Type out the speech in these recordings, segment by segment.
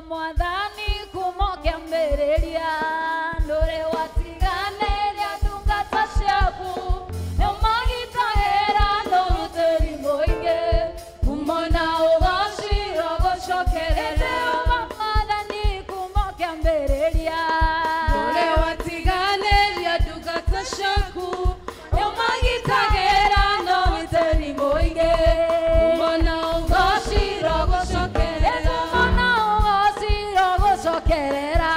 Mwathani kuma kĩambĩrĩria ndũrĩ watiganĩria ndungata ciaku nĩũmagitagĩra na ũgitĩri mũingĩ kumona ũgacira gũcokerera. Jehova Mwathani kuma kĩambĩrĩria ndũrĩ watiganĩria ndungata ciaku nĩũmagitagĩra na ũgitĩri mũingĩ kumona ũgacira gũcokerera. Kumona ũgacira gũcokerera.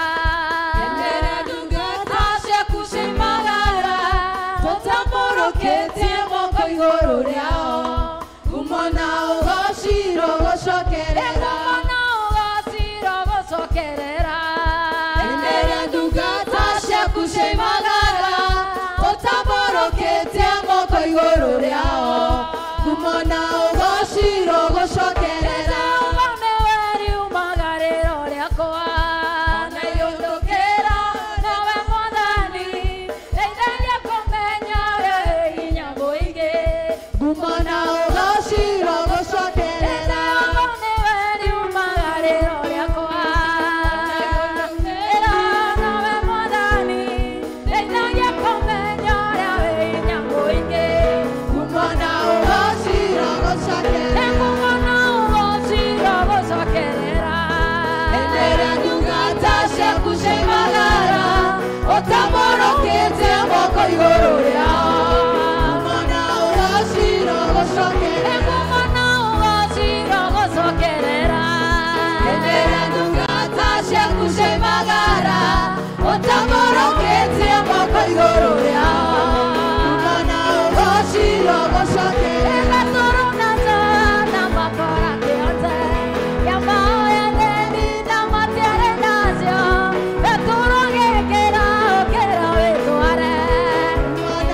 Endera ndungata ciaku ciimagara tũtambũrũkĩtie moko igũrũ rĩao kumona ũgacira gũcokerera. Kumona ũgacira gũcokerera. Endera ndungata ciaku ciimagara ũtambũrũkĩtie moko igũrũ rĩao kumona ũgacira gũcokerera. Jehova nĩwe riumagarĩro rĩakwa Ona iũndũkĩra nowe Mwathani ndeithagia kũmenya ũrĩa wĩ hinya mũingĩ. Kumona ũgacira gũcokerera. Jehova nĩwe riumagarĩro rĩakwa ĩra nowe Mwathani ndeithagia kũmenya ũrĩa wĩ hinya mũingĩ. Kumona ũgacira gũcokerera. Kumona ũgacira gũcokerera. Endera ndungata ciaku ciimagara ũtambũrũkĩtie moko igũrũ rĩao kumona ũgacira gũcokerera. Kumona ũgacira gũcokerera. Endera ndungata ciaku ciimagara ũtambũrũkĩtie moko igũrũ rĩao kumona ũgacira gũcokerera. Kumona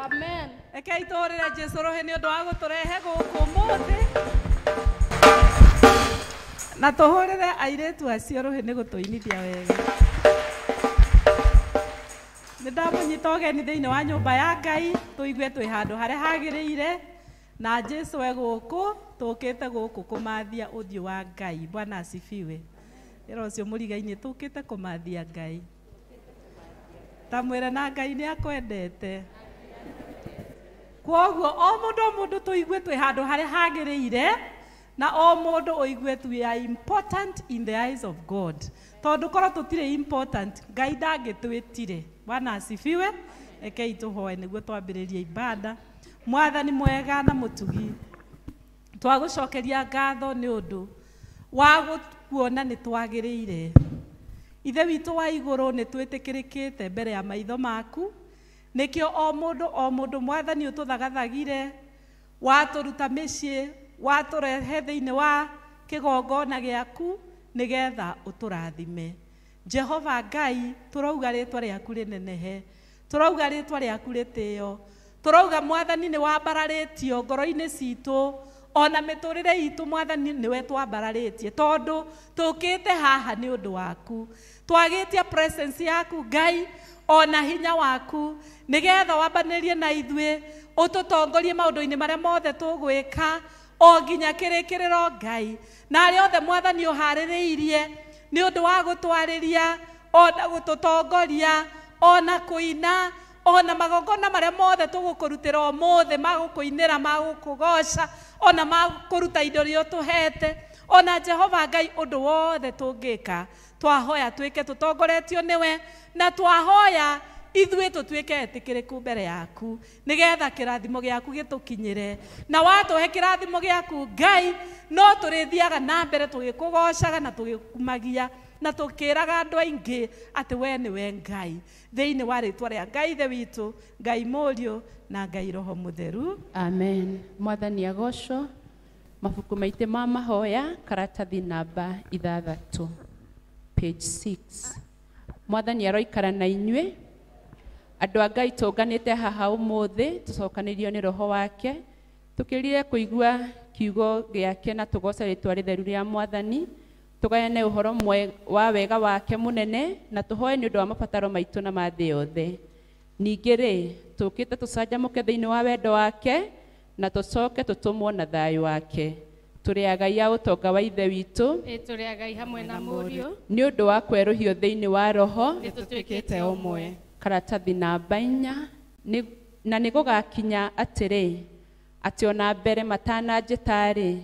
Amen. Rekei tũhũrĩre Jesũ rũhĩ nĩ ũndũ wa gũtũrehe gũkũ ũmũthĩ. Na tũhũrĩre airĩtu acio rũhĩ nĩ gũtũinithia wega. Nĩ ndamũnyita ũgeni thĩinĩ wa nyũmba ya Ngai, tũigue twĩ handũ harĩa hagĩrĩire, na Jesũ e gũkũ, tũkĩte gũkũ kũmathia ũthiũ wa Ngai. Bwana asifiwe. Ĩra ũcio mũrigainĩ tũkĩte kũmathia Ngai. Ta mwĩre na Ngai nĩ akwendete. Kwoguo o mũndũ o mũndũ tũigue twĩ handũ harĩa hagĩrĩire, na o mũndũ ũigue we are important in the eyes of God. Tondũ korwo tũtirĩ important, Ngai ndangĩtwĩtire. Bwana asifiwe. Rekei tũhoe nĩguo twambĩrĩrie ibada. Mwathani mwega na mũtugi, twagũcokeria ngatho nĩ ũndũ wa gũkuona nĩ twagĩrĩire. Ithe witũ wa igũrũ nĩ twĩtĩkĩrĩkĩte mbere ya maitho maku, nĩkĩo o mũndũ o mũndũ Mwathani ũtũthagathagire, watũruta mĩciĩ, watũrehe thĩinĩ wa kĩgongona gĩaku nĩgetha ũtũrathime. Jehova Ngai, tũrauga rĩtwa rĩaku rĩnenehe, tũrauga rĩtwa rĩaku rĩtĩo, tũrauga Mwathani nĩ wambararĩtio ngoro-inĩ citũ, ona mĩtũrĩre itũ Mwathani nĩwe twambararĩtie, tondũ tũkĩte haha nĩ ũndũ waku. Twagĩtia presence yaku Ngai, ona hinya waku, nĩgetha wambanĩrie na ithuĩ, ũtũtongorie maũndũ-inĩ marĩa mothe tũgwĩka, o nginya kĩrĩkĩrĩro Ngai. Na arĩa othe Mwathani ũharĩrĩirie nĩ ũndũ wa gũtwarĩria, ona gũtũtongoria, ona kũina, ona magongona marĩa mothe tũgũkũrutĩra ũmũthĩ, magũkũinĩra, magũkũgoca, ona makũruta indo iria ũtũhete, ona Jehova Ngai ũndũ wothe tũngĩka, twahoya twĩke tũtongoretio nĩwe, na twahoya ithuĩ tũtuĩke etĩkĩrĩku mbere yaku, nĩgetha kĩrathimo gĩaku gĩtũkinyĩre. Na watũhe kĩrathimo gĩaku Ngai, no tũrĩthiaga na mbere tũgĩkũgocaga na tũgĩkumagia, na tũkĩraga andũ aingĩ atĩ we nĩwe Ngai. Thĩinĩ wa rĩtwa rĩa Ngai Ithe witũ, Ngai Mũriũ na Ngai Roho Mũtheru. Amen. Mwathani agocwo. Mabuku maitũ ma mahoya, karatathi namba 6, page 6. Mwathani aroikara na inyuĩ. Andũ a Ngai tũnganĩte haha ũmũthĩ, tũcokanĩrio nĩ Roho wake, tũkĩrire kũigua kiugo gĩake na tũgoce rĩtwa rĩtheru rĩa Mwathani, tũgayane ũhoro wa wega wake mũnene, na tũhoe nĩ ũndũ wa mabataro maitũ na ma thĩ yothe. Ningĩ rĩ, tũkĩte tũcanjamũke thĩinĩ wa wendo wake, na tũcoke tũtũmwo na thayũ wake. Tũrĩ agai a ũtonga wa Ithe witũ, Tũrĩ agai hamwe na Mũriũ, nĩ ũndũ wa kwerũhio thĩinĩ wa Roho. Nĩ tũtuĩkĩte ũmwe. Karatathi namba 4, na nĩ gũgakinya atĩrĩ, atĩ ona mbere matananjĩta-rĩ,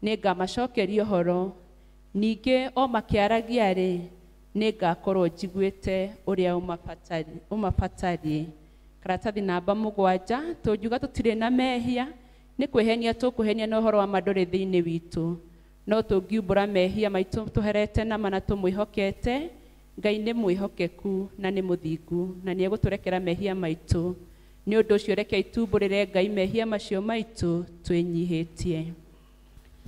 nĩngamacokeria ũhoro, ningĩ o makĩaragia-rĩ, nĩngakorwo njiguĩte ũrĩa ũmabatariĩ. Karatathi namba 7, tũngiuga tũtirĩ na mehia, nĩ kwĩhenia tũkwĩhenia na ũhoro wa ma ndũrĩ thĩinĩ witũ. No tũngiumbũra mehia maitũ tũherete nama na tũmwĩhokete, Ngai nĩ mwĩhokeku na nĩ mũthingu, na nĩ egũtũrekera mehia maitũ. Nĩ ũndũ ũcio rekei tumbũrĩre Ngai mehia macio maitũ twĩnyihĩtie.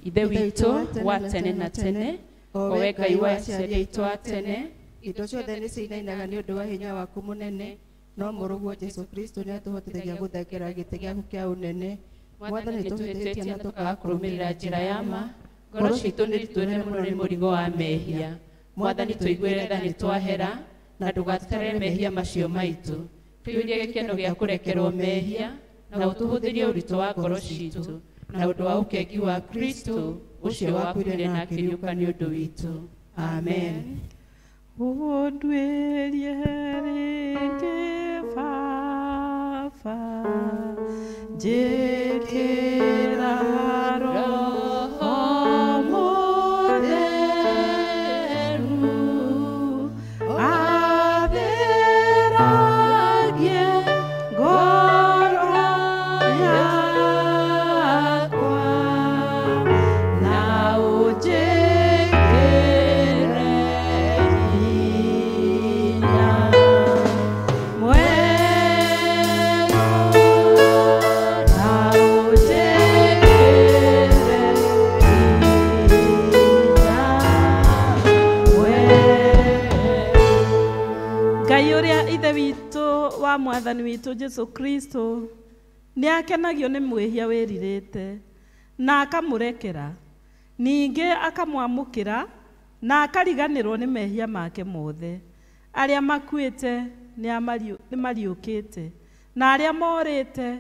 Ithe witũ wa tene na tene, o we Ngai wa aciari aitũ a tene, indo ciothe nĩ cinainaga nĩ ũndũ wa hinya waku mũnene, no mũrũguo Jesũ Kristo nĩ atũhotithagia gũthengera gĩtĩ gĩaku kĩa ũnene. Mwathani tũhĩtĩtie na tũkaga kũrũmĩrĩra njĩra ya ma, ngoro citũ nĩ ritũre mũno nĩ mũrigo wa mehia. Mwathani tũiguĩre tha nĩ twahera, na ndũgatũtarĩre mehia macio maitũ. Tũiyũrie gĩkeno gĩa kũrekerwo mehia, na ũtũhũthĩrie ũritũ wa ngoro citũ, na ũndũ wa ũkengi wa Kristo ũcio wakuire na akĩriũka nĩ ũndũ witũ. Amen. Ũnduĩrie rĩngĩ Baba, njĩkĩra Roho Mũtheru, atheragie ngoro yakwa, na ũnjĩkĩre hinya mwerũ na Mwathani witũ Jesu Kristo nĩ akenagio nĩ mwĩhia wĩrirĩte na akamũrekera, ningĩ akamwamũkĩra na akariganĩrwo nĩ mehia make mothe. Arĩa makuĩte nĩ mariũkĩte na arĩa morĩte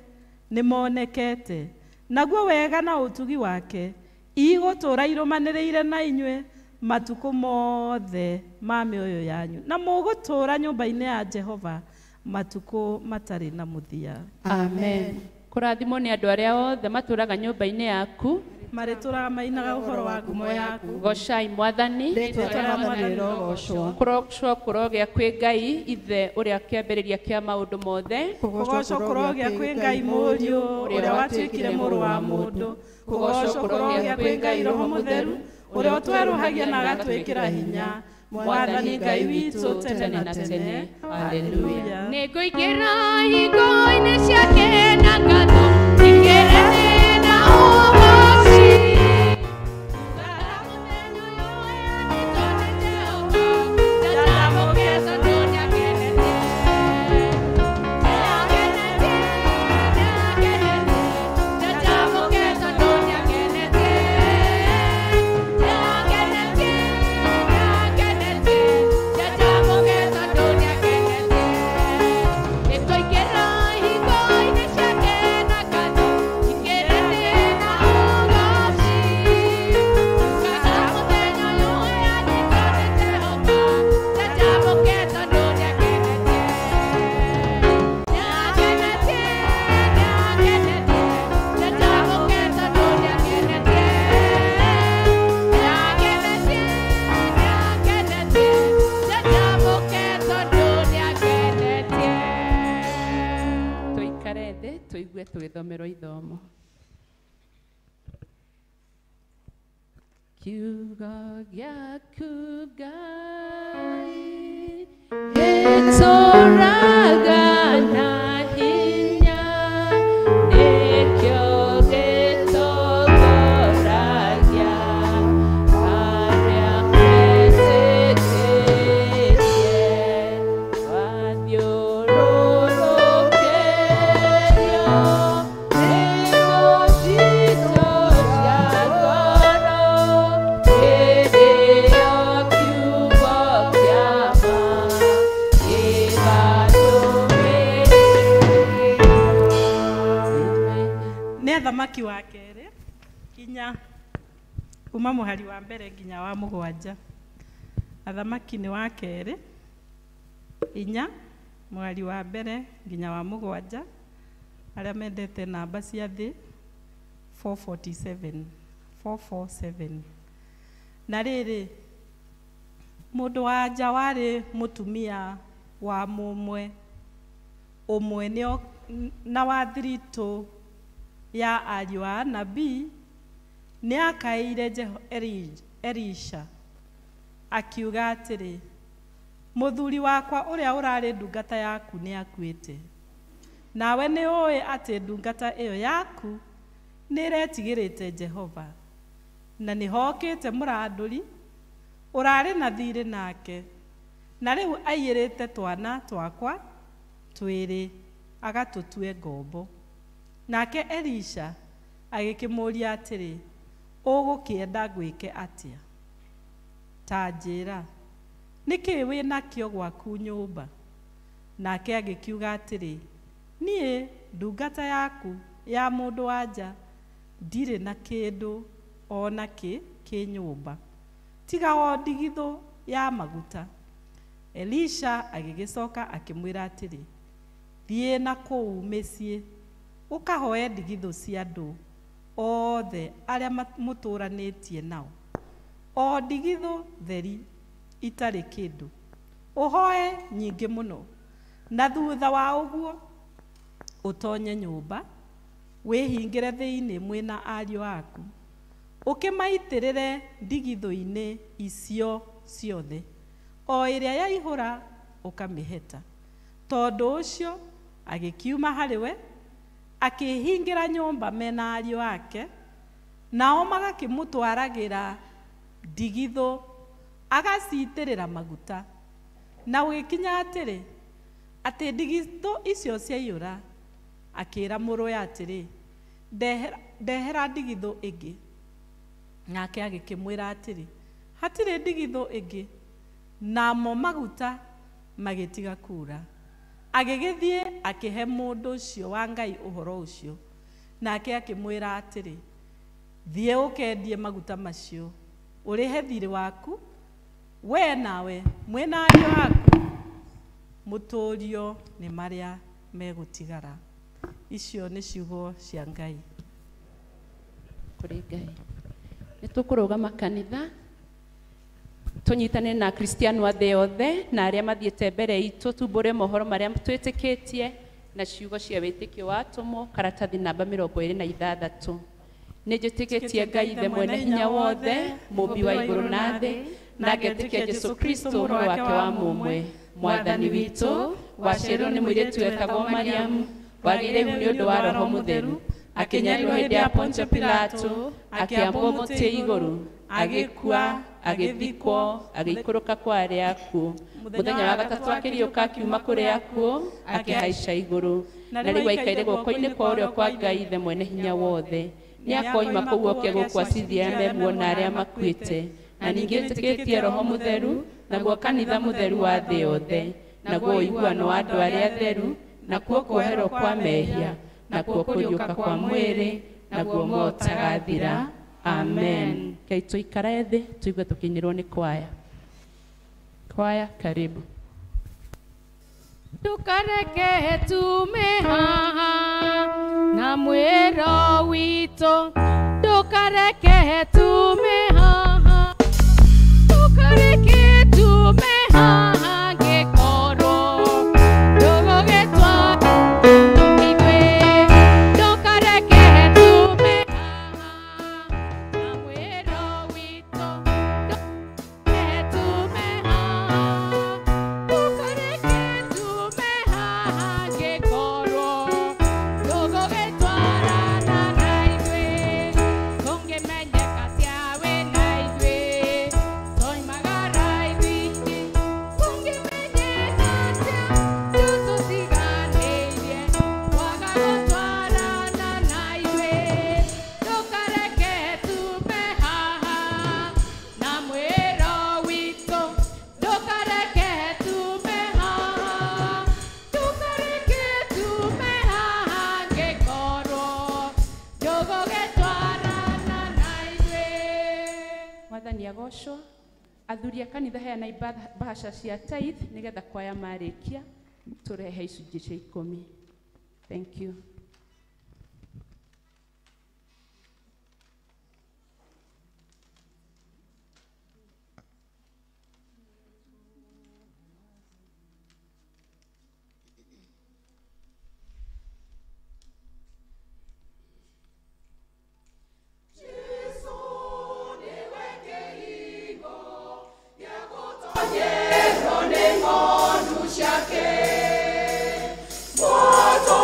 nĩ monekete. Naguo wega na ũtugi wake igũtũũra irũmanĩrĩire na inyuĩ matukũ mothe ma mĩoyo yanyu, na mũgũtũũra nyũmba-inĩ ya Jehova matukũ matarĩ na mũthia. Amen. Kũrathimwo nĩ andũ arĩa othe matũũraga nyũmba-inĩ yaku, marĩtũũraga mainaga ũhoro wa ngumo yaku. Gocai Mwathani. Rĩĩtwa rĩa Mwathani rĩrogocwo. Kũrogocwo kũrogĩa kwĩ Ngai Ithe ũrĩa kĩambĩrĩria kĩa maũndũ mothe. Kũgocwo kũrogĩa kwĩ Ngai Mũriũ ũrĩa watuĩkire mũrũ wa mũndũ. Kũgocwo kũrogĩa kwĩ Ngai Roho Mũtheru ũrĩa ũtwerũhagia na agatwĩkĩra hinya. Mwathani Ngai witũ tene na tene. Haleluya. Nĩngũingĩra hingo-inĩ ciake na ngatho, nyingĩre na ũgoci. Tũgĩthomerwo ithomo. Kiugo gĩaku Ngai gĩtũũraga na hinya, nĩkĩo gĩtongoragia arĩa metĩkĩtie. Wathiũrũrũkĩrio Athamaki wa kerĩ inya kuma mũhari wa mbere nginya wa mũgwanja. Athamaki nĩ wa kerĩ inya mũhari wa mbere nginya wa mũgwanja. Arĩa mendete namba cia thĩ 447 447. Na rĩrĩ, mũndũ wa nja warĩ mũtumia wa mũmwe ũmwe na wa thiritũ ya ariũ a nabii nĩ akaĩire Elisha akiuga atĩrĩ, mũthuri wakwa ũrĩa ũrarĩ ndungata yaku nĩ akuĩte, nawe nĩ ũĩ atĩ ndungata ĩyo yaku nĩ ĩretigĩrĩte Jehova, na nĩ hokĩte mũrandũri ũrarĩ na thiirĩ nake, na rĩu aiyĩrĩte twana twakwa twĩrĩ agatũtue ngombo. Nake Elisha agĩkĩmũũria atĩrĩ, ũgũkĩenda ngwĩke atĩa? Ta njĩra, nĩkĩĩ wĩ nakĩo gwaku nyũmba? Nake agĩkiuga atĩrĩ, niĩ ndungata yaku ya mũndũ wa nja ndirĩ na kĩndũ o nakĩ kĩ nyũmba tiga o ndigithũ ya maguta. Elisha agĩgĩcoka akĩmwĩra atĩrĩ, thiĩ na kũu mĩciĩ ũkahoe ndigithũ cia andũ othe arĩa mũtũũranĩtie nao, o ndigithũ theri itarĩ kĩndũ, ũhoe nyingĩ mũno, na thutha wa ũguo ũtonye nyũmba wĩhingĩre thĩinĩ mwĩna ariũ aku, ũkĩmaitĩrĩre ndigithũ-inĩ icio ciothe, o ĩrĩa yaihũra ũkamĩheta. Tondũ ũcio agĩkiuma harĩ we akĩhingĩra nyũmba mena ariũ ake, nao magakĩmũtwaragĩra ndigithũ agacitĩrĩra maguta. Na gũgĩkinya atĩrĩ, Atĩ ndigithũ icio ciaiyũra, akĩĩra mũrũwe atĩrĩ, ndehera ndigithũ ĩngĩ. Nake agĩkĩmwĩra atĩrĩ, hatirĩ ndigithũ ĩngĩ. Namo maguta magĩtiga kuura. Agĩgĩthiĩ akĩhe mũndũ ũcio wa Ngai ũhoro ũcio. Nake akĩmwĩra atĩrĩ, thiĩ ũkendie maguta macio, ũrĩhe thiirĩ waku, we nawe mwĩna ariũ aku mũtũũrio nĩ marĩa megũtigara. Icio nĩ ciugo cia Ngai. Kũrĩ Ngai. Nĩ tũkũrũgama kanitha tũnyitane na Kristiano a thĩ yothe na arĩa mathiĩte mbere itũ, tumbũre mohoro marĩa twĩtĩkĩtie na ciugo cia wĩtĩkio wa atũmwo, karatathi namba 26. Nĩ njĩtĩkĩtie Ngai Ithe mwene hinya wothe, mũũmbi wa igũrũ na thĩ, na ngetĩkia Jesũ Kristo mũrũ wake wa mũmwe, Mwathani witũ, waciarirwo nĩ mũirĩtu wetagwo Mariamu, wagĩire ihu nĩ ũndũ wa Roho Mũtheru, akĩnyarirwo hĩndĩ ya Pontio Pilato, akĩambwo mũtĩ igũrũ, agĩkua, agĩthikwo, agĩikũrũka kwa arĩa akuũ. Mũthenya wa gatatũ akĩriũka akiuma kũrĩ akuũ, akĩhaica igũrũ, na rĩu aikaire guoko-inĩ kwa ũrĩo kwa Ngai Ithe mwene hinya wothe. Nĩ akoima kũu oke gũkũ acithie arĩa me muoyo na arĩa makuĩte. Na ningĩ njĩtĩkĩtie Roho Mũtheru, naguo kanitha mũtheru wa thĩ yothe, naguo ũiguano wa andũ arĩa atheru, nakuo kuoherwo kwa mehia, nakuo kũriũka kwa mwĩrĩ, naguo muoyo ũtagathira. Amen. Ngai tũikare thĩ tũigue tũkĩinĩrwo nĩ kwaya. Kwaya karibu. Ndũkareke tume haha na mwĩro witũ, ndũkareke tume haha, ndũkareke tume haha ngĩkorwo ndũgũgĩtwa ithuĩ, ndũkareke tume haha na mwĩro witũ, ndũkareke tume haha, ndũkareke tume haha ngĩkorwo ndũgũgĩtwarana na ithuĩ, kũngĩmenyeka ciawe na ithuĩ toimagara ithuĩ, kũngĩmenyeka atĩa tũtũtiganĩirie kwaga gũtwarana na ithuĩ, ndũkareke tume haha na mwĩro witũ, ndũkareke tume haha, ndũkareke tume haha ngĩkorwo ndũgũgĩtwarana na ithuĩ. Mwathani agocwo. Athuri a kanitha heanai bahasha cia tithe nĩgetha kwaya marĩkia tũrehe icunjĩ cia 10. Thank you. Moto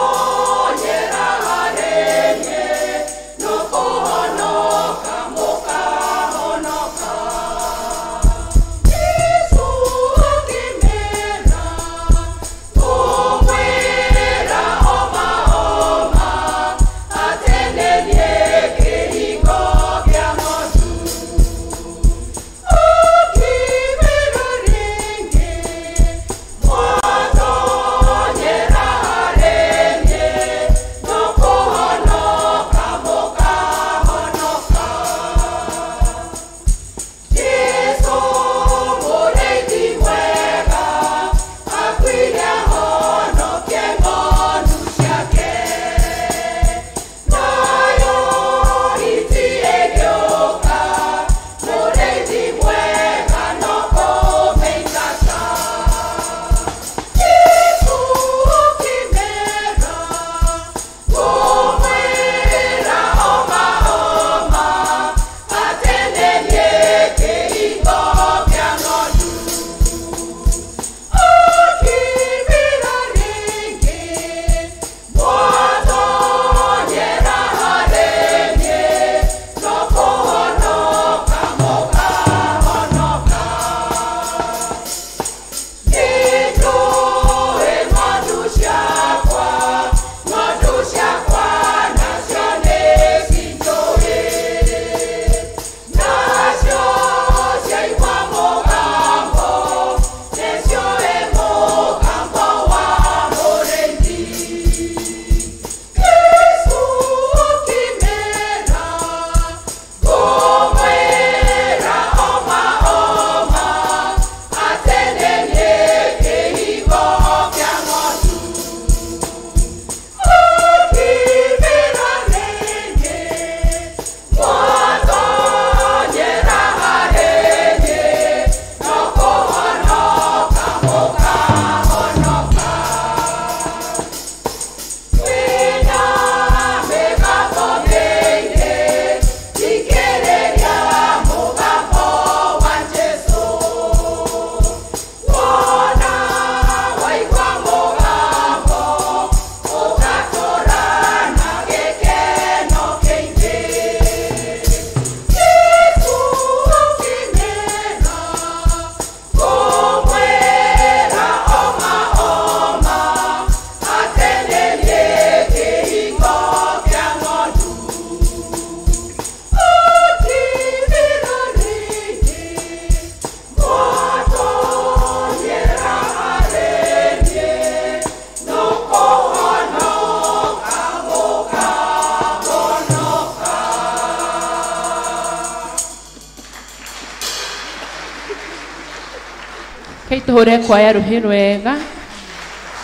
Kaituhure kwaya ruhi rwega.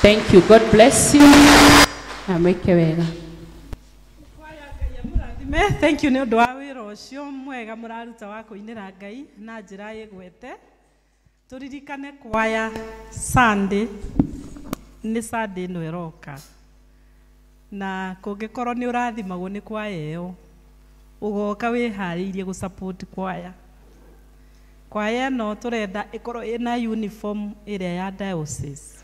Thank you. God bless you. Na mwike wega. Thank you nĩ ũndũ wa wĩra ũcio mwega mũraruta wa kũinĩra Ngai na njĩra ĩgwete. Tũririkane kwaya Sunday nĩ Sunday ĩno ĩroka, na kũngĩkorwo nĩ ũrathimagwo nĩ kwaya ĩyo ũgoka wĩharĩirie gũ support kwaya. Kwaya ĩno tũrenda ĩkorwo ĩna uniform ĩrĩa ya diocese,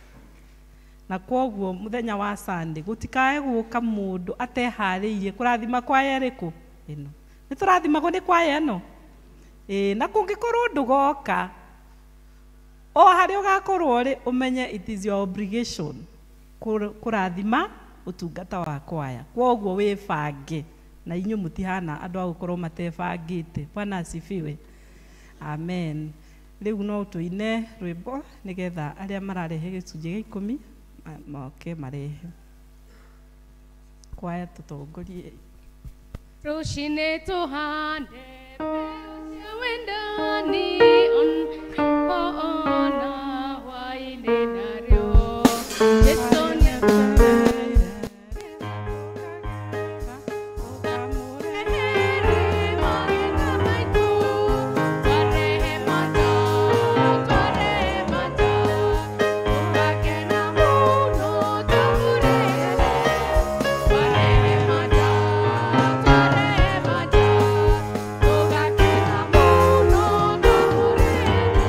na kwoguo mũthenya wa Sunday gũtikae gũka mũndũ ateharĩirie kũrathima kwaya ĩrĩkũ ĩno. Nĩ tũrathimagwo nĩ kwaya ĩno. Ĩĩ, na kũngĩkorwo ndũgoka o harĩa ũgakorwo rĩ, ũmenye it is your obligation kũrathima ũtungata wa kwaya. Kwoguo wĩbange, na inyuĩ mũtihana andũ a gũkorwo matebangĩte. Bwana asifiwe. Amen. Rĩu no tũine rwĩmbo nĩgetha arĩa mararehe gĩcunjĩ gĩa ikũmi moke marehe. Kwaya tũtongorie. Rũcinĩ tũhande mbeũ cia wendani, ona hwaĩ-inĩ narĩo. Jesũ nĩatũrehere magetha maitũ, twarehe manja, twarehe manja, tũgakena mũno twamũrehere. Twarehe manja, twarehe manja, tũgakena mũno twamũrehere.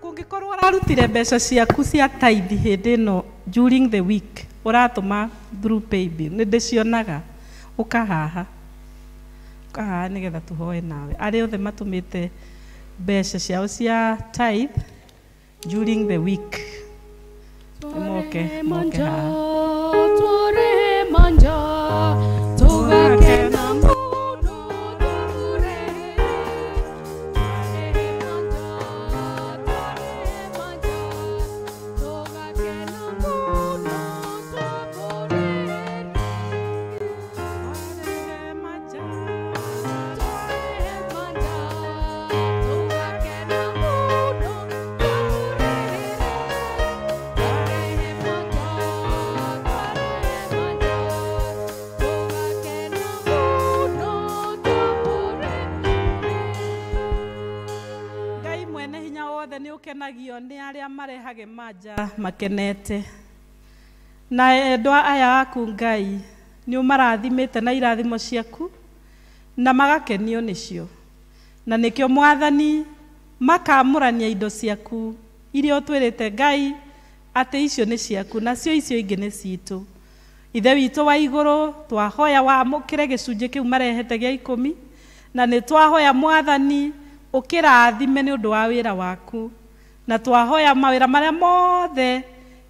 Kũngĩkorwo ũrarutire mbeca ciaku cia tithe hĩndĩ ĩno during the week ũratũma through paybill, nĩ ndĩcionaga, ũkahaha ũkahaha nĩgetha tũhoe nawe. Arĩa othe matũmĩte mbeca ciao cia tithe during the week moke moke haha. Twarehe manja, tũgakena mũno twamũrehere. Twarehe manja, twarehe manja, tũgakena mũno twamũrehere. Twarehe manja, Twarehe manja, tũgakena mũno twamũrehere. Twarehe manja, twarehe manja, tũgakena mũno twamũrehere. Ngai mwene hinya wothe nĩ ũkenagio nĩ arĩa marehage manja makenete. Na endwa aya aku Ngai nĩ ũmarathimĩte na irathimo ciaku na magakenio nĩcio, na nĩkĩo Mwathani makamũrania indo ciaku iria ũtwĩrĩte Ngai atĩ icio nĩ ciaku nacio icio ingĩ nĩ citũ. Ithe witũ wa igũrũ, twahoya wamũkĩre gĩcunjĩ kĩu marehete gĩa ikũmi, na nĩ twahoya Mwathani ũkĩrathime nĩ ũndũ wa wĩra waku, na twahoya mawĩra marĩa mothe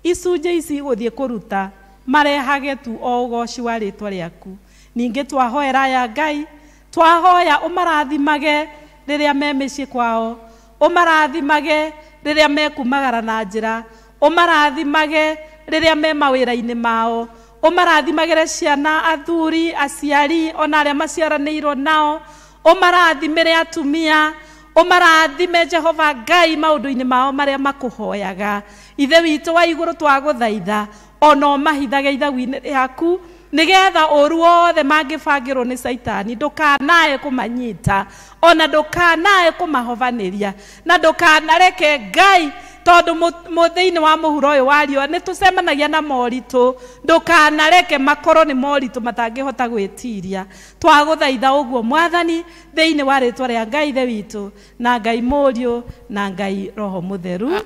icunjĩ ici igũthiĩ kũruta marehage tu o ũgoci wa rĩtwa rĩaku. Ningĩ twahoera aya Ngai, twahoya ũmarathimage rĩrĩa me mĩciĩ kwao, ũmarathimage rĩrĩa mekumagara na njĩra, ũmarathimage rĩrĩa me mawĩra-inĩ mao, ũmarathimagĩre ciana, athuri, aciari, ona arĩa maciaranĩirwo nao, ũmarathimĩre atumia, ũmarathime Jehova Ngai maũndũ-inĩ mao marĩa makũhoyaga. Ithe witũ wa igũrũ twagũthaitha ona ũmahithage ithagu-inĩ rĩaku nĩgetha ũru wothe mangĩbangĩrwo nĩ Caitani ndũkanae kũmanyita, ona ndũkanae kũmahovanĩria, na ndũkanareke Ngai, tondũ thĩinĩ wa mũhuro ũyũ wa riũa nĩ tũcemanagia na moritũ, ndũkanareke makorwo nĩ moritũ matangĩhota gwĩtiria. Twagũthaitha ũguo Mwathani thĩinĩ wa rĩtwa rĩa Ngai Ithe witũ na Ngai Mũriũ na Ngai Roho Mũtheru.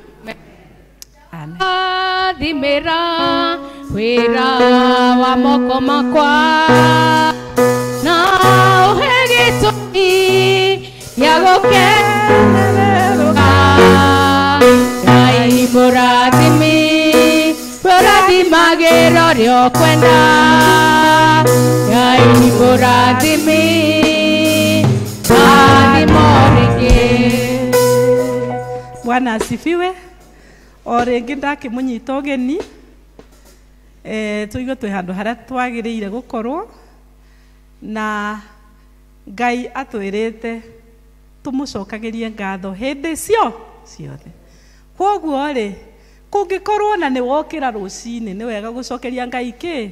Amen. Thimĩra wĩra wa moko makwa na Gĩtũmi gĩa gũkenererũka. Ngai mũrathimi, ũrathimagĩra ũrĩa ũkwenda. Ngai mũrathimi, rathimo rĩngĩ. Bwana asifiwe. O rĩngĩ ndakĩmũnyita ũgeni, tũigue twĩ handũ harĩa twagĩrĩire gũkorwo, na Ngai atwĩrĩte tũmũcokagĩrie ngatho hĩndĩ cio ciothe. Kwoguo rĩ, kũngĩkorwo na nĩ wokĩra rũcinĩ, nĩ wega gũcokeria Ngai kĩ?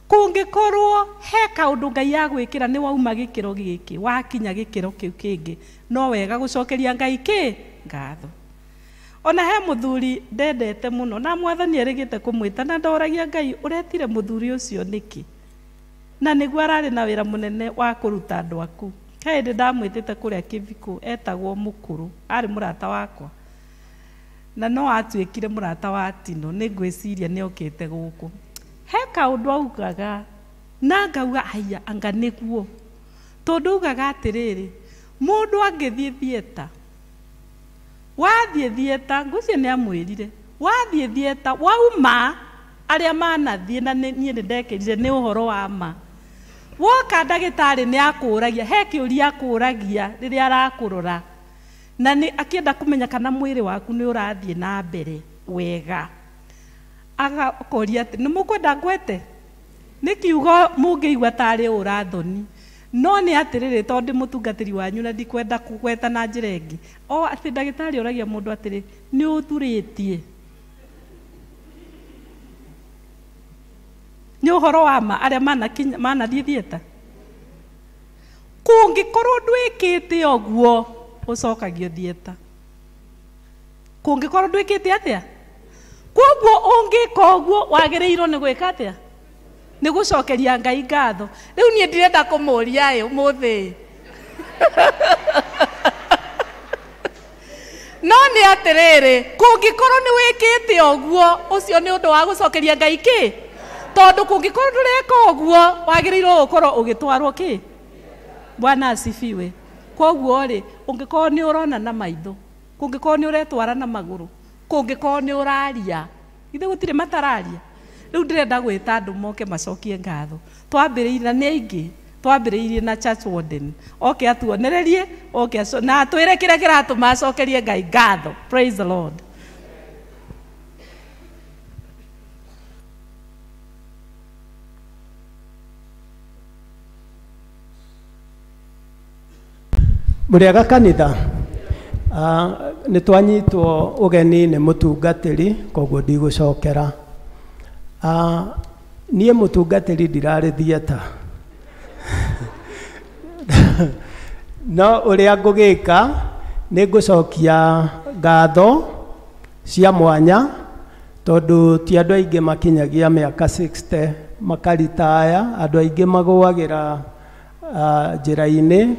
Kũngĩkorwo he kaũndũ Ngai agwĩkĩra nĩ wauma gĩkĩro gĩkĩ, wakinya gĩkĩro kĩu kĩngĩ, no wega gũcokeria Ngai kĩ? Ngatho. Ona he mũthuri ndendete mũno, na Mwathani erĩgĩte kũmwĩta, na ndoragia Ngai ũretire mũthuri ũcio nĩkĩ? Na nĩguo ararĩ na wĩra mũnene wa kũruta andũ aku. He hĩndĩ ndamwĩtĩte kũrĩa Kĩbikũ, etagwo Mũkũrũ, arĩ mũrata wakwa. Na no atuĩkire mũrata wa Tino, nĩ ngwĩciria nĩ okĩte gũkũ. He kaũndũ augaga, na ngauga aya anga nĩguo. Tondũ augaga atĩrĩrĩ, mũndũ angĩthiĩ theatre, wathiĩ theatre, ngwĩciria nĩ amwĩrire, wathiĩ theatre, wauma arĩa manathiĩ, na niĩ nĩ ndekĩrire nĩ ũhoro wa ma. Woka ndagĩtarĩ nĩ akũragia, he kĩũria akũragia rĩrĩa arakũrora, na nĩ akĩenda kũmenya kana mwĩrĩ waku nĩ ũrathiĩ na mbere wega. Agakoria atĩ, nĩ mũkwenda ngwete? Nĩ kiugo mũngĩigua tarĩ ũrathoni. No nĩ atĩrĩrĩ, tondũ ndĩ mũtungatĩri wanyu na ndikwenda kũgweta na njĩra ĩngĩ. O atĩ ndagĩtarĩ oragia mũndũ atĩrĩ, nĩ ũthurĩtie? Nĩ ũhoro wa ma arĩa manathiĩ theatre? Kũngĩkorwo ndwĩkĩte ũguo, ũcokagio theatre. Kũngĩkorwo ndwĩkĩte atĩa? Kwoguo ũngĩka ũguo, wagĩrĩirwo nĩ gwĩka atĩa? Nĩ gũcokeria Ngai ngatho. Rĩu niĩ ndirenda kũmũria ĩ ũmũthĩ. No nĩ atĩrĩrĩ, kũngĩkorwo nĩ wĩkĩte ũguo, ũcio nĩ ũndũ wa gũcokeria Ngai kĩ? Tondũ kũngĩkorwo ndũreka ũguo, wagĩrĩirwo gũkorwo ũgĩtwarwo kĩ? Bwana asifiwe. Kwoguo rĩ, ũngĩkorwo nĩ ũrona na maitho, kũngĩkorwo nĩ ũretwara na magũrũ, kũngĩkorwo nĩ ũraria, ithe gũtirĩ matararia. Rĩu ndĩrenda gwĩta andũ moke macokie ngatho. Twambĩrĩirie na nĩ aingĩ, twambĩrĩirie na church warden. Oke atuonererie, oke na atwĩre kĩrĩa kĩratũma acokerie Ngai ngatho. Praise the Lord. Mũrĩega kanitha. Nĩ twanyitwo ũgeni nĩ mũtungatĩri, koguo ndigũcokera. Niĩ mũtungatĩri ndirarĩ theatre. No ũrĩa ngũgĩka, nĩ ngũcokia ngatho cia mwanya, tondũ ti andũ aingĩ makinyagia mĩaka 60 makaritaya, andũ aingĩ magũagĩra njĩra-inĩ.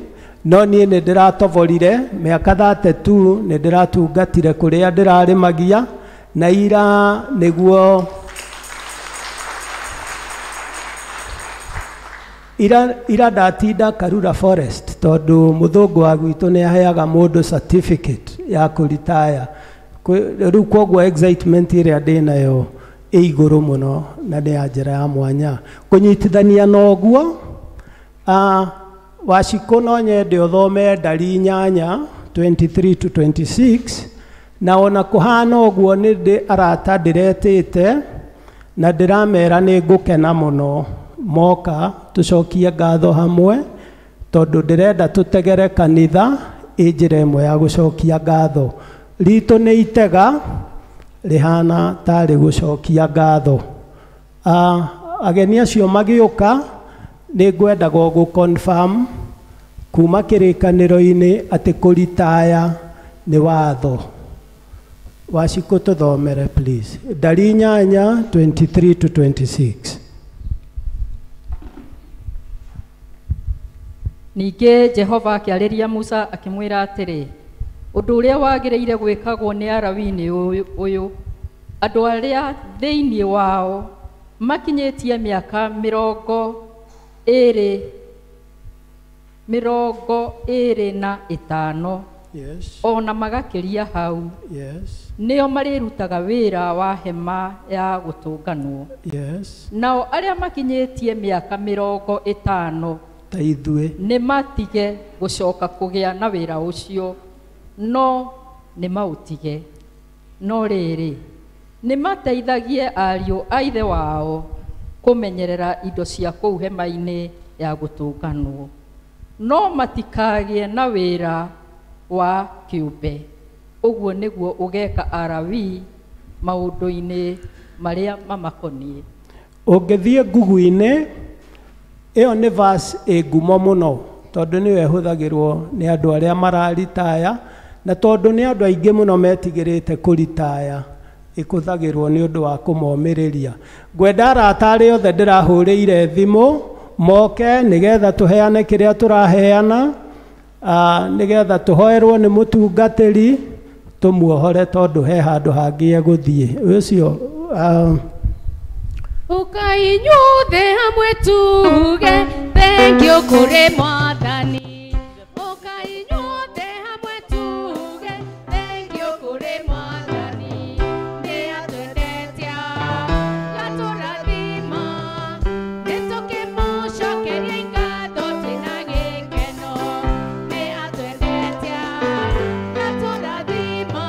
No niĩ nĩ ndĩratoborire mĩaka 32, nĩ ndĩratungatire kũrĩa ndĩrarĩmagia, na ira nĩguo ira ndatinda Karura Forest, tondũ mũthũngũ wa gwitũ nĩ aheaga mũndũ certificate ya kũritaya. Rĩu kwoguo excitement ĩrĩa ndĩnayo ĩ igũrũ mũno, na nĩ ya njĩra ya mwanya. Kũnyitithania na ũguo, Wacikũ no nyende ũthome ndari 8, 23 to 26, na ona kũhana ũguo nĩ ndĩ arata ndĩretĩte, na ndĩramera nĩ ngũkena mũno moka tũcokie ngatho hamwe, tondũ ndĩrenda tũtegere kanitha ĩ njĩra ĩmwe ya gũcokia ngatho. Ritũ nĩ itega rĩhana tarĩ gũcokia ngatho. Ageni acio magĩũka, nĩ ngwendaga gũ confirm kuma kĩrĩkanĩro-inĩ atĩ kũritaya nĩ watho. Wacikũ tũthomere please. Ndari 8, 23 to 26. Ningĩ Jehova akĩarĩria Musa akĩmwĩra atĩrĩ, ũndũ ũrĩa wagĩrĩire gwĩkagwo nĩ Alawii nĩ ũyũ, andũ arĩa thĩinĩ wao makinyĩtie mĩaka mĩrongo ĩrĩ 25 Yes. Ona magakĩria hau. Yes. Nĩo marĩrutaga wĩra wa hema ya gũtũnganwo. Yes. Nao arĩa makinyĩtie mĩaka 50 ta ithuĩ nĩ matige gũcoka kũgĩa na wĩra ũcio, no nĩ maũtige. No rĩrĩ, nĩ mateithagie ariũ a ithe wao kũmenyerera indo cia kũu hema-inĩ ya gũtũnganwo, no matikagĩe na wĩra wa kĩũmbe. Ũguo nĩguo ũgeka Alawii maũndũ-inĩ marĩa mamakoniĩ. Ũngĩthiĩ ngugu-inĩ ĩyo nĩ verse ĩ ngumo mũno tondũ nĩyo ĩhũthagĩrwo nĩ andũ arĩa mararitaya, na tondũ nĩ andũ aingĩ mũno metigĩrĩte kũritaya, ĩkũthagĩrwo nĩ ũndũ wa kũmomĩrĩria. Ngwenda arata arĩa othe ndĩrahũrĩire thimũ moke nĩgetha tũheane kĩrĩa tũraheana, nĩgetha tũhoerwo nĩ mũtungatĩri tũmuohore tondũ he handũ hangĩ egũthiĩ. Ũcio Ũkainyuothe hamwe tuge thank you kũrĩ Mwathani. Ũkainyuothe hamwe tuge thank you kũrĩ Mwathani. Nĩ atwendete, atũrathima, nĩ tũkĩmũcokeria ngatho twĩna gĩkeno. Nĩ atwendete, atũrathima,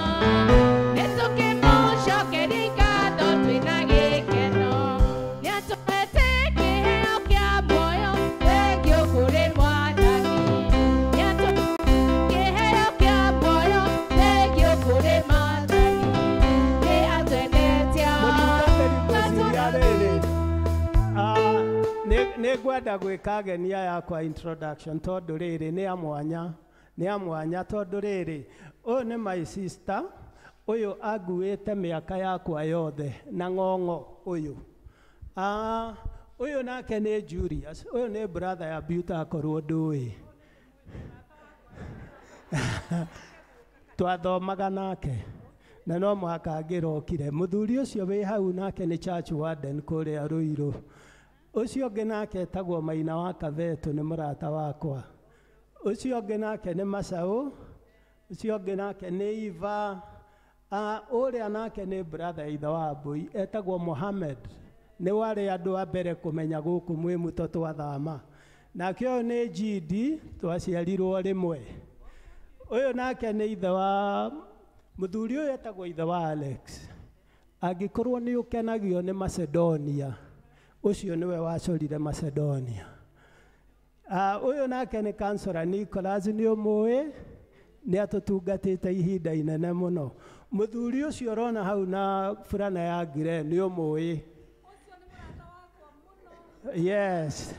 nĩ tũkĩmũcokeria ngatho twĩna gĩkeno. Nĩ atũhete kĩheo kĩa muoyo, thank you kũrĩ Mwathani. Nĩ atũhete kĩheo kĩa muoyo, thank you kũrĩ Mwathani. Nĩ atwendete, Ngwĩciria rĩrĩ, nĩ ngwenda gwĩka agenia yakwa introduction tondũ rĩrĩ nĩ a mwanya, nĩ a mwanya tondũ rĩrĩ, ũyũ nĩ my sister, ũyũ anguĩte mĩaka yakwa yothe na ng'ong'o ũyũ. Ũyũ nake nĩ Julius, ũyũ nĩ brother ya Beauty akorwo ndũĩ. Twathomaga nake na no mũhaka angĩrokire. Mũthuri ũcio wĩ hau nake nĩ church warden kũrĩa Ruiru. Ũcio ũngĩ nake etagwo Maina wa Kavetũ, nĩ mũrata wakwa. Ũcio ũngĩ nake nĩ Macaũ, ũcio ũngĩ nake nĩ Iva. Ũrĩa nake nĩ brother ithe wa Mbũi, etagwo Mohamed. Nĩ warĩ andũ a mbere kũmenya gũkũ mwĩ mũto twathama. Nake ũyũ nĩ GD, twaciarirwo rĩmwe. Ũyũ nake nĩ ithe wa mũthuri ũyũ etagwo ithe wa Alex. Angĩkorwo nĩ ũkenagio nĩ Macedonia, ũcio nĩwe wacorire Macedonia. Ũyũ nake nĩ Councillor Nicholas, nĩ ũmũĩ, nĩ atũtungatĩte ihinda inene mũno. Mũthuri ũcio ũrona hau na burana ya ngire nĩ ũmũĩ. Yes.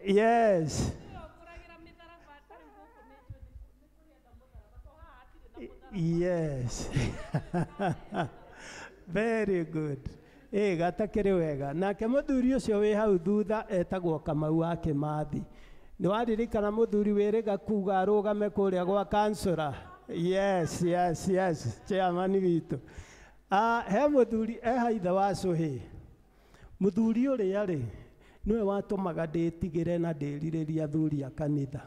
Yes. Yes. Very good. Gatakĩrĩ wega. Nake mũthuri ũcio wĩ hau thutha etagwo Kamau wa Kĩmathi. Nĩ waririkana mũthuri wĩrĩga kuga arũgame kũrĩa gwa kansũra? Yes, yes, yes. Chairman witũ. He mũthuri eha ithe wa Cũhĩ. Mũthuri ũrĩa rĩ, nĩwe watũmaga ndĩtigĩre na ndĩrirĩrie athuri a kanitha.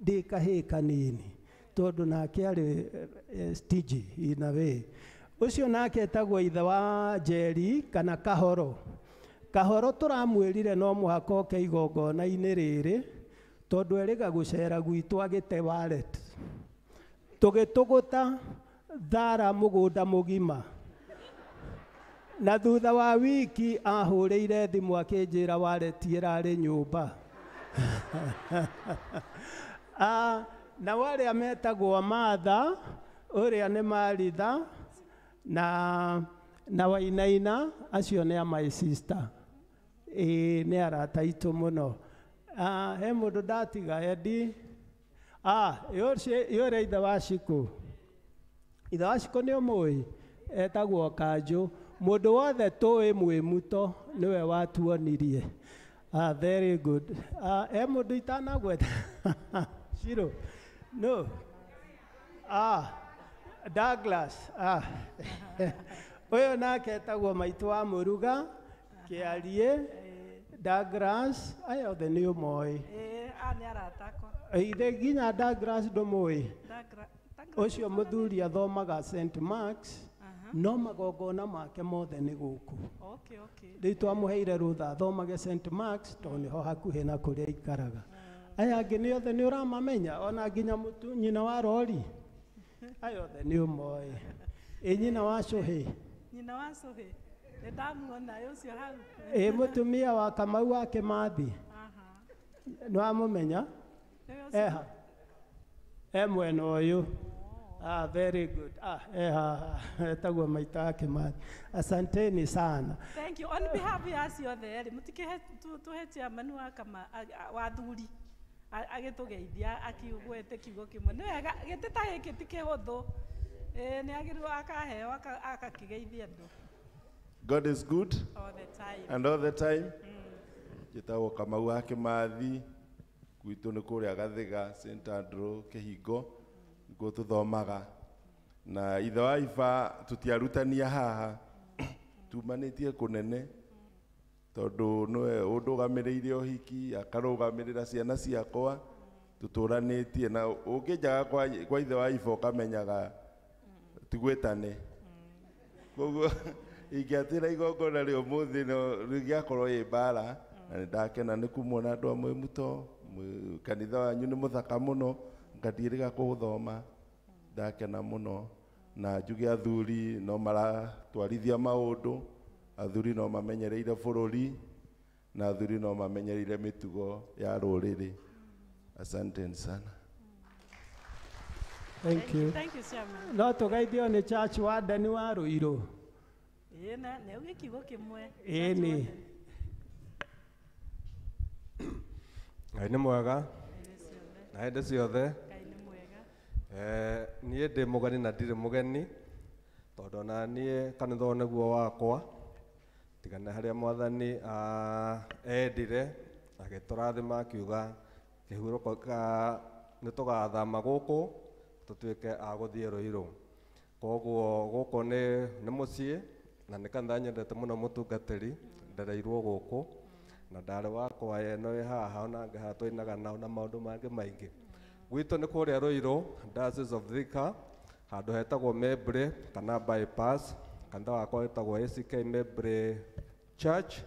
Ndĩ kahĩĩ kanini tondũ nake arĩ stingy in a way. Ũcio nake etagwo ithe wa Njeri kana Kahoro. Kahoro tũramwĩrire no mũhaka oke igongona-inĩ rĩrĩ tondũ erĩga gũcera gwitũ agĩte wallet. Tũgĩtũgũta thara mũgũnda mũgima. Na thutha wa wiki ahũrĩire thimũ akĩnjĩra wallet ĩrarĩ nyũmba. Na warĩa metagwo Martha, ũrĩa nĩ Maritha na Wainaina, acio nĩ a my sister. Nĩ arata aitũ mũno. He mũndũ ndatiga Edi. Yũrĩa ithe wa Shiko. Ithe wa Shiko nĩ ũmũĩ, etagwo Kanjũ. Mũndũ wothe tũĩ mwĩ muto nĩwe watuonirie. Very good. He mũndũ itanagweta? Shiro. No. Douglas. Ũyũ nake etagwo maitũ wa Mũruga, Kĩarie, Douglas, aya othe nĩ ũmoĩ. Aya nĩ arata akwa. Ithe nginya Douglas ndũmũĩ. Douglas. Ũcio mũthuri athomaga St Marks, no magongona make mothe nĩ gũkũ. Okay, okay. Rĩu twamũheire rũtha athomage St Marks tondũ nĩho hakuhĩ na kũrĩa aikaraga. Aya angĩ nĩ othe nĩ ũramamenya, ona nginya mũtu nyina wa rori. Aya othe nĩ ũmoĩ. Ĩ nyina wa Cũhĩ. Nyina wa Cũhĩ. Nĩ ndamuona ũcio hau. Ĩ mũtumia wa Kamau wa Kĩmathi. Nĩ wamũmenya? Nĩwe ũcio. Eha. E mwena ũyũ. Ah, very good. Ah, eha, etagwo maita wa Kĩmathi. Asanteni sana. Thank you. On behalf ya acio othe rĩ, mũtikĩhe tũhe chairman wa kama wa athuri agĩtũgeithia akiugwete kiugo kĩmwe. Nĩ wega gĩtĩ ta gĩkĩ ti kĩhũthũ. Nĩ agĩrĩirwo akaheo agakĩgeithia andũ God is good all the time. and all the time. Njĩtagwo Kamau wa Kĩmathi, gwitũ nĩ kũrĩa Gathiga, St Andrew, Kĩhingo, nĩkuo tũthomaga. Na ithe wa Iba tũtiarutania haha, tumanĩtie kũnene, tondũ nĩwe ũndũgamĩrĩire ũhiki, akarũgamĩrĩra ciana ciakwa, tũtũranĩtie na ũngĩnjaga kwa ithe wa Iba ũkamenyaga tigwĩtane. Koguo ingĩatĩra igongona rĩa ũmũthĩ no rĩngĩakorwo ĩ mbara, na nĩndakena nĩ kumuona andũ amwe mũto, kanitha wanyu nĩ mũthaka mũno, ngatiĩrĩga kũũthoma, ndakena mũno. Na njuge athuri no maratwarithia maũndũ, athuri no mamenyereire bũrũri, na athuri no mamenyereire mĩtugo ya rũrĩrĩ. Asanteni sana. Thank you. Thank you, chairman. No tũgeithio nĩ church warden wa Ruiru. Ĩĩ na nĩ auge kiugo kĩmwe. Ĩĩ nĩ. Ngai nĩ mwega na hĩndĩ ciothe. Ngai nĩ mwega. Niĩ ndĩ mũgeni na ndirĩ mũgeni, tondũ ona niĩ kanitha ũyũ nĩguo wakwa, tiga nĩ harĩa mwathani endire agĩtũrathima akiuga kĩhurũko nĩ tũgathama gũkũ tũtuĩke a gũthiĩ Ruiru. Koguo gũkũ nĩ mũciĩ na nĩ kanitha nyendete mũno mũtungatĩri, ndereirwo gũkũ na ndarĩ wakwa ĩno ĩ haha ona angĩ haha tũinaga nao na maũndũ mangĩ maingĩ. Gwitũ nĩ kũrĩa Ruiru, Diocese of Thika, handũ hetagwo Mebri kana bypass. Kanitha wakwa wĩtagwo ACK Mebri Church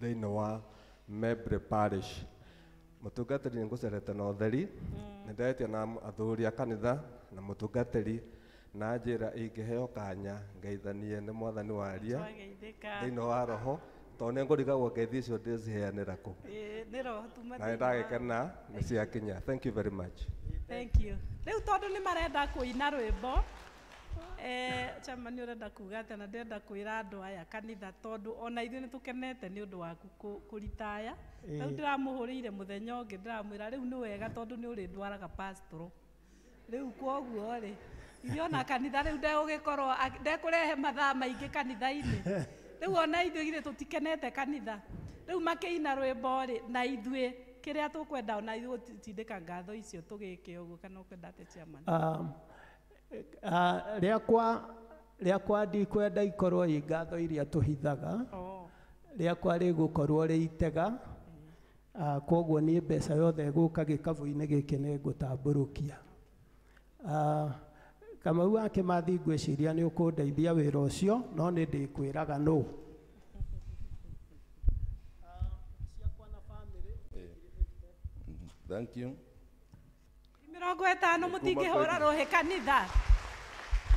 thĩinĩ wa Mebri Parish. Mũtungatĩri nĩ ngũcerete na ũtheri, nĩ ndetia na athuri a kanitha na mũtungatĩri na njĩra ingĩheo kanya ngeithanie nĩ mwathani waria Twageithĩka. thĩinĩ wa roho, tondũ nĩ ngũrigagwo ngeithi icio ndĩciheanĩra kũ. Ĩĩ nĩ roho tuma Na nĩ thĩinĩ wa ndagĩkena nĩ ciakinya. Thank you very much. Thank you. Rĩu tondũ nĩ marenda kũina rwĩmbo, chairman ũrenda kuga atĩa? Na ndĩrenda kwĩra andũ aya kanitha tondũ ona ithuĩ nĩ tũkenete nĩ ũndũ waku kũritaya. Rĩu ndĩramũhũrĩire mũthenya ũngĩ ndĩramwĩra rĩu nĩ wega tondũ nĩ ũrĩndwaraga pastoral. Rĩu kwoguo rĩ, ithuĩ ona kanitha rĩu ndegũgĩkorwo ndekũrehe mathaa maingĩ kanitha-inĩ. Rĩu ona ithuĩ githĩ tũtikenete kanitha. Rĩu makĩina rwĩmbo rĩ, na ithuĩ kĩrĩa tũkwenda ona ithuĩ gũtindĩka ngatho icio tũgĩke ũguo, kana ũkwenda atĩa chairman? Rĩakwa ndikwenda ikorwo i ngatho iria tũhithaga. Rĩakwa rĩgũkorwo rĩ itega. Koguo niĩ mbeca yothe ĩgũka gĩkabũ-inĩ gĩkĩ nĩ ngũtambũrũkia. Kamau wa Kĩmathi ngwĩciria nĩ ũkũndeithia wĩra ũcio, no nĩ ndĩkwĩraga nũ. Thank you. 50 mũtingĩhũra rũhĩ kanitha.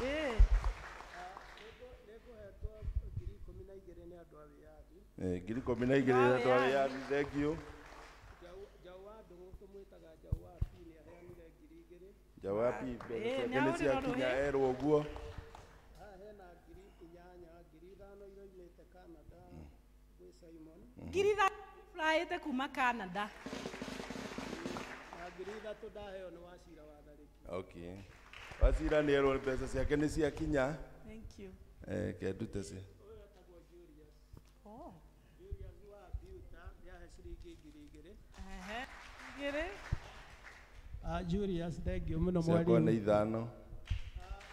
Ĩĩ. 12,000 nĩ andũ a wĩyathi. Thank you. Njaũ wa P mbeca ciake nĩ ciakinya erwo ũguo. 5,000 flyĩte kuma Canada. 3,000 ndaheo nĩ Wacira wa Tharĩki. Okay. Wacira nĩ erwo mbeca ciake nĩ ciakinya. Thank you. Kendute ci. Oh. Julius wa Biuta nĩahe ciringi 2,000. Ehe. 2,000. Julius, thank you mũno Ciakwa nĩ mwalimu. 5.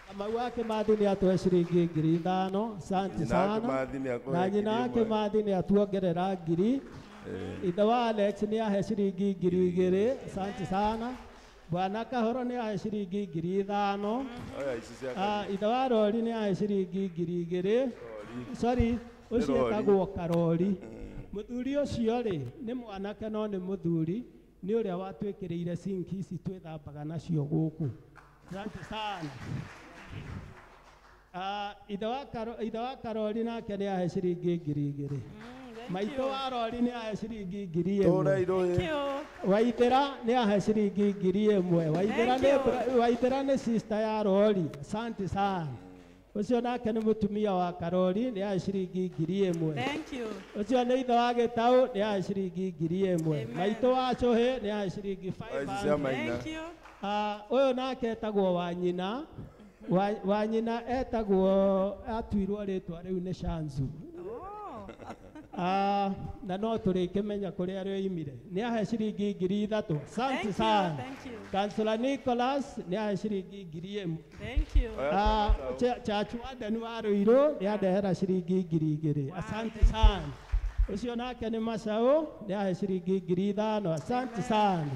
Kamau wa Kĩmathi nĩ atũhe ciringi 5,000. Asante Nyina wa sana. Kĩmathi nĩ akũhe Na nyina wa 1,000. Kĩmathi nĩ atuongerera 1,000. Ithe wa Alex nĩ ahe ciringi 2,000. Asante sana. Bwana Kahoro nĩ ahe ciringi 5,000. Oya ici cia Ithe wa Rori nĩ ahe ciringi 2,000. Sorry, ũcio Rori. etagwo Karori. Mũthuri ũcio rĩ nĩ mwanake no nĩ mũthuri, nĩ ũrĩa watwĩkĩrĩire sinki ici twĩthambaga nacio gũkũ. Asante sana. Ithe wa Karori nake nĩ ahe ciringi 2,000. Maitũ wa Rori nĩ ahe ciringi 1,000. Tũra irũĩ. Waithĩra nĩ ahe ciringi 1,000. Waithĩra Thank nĩ you. Waithĩra nĩ sister ya Rori. Asante sana. Ũcio nake nĩ mũtumia wa Karori nĩ ahe ciringi 1,000. Thank you. Ũcio nĩ ithe wa Gĩtaũ nĩ ahe ciringi 1,000. Maitũ wa Cũhĩ nĩ ahe ciringi Oya ici cia 500. Maina. Thank you. Ũyũ nake etagwo Wanyina. Wanyina etagwo atuirwo rĩtwa rĩu nĩ Shanzu. Oh. Na no tũrĩkĩmenya kũrĩa rĩoimire. Nĩ ahe ciringi 3,000. Thank Asante you. sana. Thank you. Kansula Nicholas nĩ ahe ciringi 1,000. Thank you. Oya cia Macaũ. Chachu Aden wa Ruiru nĩ andehera ciringi 2,000. Asante sana. Ũcio nake nĩ Macaũ nĩ ahe ciringi 5,000. Asante sana.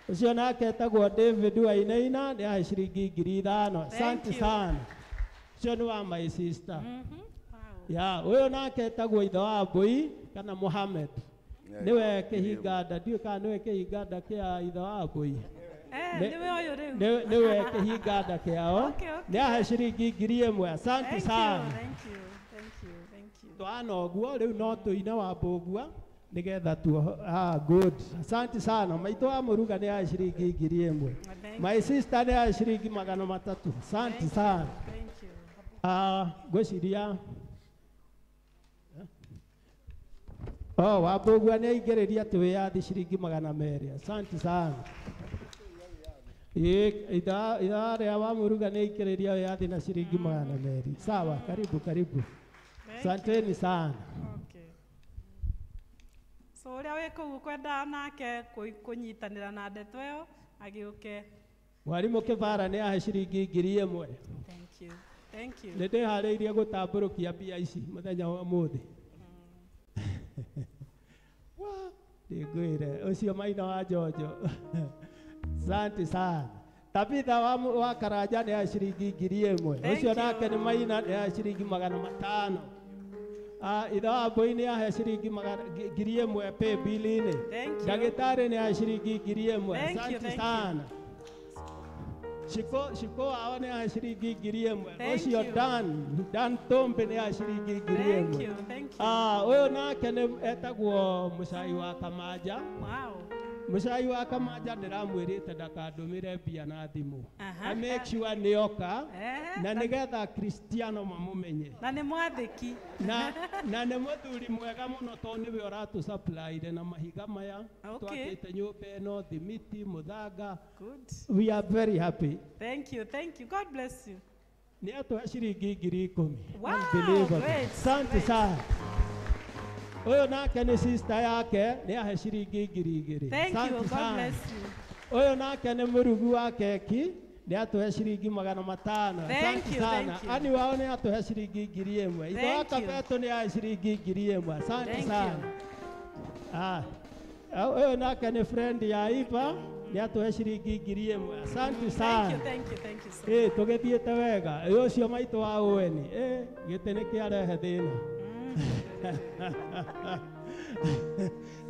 Ũcio nake etagwo David Wainaina nĩ ahe ciringi 5,000. Thank Asante you. sana. Ũcio nĩ wa my sister. Wow. Ya, ũyũ nake etagwo ithe wa Mbũi kana Mohamed. Yeah, Nĩwe kĩhinganda, ndiũĩ kana nĩwe kĩhinganda kĩa ithe wa Mbũi. Nĩwe ũyũ rĩu. Nĩwe kĩhinganda kĩao. Okay, okay. Nĩ ahe ciringi 1,000. Asante Thank you. sana. Thank you. Thank you. Thank you. Twana ũguo rĩu no tũine wa Mbũgua nĩgetha tuoho. Good. Asante sana. Maitũ wa Mũruga nĩ ahe ciringi 1,000. Thank My sister nĩ ahe ciringi 300. Asante sana. Thank you. Ngwĩciria Oh, Wambũgua nĩ aingĩrĩria atĩ wĩyathi ciringi 200. Asante sana. Ĩ, ithaa rĩa Wamũruga nĩ aingĩrĩria wĩyathi na ciringi 200. Sawa, karibu karibu. Thank you. Asanteni sana. Okay. So ũrĩa wĩ kũu ũkwendaga nake kũnyitanĩra na ndeto ĩyo agĩũke. Mwarimũ Kĩbara nĩ ahe ciringi 1,000. Thank you. Thank you. Nĩ ndĩharĩirie gũtambũrũkia mbia ici mũthenya wa ũmũthĩ. Ndĩngwĩre ũcio Maina wa Njonjo. Asante sana. Tabitha wa Karanja nĩ ahe ciringi 1,000. Thank Ũcio you. nake nĩ Maina nĩ ahe ciringi 500. Ithe wa Mbũi nĩ ahe ciringi 1,000 pay bill-inĩ. Thank you. Ndagĩtarĩ nĩ ahe ciringi 1,000. Thank you, Asante thank you. sana. Shiko wao nĩ ahe ciringi 1,000. Thank Ũcio you. Dan Tombe nĩ ahe ciringi Thank 1,000. you. Thank you. Ũyũ nake nĩ etagwo Mũcai wa Kamanja. Wow. Mũcai wa Kamanja ndĩramwĩrĩte ndakandũmĩre mbia na thimũ. Aha. A make sure nĩoka na nĩgetha Kristiano mamũmenye. Na nĩ mwathĩki. Na nĩ mũthuri mwega mũno tondũ nĩwe ũratũsupplyire na mahiga maya. Okay. Twakĩte nyũmba ĩno, thimiti, mũthanga. Good. We are very happy. Thank you. Thank you. God bless you. Nĩ atũhe ciringi 10,000. Wow, Unbelievable. great, Asante great. sana. Ũyũ nake nĩ sister yake nĩ ahe ciringi 2,000. Thank you. Asante God sana. bless you. Ũyũ nake nĩ mũrugi wa keki nĩ atũhe ciringi 500. Thank Asante you, sana. thank you. Ani wao nĩ atũhe ciringi 1,000. Ithe wa Thank you. Kabeto nĩ ahe ciringi 1,000. Asante Thank sana. Ũyũ nake nĩ friend ya Iva nĩ atũhe ciringi 1,000. Asante Thank sana. you. Thank you. Thank you so much. Tũgĩthiĩte wega. Ĩ, ũcio maitũ wa Owen. Gĩtĩ nĩ kĩarehe thĩna.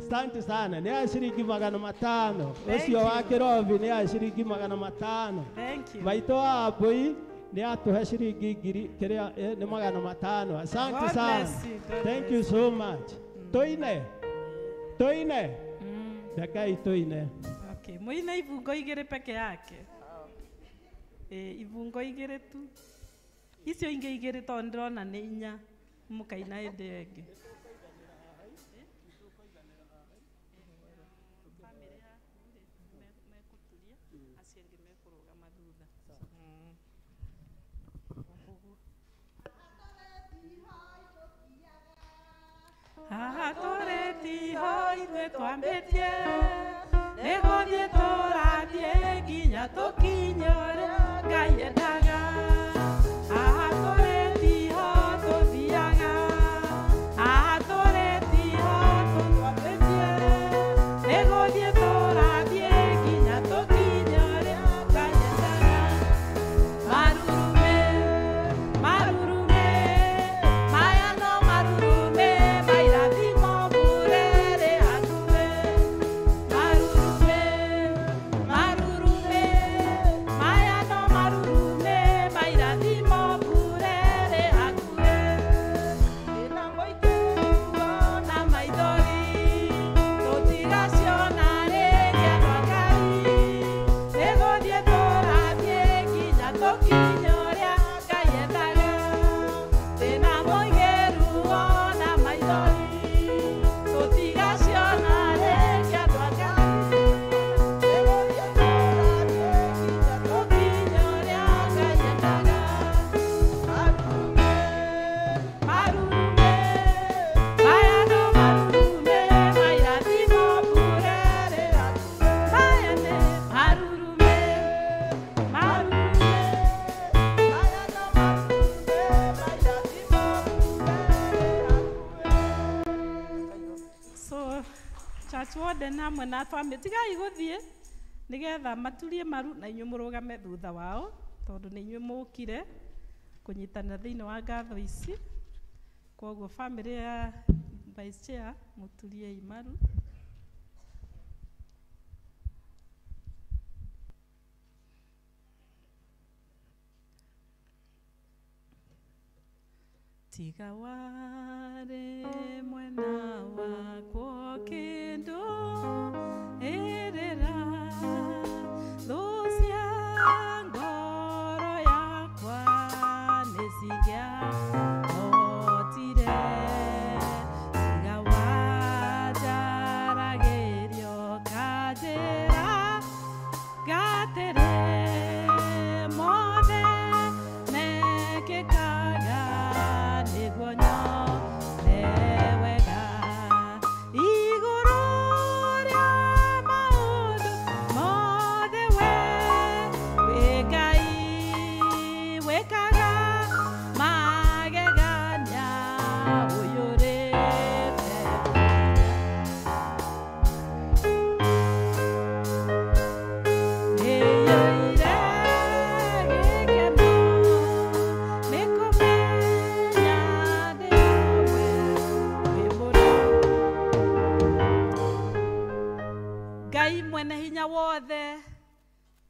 Asante sana. Nĩ ahe ciringi 500. Thank Ũcio wa you. Kĩrobi nĩ ahe ciringi 500. Thank you. Maitũ wa Mbũi nĩ atũhe ciringi ngiri kĩrĩa nĩ 500. Asante God sana. bless you. God Thank bless you so much. Tũine. Tũine. Rekei tũine. Okay. Mũine ibungo igĩrĩ peke yake. Ibungo igĩrĩ tu. Icio ingĩ igĩrĩ tondũ ndĩrona nĩ inya. Mũkaina hĩndĩ ĩyo ĩngĩ. Haha tũrĩ tiho ithuĩ twambĩtie, nĩ gũthiĩ tũrathiĩ nginya tũkinye ũrĩa Ngai endaga. Haha tũrĩ tiho tũthiaga, haha tũrĩ tiho tũtwambĩtie, warden hamwe na family tigai gũthiĩ nĩgetha maturie maru na inyuĩ mũrũgame thutha wao tondũ nĩ inyuĩ mũkire kũnyitanĩra thĩinĩ wa ngatho ici. Koguo family ya vice chair mũturiei maru. Tiga warĩ mwena wakwa kĩndũ ĩrĩra thũ cia ngoro yakwa nĩcingĩahotire. Tiga wanjaragĩrio kanjĩra ngatĩrĩ mothe mekĩkaga nĩguo nyone wega. Igũrũ rĩa maũndũ mothe we wĩ Ngai wĩkaga magegania ũiyũrĩte. Ĩiyũire gĩkeno nĩ kũmenya ndĩ hamwe wĩ mũrũ. Ngai mwene hinya wothe,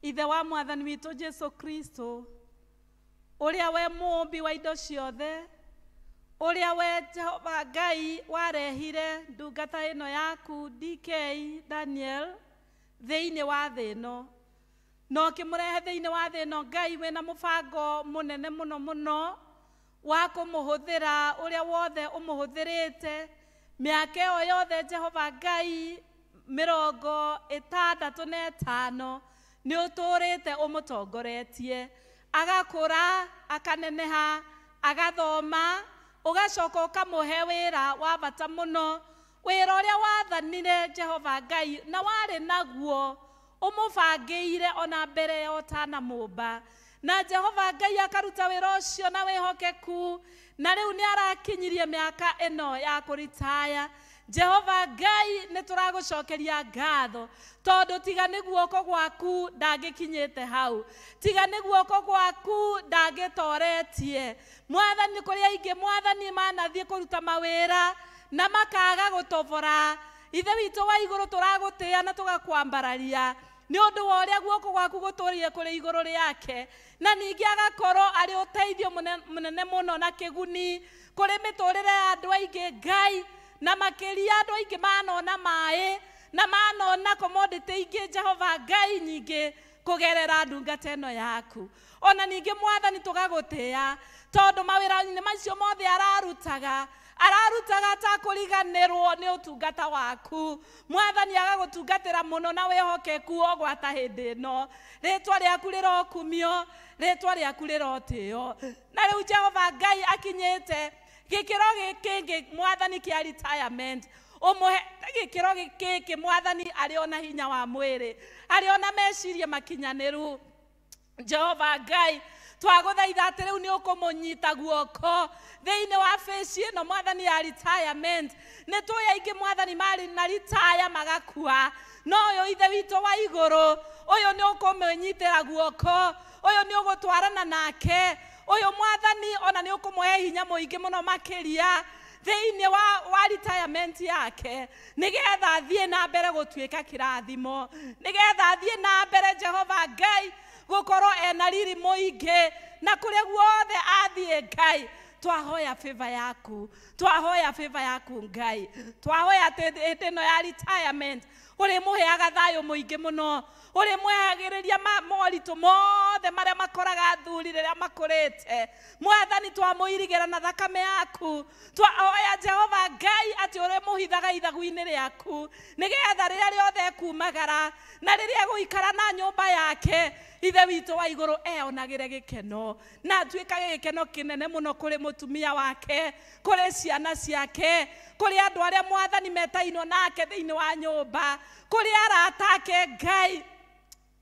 ithe wa mwathani witũ Jesu Kristo, ũrĩa we mũũmbi wa indo ciothe, ũrĩa we Jehova Ngai warehire ndungata ĩno yaku DK Daniel thĩinĩ wa thĩ ĩno, na ũkĩmũrehe thĩinĩ wa thĩ ĩno Ngai wĩna mũbango mũnene mũno mũno wa kũmũhũthĩra ũrĩa wothe ũmũhũthĩrĩte mĩaka ĩyo yothe Jehova Ngai 65 nĩ ũtũrĩte ũmũtongoretie, agakũra akaneneha agathoma, ũgacoka ũkamũhe wĩra wa bata mũno, wĩra ũrĩa wathanire Jehova Ngai na warĩ naguo ũmũbangĩire ona mbere ya ũtanamũmba. Na Jehova Ngai akaruta wĩra ũcio na wĩhokeku, na rĩu nĩ arakinyirie mĩaka ĩno ya kũritaya. Jehova Ngai nĩ tũragũcokeria ngatho tondũ tiga nĩ guoko gwaku ndangĩkinyĩte hau, tiga nĩ guoko gwaku ndangĩtoretie. Mwathani, kũrĩ aingĩ mwathani manathiĩ kũruta mawĩra na makaga gũtobora. Ithe witũ wa igũrũ tũragũtĩĩa na tũgakwambararia nĩ ũndũ wa ũrĩa guoko gwaku gũtũrire kũrĩ igũrũ rĩake, na ningĩ agakorwo arĩ ũteithio mũnene mũno na kĩguni kũrĩ mĩtũrĩre ya andũ aingĩ Ngai, na makĩria andũ aingĩ manona maĩ na manona commodity ingĩ Jehova Ngai nyingĩ kũgerera ndungata ĩno yaku. Ona ningĩ mwathani tũgagũtĩĩa tondũ mawĩra-inĩ macio mothe ararutaga atakũriganĩrwo nĩ ũtungata waku. Mwathani agagũtungatĩra mũno na wĩhokeku o gwata hĩndĩ ĩno. Rĩtwa rĩaku rĩrokumio, rĩtwa rĩaku rĩrotĩo. Na rĩu Jehova Ngai akinyĩte gĩkĩro gĩkĩ mwathani kĩa retirement, ũmũhete gĩkĩro gĩkĩ mwathani arĩ ona hinya wa mwĩrĩ, arĩ ona meciria makinyanĩru. Jehova Ngai twagũthaitha atĩ rĩu nĩ ũkũmũnyita guoko thĩinĩ wa phase ĩno mwathani ya retirement. Nĩ tũĩ aingĩ mwathani marĩ na retire magakua, no ũyũ ithe witũ wa igũrũ, ũyũ nĩ ũkũmũnyitĩra guoko, ũyũ nĩ ũgũtwarana nake, ũyũ mwathani ona nĩ ũkũmũhe hinya mũingĩ mũno makĩria thĩinĩ wa retirement yake, nĩgetha athiĩ na mbere gũtuĩka kĩrathimo, nĩgetha athiĩ na mbere Jehova Ngai gũkorwo ena riri mũingĩ na kũrĩa guothe athiĩ Ngai. Twahoya favor yaku, twahoya favor yaku Ngai, twahoya atĩ hĩndĩ ĩno ya retirement ũrĩmũheaga thayũ mũingĩ mũno, ũrĩmwehagĩrĩria moritũ mothe marĩa makoraga athuri rĩrĩa makũrĩte. Mwathani twamũirigĩra na thakame yaku, twahoya Jehova Ngai atĩ ũrĩmũhithaga ithagu-inĩ rĩaku, nĩgetha rĩrĩa rĩothe ekumagara na rĩrĩa egũikara na nyũmba yake, ithe witũ wa igũrũ eonagĩre gĩkeno na atuĩkage gĩkeno kĩnene mũno kũrĩ mũtumia wake, kũrĩ ciana ciake, kũrĩ andũ arĩa mwathani metainwo nake thĩinĩ wa nyũmba, kũrĩ arata ake Ngai.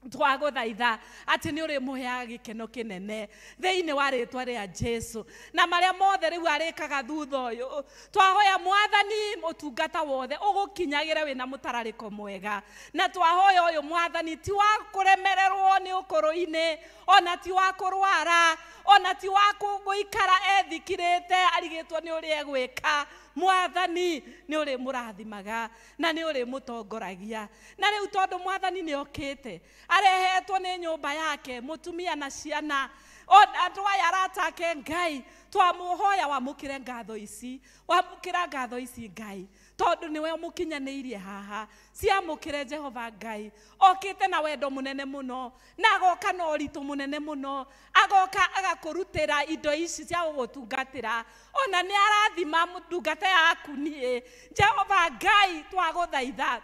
Twagũthaitha atĩ nĩ ũrĩmũheaga gĩkeno kĩnene thĩinĩ wa rĩtwa rĩa Jesu na marĩa mothe rĩu arĩkaga thutha ũyũ twahoya mwathani ũtungata wothe ũgũkinyagĩre wĩna mũtararĩko mwega na twahoya ũyũ mwathani ti wa kũremererwo nĩ ũkũrũ-inĩ ona ti wa kũrwara ona ti wa gũikara ethikirĩte arigĩtwo nĩ ũrĩa egwĩka mwathani nĩ ũrĩmũrathimaga na nĩ ũrĩmũtongoragia na rĩu tondũ mwathani nĩ okĩte arehetwo nĩ nyũmba yake mũtumia na ciana andũ aya aratake Ngai twamũhoya wamũkĩre ngatho ici wamũkĩra ngatho ici Ngai tondũ nĩwe ũmũkinyanĩirie haha ciamũkĩre Jehova Ngai okĩte na wendo mũnene mũno na agoka na ũritũ mũnene mũno agoka agakũrutĩra indo ici cia gũgũtungatĩra ona nĩ arathima ndungata yaku niĩ Jehova Ngai twagũthaitha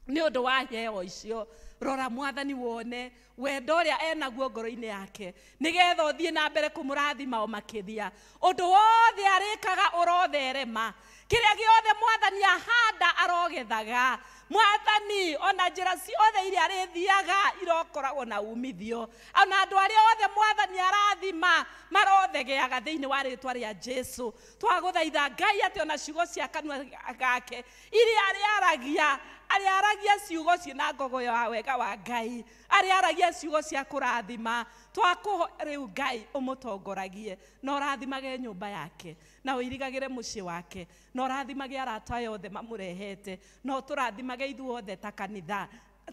nĩ ũndũ wa heo icio rora mwathani wone wendo ũrĩa enaguo ngoro-inĩ yake nĩgetha ũthiĩ na mbere kũmũrathima o makĩria ũndũ wothe arĩkaga ũrotherema kĩrĩa gĩothe mwathani ahanda arogethaga mwathani ona njĩra ciothe iria arĩthiaga irokoragwo na umithio ona andũ arĩa othe mwathani arathima marothegeaga thĩinĩ wa rĩtwa rĩa Jesu twagũthaitha Ngai atĩ ona ciugo cia kanua gake iria arĩaragia arĩaragia ciugo ciĩna ngogoyo ya wega wa Ngai arĩaragia ciugo cia kũrathima twakũhoya rĩu Ngai ũmũtongoragie na ũrathimage nyũmba yake na ũirigagĩre mũciĩ wake na ũrathimage arata aya othe mamũrehete na ũtũrathimage ithuothe ta kanitha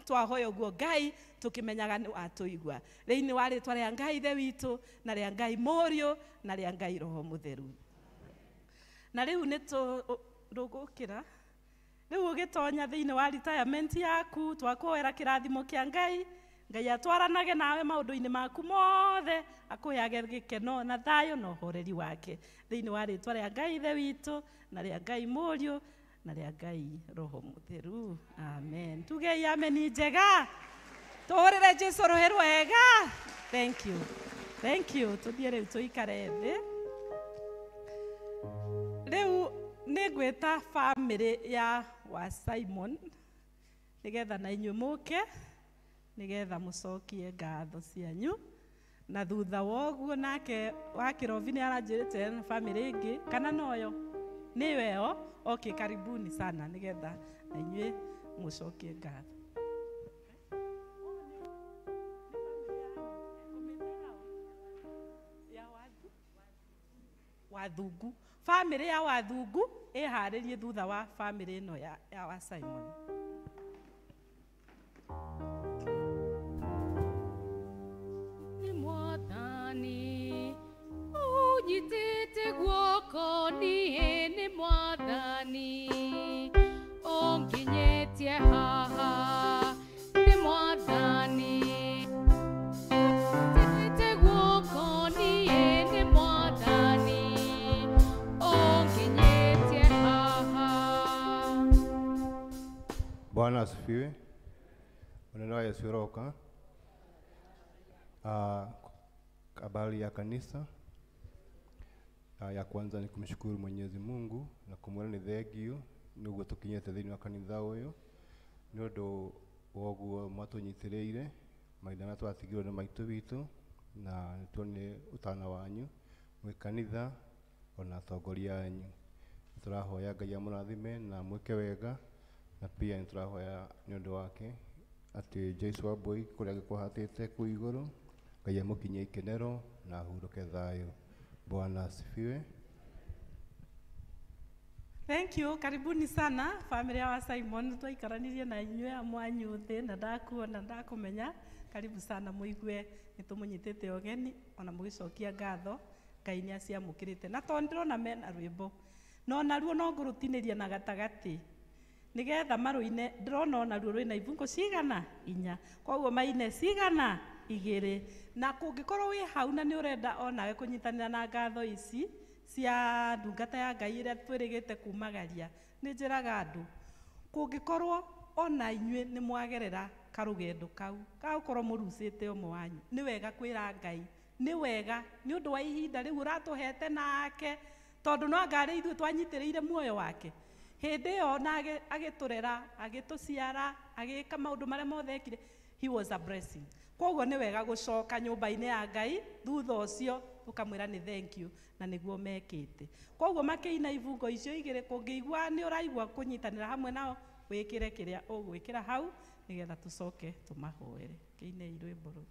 twahoya ũguo Ngai tũkĩmenyaga nĩ watũigua thĩinĩ wa rĩtwa rĩa Ngai Ithe witũ na rĩa Ngai Mũriũ na rĩa Ngai Roho Mũtheru na rĩu nĩ tũgũkĩra rĩu ũgĩtonya thĩinĩ wa retirement yaku twakũhoera kĩrathimo kĩa Ngai Ngai atwaranage nawe maũndũ-inĩ maku mothe akũheage gĩkeno na thayũ na ũhoreri wake thĩinĩ wa rĩtwa rĩa Ngai Ithe witũ na rĩa Ngai Mũriũ na rĩa Ngai Roho Mũtheru amen tugei ameni njega tũhũrĩre Jesu rũhĩ rwega thank you thank you tũthiĩ rĩu tũikare thĩ rĩu nĩ ngwĩta bamĩrĩ ya wa Simon nĩgetha na inyuĩ mũke nĩgetha mũcokie ngatho cianyu na thutha wa ũguo nake wa Kĩrobi nĩ aranjĩrĩte na bamĩrĩ ĩngĩ kana noyo nĩyo ĩyo okay karibuni sana nĩgetha na inyuĩ mũcokie ngatho Wathungu bamĩrĩ ya Wathungu ĩharĩrie thutha wa bamĩrĩ ĩno ya wa Simon Nĩ mwathani ũnyitĩte guoko niĩ nĩ mwathani ũnginyĩtie haha nĩ mwathani ũnyitĩte guoko niĩ nĩ mwathani ũnginyĩtie haha. Bwana asifiwe. Maneno ya Yesu roka. Habari ya kanisa. Ya kwanza ni kumshukuru Mwenyezi Mungu na kumwona ni thengio niguo tukinyete thiini wa kanitha uyu ni undu woguo mwatunyitiriire maitha na twatigirwo ni maitu witu na nituonire utana wanyu mwi kanitha ona atongoria anyu. Turahoya Ngai amurathime na mwike wega na pia niturahoya ni undu wake ati Joyce Wambui kuria angĩkorwo kuu iguru Ngai amũkinyie ikenero na ahurũke thayũ. Bwana asifiwe. Thank you. Karibuni sana familia wa Simon twaikaranirie na inyuĩ amwe anyu thĩ na ndakuona ndakumenya. Karibu sana muigue nĩtũmũnyitĩte ũgeni ona mũgĩcokia ngatho Ngai nĩ aciamũkĩrĩte na tondũ ndĩrona mena rwĩmbo no naruo no ngũrũtinĩria na gatagatĩ nĩgetha marũine ndĩrona onaruo rwĩna ibungo cigana inya koguo maine cigana igĩrĩ na kũngĩkorwo wĩ hau na nĩ ũrenda onawe kũnyitanĩra na ngatho ici cia ndungata ya Ngai ĩrĩa twĩrĩgĩte kumagaria nĩ njĩraga andũ kũngĩkorwo ona inyuĩ nĩ mwagerera karũgendo kau gagũkorwo mũrucĩte ũmwe wanyu nĩ wega kwĩra Ngai nĩ wega nĩ ũndũ wa ihinda rĩu ũratũhete nake tondũ no anga arĩ ithuĩ twanyitĩrĩire muoyo wake hĩndĩ ĩyo na agĩtũrera agĩtũciara agĩka maũndũ marĩa mothe ekire He was a blessing. Koguo nĩ wega gũcoka nyũmba-inĩ ya Ngai thutha ũcio ũkamwĩra nĩ thank you na nĩguo mekĩte. Koguo makĩina ibungo icio igĩrĩ, kũngĩigua nĩ ũraigua kũnyitanĩra hamwe nao, wĩkĩre kĩrĩa ũgwĩkĩra hau nĩgetha tũcoke tũmahoere. Kĩinei rwĩmbo rũu.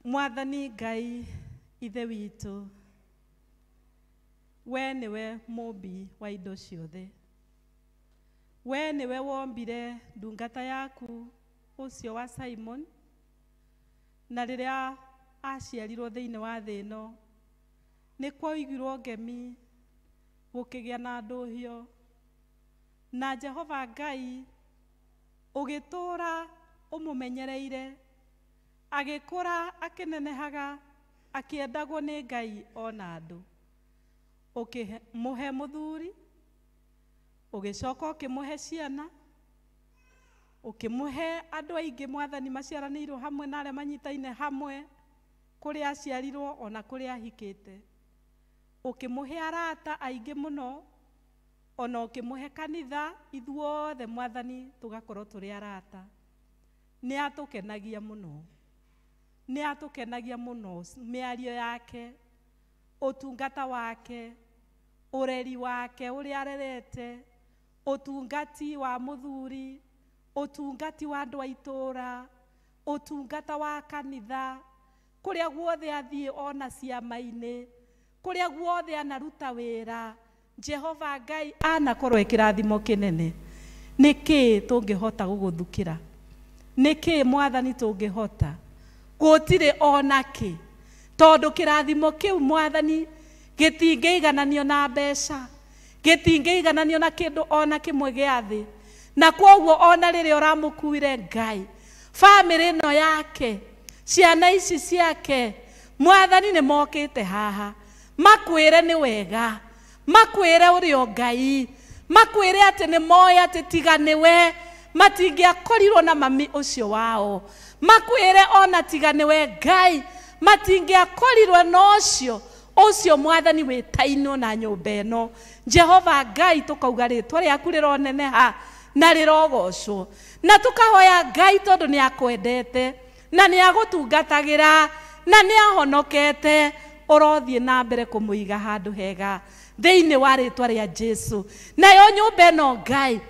Mwathani Ngai ithe witũ, we nĩwe mũmbi wa indo ciothe, we nĩwe wombire ndungata yaku ũcio wa Simon, na rĩrĩa aciarirwo thĩinĩ wa thĩ ĩno nĩ kwaiguirwo ngemi, gũkĩgĩa na ndũhio, na Jehova Ngai ũgĩtũũra ũmũmenyereire, agĩkũra akĩnenehaga, akĩendagwo nĩ Ngai ona andũ. Ũkĩmũhe mũthuri, ũgĩcoka ũkĩmũhe ciana, ũkĩmũhe andũ aingĩ Mwathani maciaranĩirwo hamwe na arĩa manyitaine hamwe, kũrĩa aciarirwo ona kũrĩa ahikĩte. Ũkĩmũhe arata aingĩ mũno, ona ũkĩmũhe kanitha, ithuothe Mwathani tũgakorwo tũrĩ arata. Nĩ atũkenagia mũno, nĩ atũkenagia mũno, mĩario yake, ũtungata wake, ũreri wake ũrĩa arerete, ũtungati wa mũthuri, ũtungati wa andũ a itũũra, ũtungata wa kanitha, kũrĩa guothe athiĩ ona ciama-inĩ, kũrĩa guothe anaruta wĩra, Jehova Ngai anakorwo e kĩrathimo kĩnene. Nĩkĩ tũngĩhota gũgũthukĩra? Nĩkĩ Mwathani tũngĩhota? Gũtirĩ ona kĩ, tondũ kĩrathimo kĩu Mwathani gĩtingĩigananio na mbeca, gĩtingĩigananio na kĩndũ ona kĩmwe gĩa thĩ. Na kwoguo ona rĩrĩa ũramũkuire Ngai, bamĩrĩ ĩno yake, ciana ici ciake, Mwathani nĩ mokĩte haha makwĩre nĩ wega, makwĩre ũrĩ o Ngai, makwĩre atĩ nĩ moĩ atĩ tiga nĩwe matingĩakorirwo na mami ũcio wao, makwĩre ona tiga nĩwe Ngai matingĩakorirwo na ũcio ũcio Mwathani wĩtainwo na nyũmba ĩno. Jehova Ngai tũkauga rĩtwa rĩaku rĩroneneha, Na rĩrogocwo. Na tũkahoya Ngai tondũ nĩ akwendete na nĩ agũtungatagĩra na nĩ ahonokete, ũrothiĩ na mbere kũmũiga handũ hega thĩinĩ wa rĩtwa rĩa Jesu. Nayo nyũmba ĩno Ngai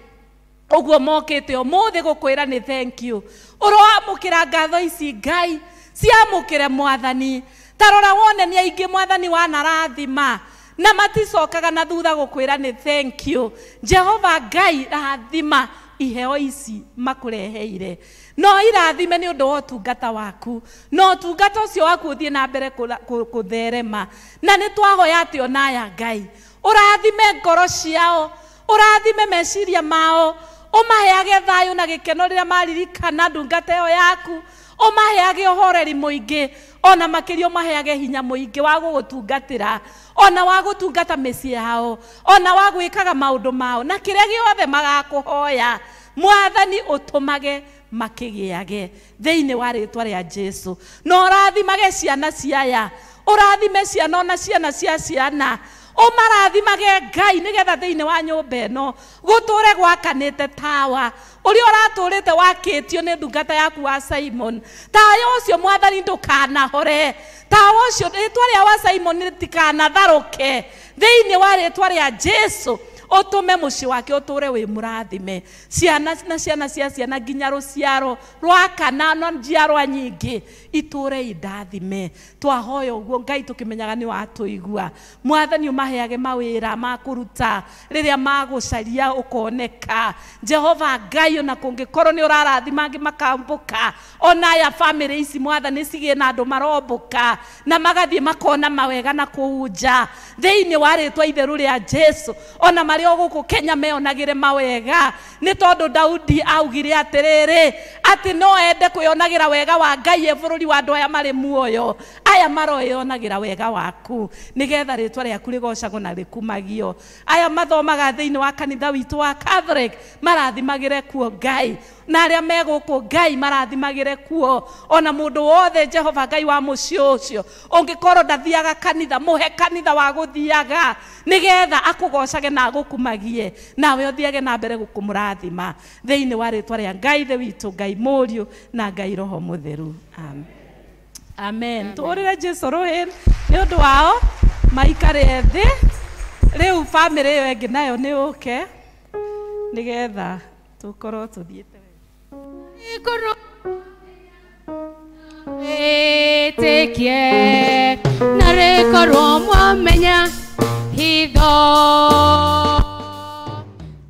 ũguo mokĩte ũmũthĩ gũkwĩra nĩ thank you, ũroamũkĩra ngatho ici Ngai, ciamũkĩre Mwathani. Ta rora wone nĩ aingĩ Mwathani wanarathima na maticokaga na thutha gũkwĩra nĩ thank you. Jehova Ngai, rathima iheo ici makũreheire, no irathime nĩ ũndũ wa ũtungata waku, na ũtungata ũcio waku ũthiĩ na mbere kũtherema. Na nĩ twahoya atĩ onaya Ngai ũrathime ngoro ciao, ũrathime meciria mao, ũmaheage thayũ na gĩkeno rĩrĩa maririkana ndungata ĩyo yaku, ũmaheage ũhoreri mũingĩ, ona makĩria ũmaheage hinya mũingĩ wa gũgũtungatĩra, ona wa gũtungata mĩciĩ yao, ona wa gwĩkaga maũndũ mao, na kĩrĩa gĩothe magakũhoya Mwathani ũtũmage makĩgĩage thĩinĩ wa rĩtwa rĩa Jesu. Na ũrathimage ciana ciaya, ũrathime ciana ona ciana cia ciana, ũmarathimage Ngai, nĩgetha thĩinĩ wa nyũmba ĩno gũtũre gwakanĩte tawa ũrĩa ũratũrĩte wakĩtio nĩ ndungata yaku wa Simon. Tawa ũcio Mwathani ndũkanahore, tawa ũcio rĩtwa rĩa wa Simon rĩtikanatharũke thĩinĩ wa rĩtwa rĩa Jesu. Ũtũme mũciĩ wake ũtũre wĩ mũrathime, ciana na ciana cia ciana nginya rũciaro rwa kana na njiarwa nyingĩ itũre indathime. Twahoya ũguo Ngai tũkĩmenyaga nĩ watũigua. Mwathani ũmaheage mawĩra ma kũruta rĩrĩa magũcaria ũkoneka. Jehova Ngai, ona kũngĩkorwo nĩ ũrarathima angĩ makambũka, ona aya bamĩrĩ ici Mwathani cigĩe na andũ marombũka na magathiĩ makona mawega na kũu nja thĩinĩ wa rĩtwa itheru rĩa Jesu. Ona marĩ o gũkũ Kenya meonagĩre mawega, nĩ tondũ Daudi augire atĩrĩrĩ atĩ no ende kwĩonagĩra wega wa Ngai e bũrũri wa andũ aya marĩ muoyo, aya maroĩonagĩra wega waku, nĩgetha rĩtwa rĩaku rĩgocagwo na rĩkumagio. Aya mathomaga thĩinĩ wa kanitha witũ wa Catholic marathimagĩre kuo Ngai, na arĩa me gũkũ Ngai marathimagĩre kuo. Ona mũndũ wothe Jehova Ngai wa mũciĩ ũcio ũngĩkorwo ndathiaga kanitha, mũhe kanitha wa gũthiaga nĩgetha akũgocage na agũkumagie, nawe ũthiage na mbere gũkũmũrathima thĩinĩ wa rĩtwa rĩa Ngai Ithe witũ, Ngai Mũriũ na Ngai Roho Mũtheru. Amen. Amen. Tũhũrĩre Jesu rũhĩ nĩ ũndũ wao, maikare thĩ. Rĩu bamĩrĩ ĩyo ĩngĩ nayo nĩ ũke nĩgetha tũkorwo tũthiĩte wega. Wĩtĩkie na rĩkorwo mwamenya hitho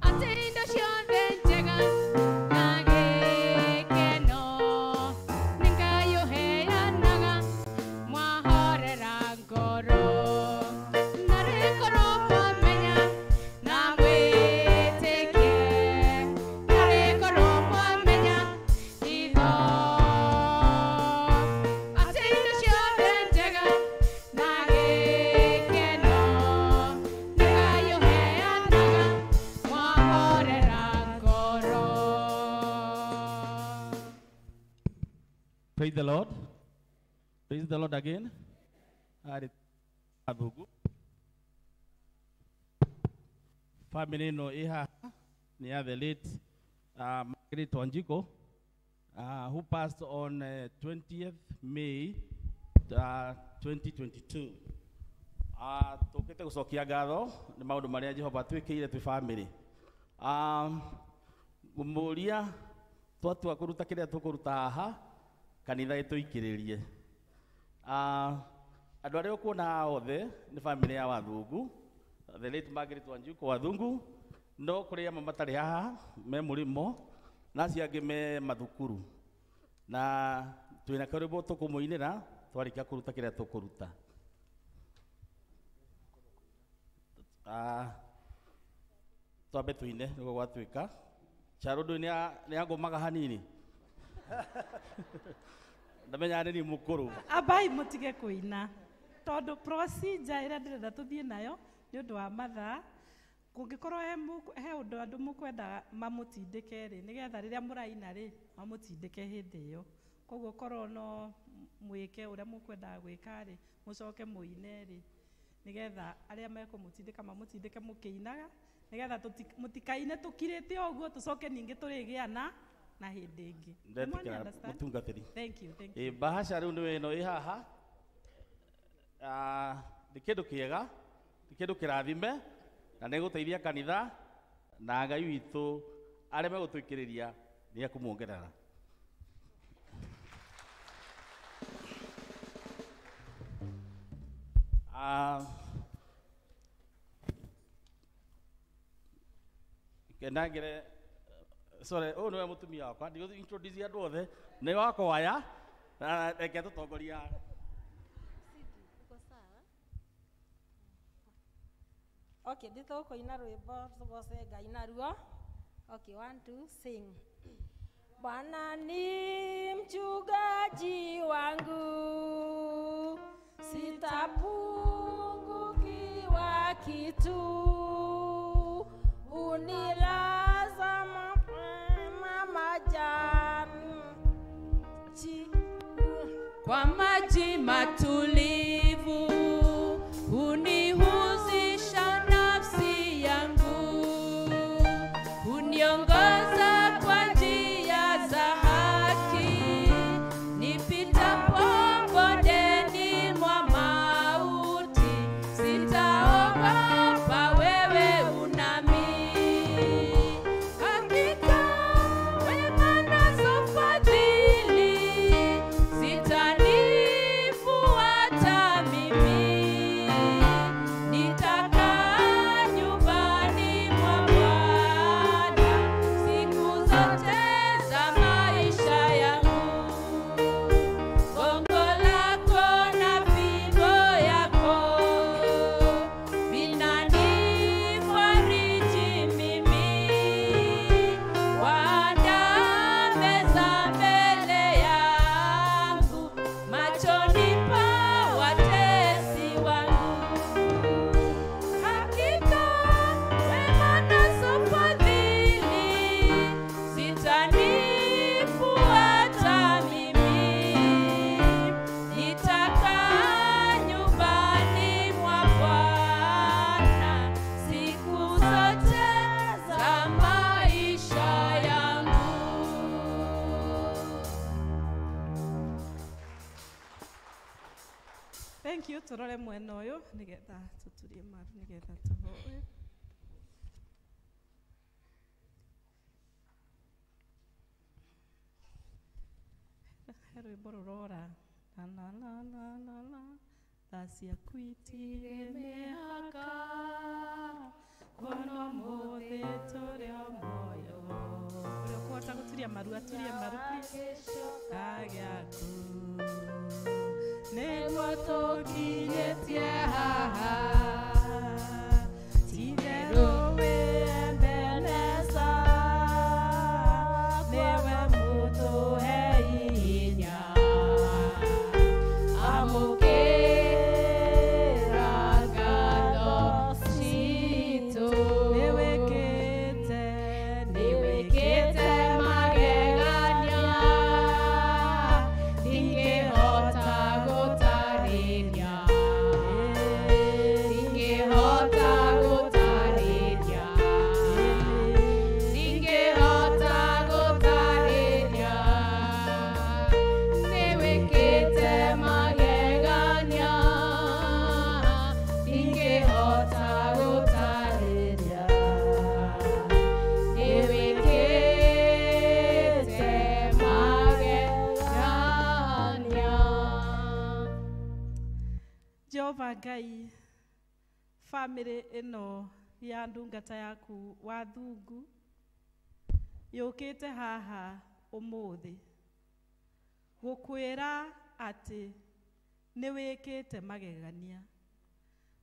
atĩ indo ciothe njega na gĩkeno nĩ Ngai ũheanaga mwahorera ngoro. Na rĩkorwo mwamenya na mwĩtĩkie na rĩkorwo mwamenya hitho atĩ indo ciothe njega na gĩkeno nĩ Ngai ũheanaga mwahorera ngoro. Praise the Lord. Praise the Lord again. Arĩ Athugu. Family ĩno ĩ haha nĩ ya the late Margaret Wanjiko, who passed on 20th May 2022. Tũkĩte gũcokia ngatho nĩ maũndũ marĩa Jehova twĩkĩire twĩ family. Ngũmũria twatua kũruta kĩrĩa tũkũruta haha kanitha ĩtũikĩrĩrie. Andũ arĩa ũkuona haha othe nĩ family ya Wathungu, the late Margaret Wanjiko Wathungu, no kũrĩ amwe matarĩ haha me mũrĩmo na acio angĩ me mathukuru, na twĩna karwĩmbo tũkũmũinĩra twarĩkia kũruta kĩrĩa tũkũruta. Twambe tũine nĩguo gwatuĩka. Charo ndũĩ nĩ angũmaga hanini, ndamenya nĩ niĩ mũkũrũ. Ambai mũtige kũina tondũ procedure ĩrĩa ndĩrenda tũthiĩ nayo nĩ ũndũ wa mathaa. Kũngĩkorwo he ũndũ andũ mũkwenda mamũtindĩke rĩ, nĩgetha rĩrĩa mũraina rĩ mamũtindĩke hĩndĩ ĩyo. Koguo korwo no mwĩke ũrĩa mũkwendaga gwĩka rĩ, mũcoke mũine rĩ, nĩgetha arĩa mekũmũtindĩka mamũtindĩke mũkĩinaga, Nigetha mutikaine tukirite uguo tucoke ningi turigiana na hindi ingi. Ndetikira mutungatiri. Thank you, thank you. Bahasha riu ni ino i haha. Ni kindu kiega, ni kindu kirathime na ni guteithia kanitha na Ngai witu aria megutwikiriria ni ekumuongerera. Kendangire sorry, ũyũ nĩwe mũtumia wakwa, ndigũthiĩ introduce andũ othe, nĩ wakwa aya, na reke tũtongoria. Okay, nditũkũina rwĩmbo tũgoce Ngai naruo. Okay, 1 2 sing. Bwana ni mchungaji wangu, sitapungukiwa kitu, unilaza mapema majani kwa maji matulivu, unihuzisha nafsi yangu, uniongoza kwa njia za haki, nipitapo bondeni mwa mauti, sitaogopa wewe unami. Hakika wema nazo fadhili zitanifuata mimi, nitakaa nyumbani mwa Bwana siku zote za maisha yangu. Gongo lako na fimbo yako vinanifariji mimi, waandaa meza mbele yangu machoni pa watesi wangu. Hakika wema nazo fadhili zitanifuata mimi, nitakaa nyumbani mwa Bwana siku zote za maisha yangu. Thank you. Turore mwena uyu nigetha tuturie maru nigetha tuhoe. He rwĩmbo rũrora la la la la la la tha ciaku itirĩ mĩhaka kuona ũmũthĩ tũrĩ o muoyo. Ũrĩa ũkũhota gũturia maru aturie maru please. Agĩaku nĩguo tũkinyĩtie haha, ti-itherũ wĩ Ebeneza, nĩwe mũtũhei hinya. Amũkĩra ngatho citũ, Nĩwĩkĩte, nĩwĩkĩte magegania, ndingĩhota gũtarĩria, ndingĩhota gũtarĩria, ndingĩhota gũtarĩria, nĩwĩkĩte magegania, ndingĩhota gũtarĩria, nĩwĩkĩte magegania. Jehova Ngai, family ĩno ya ndungata yaku Wathungu yũkĩte haha ũmũthĩ gũkwĩra atĩ nĩ wĩkĩte magegania,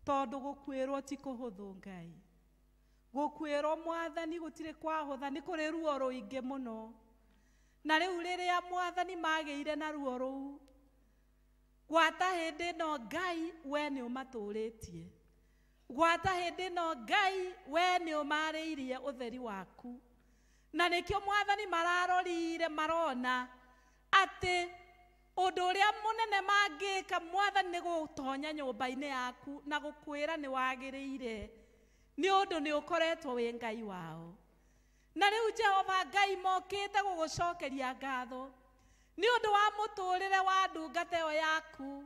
tondũ gũkwĩrwo ti kũhũthũ Ngai. Gũkwĩrwo Mwathani gũtirĩ kwahũtha, nĩ kũrĩ ruo rũingĩ mũno. Na rĩu rĩrĩa Mwathani magĩire na ruo rũu, gwata hĩndĩ ĩno Ngai we nĩ ũmatũrĩtie, gwata hĩndĩ ĩno Ngai we nĩ ũmarĩirie ũtheri waku. Na nĩkĩo Mwathani mararorire marona atĩ ũndũ ũrĩa mũnene mangĩka Mwathani nĩ gũtonya nyũmba-inĩ yaku na gũkwĩra nĩ wagĩrĩire. Nĩ ũndũ nĩ ũkoretwo wĩ Ngai wao. Na rĩu Jehova Ngai mokĩte gũgũcokeria ngatho nĩ ũndũ wa mũtũrĩre wa ndungata ĩyo yaku.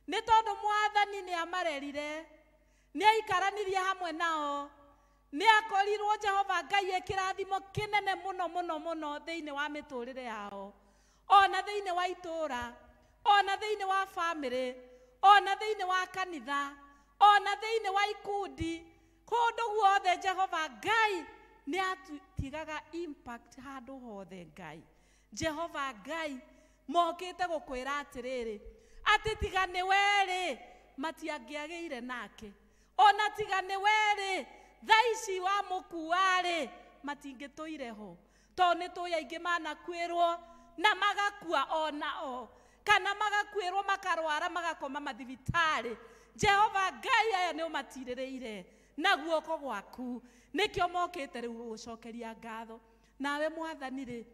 Nĩ tondũ Mwathani nĩ amarerire, nĩ aikaranirie hamwe nao, nĩ akorirwo Jehova Ngai ĩkĩrathimo kĩnene mũno mũno mũno thĩinĩ wa mĩtũrĩre yao, ona thĩinĩ wa itũũra, ona thĩinĩ wa bamĩrĩ, ona thĩinĩ wa kanitha, ona thĩinĩ wa ikundi, kũndũ guothe Jehova Ngai nĩ atigaga impact handũ hothe. Ngai Jehova Ngai mokĩte gũkwĩra atĩrĩrĩ, atĩ tiga nĩ werĩ matiangĩagĩire nake, ona tiga nĩ werĩ thaa ici wamũkua-rĩ matingĩtũire ho, tondũ nĩ tũĩ aingĩ manakuĩrwo na magakua onao, kana magakuĩrwo makarwara magakoma mathibitarĩ. Jehova Ngai aya nĩ ũmatirĩrĩire na guoko gwaku, nĩkĩo mokĩte rĩu gũgũcokeria ngatho. Nawe Mwathani rĩ,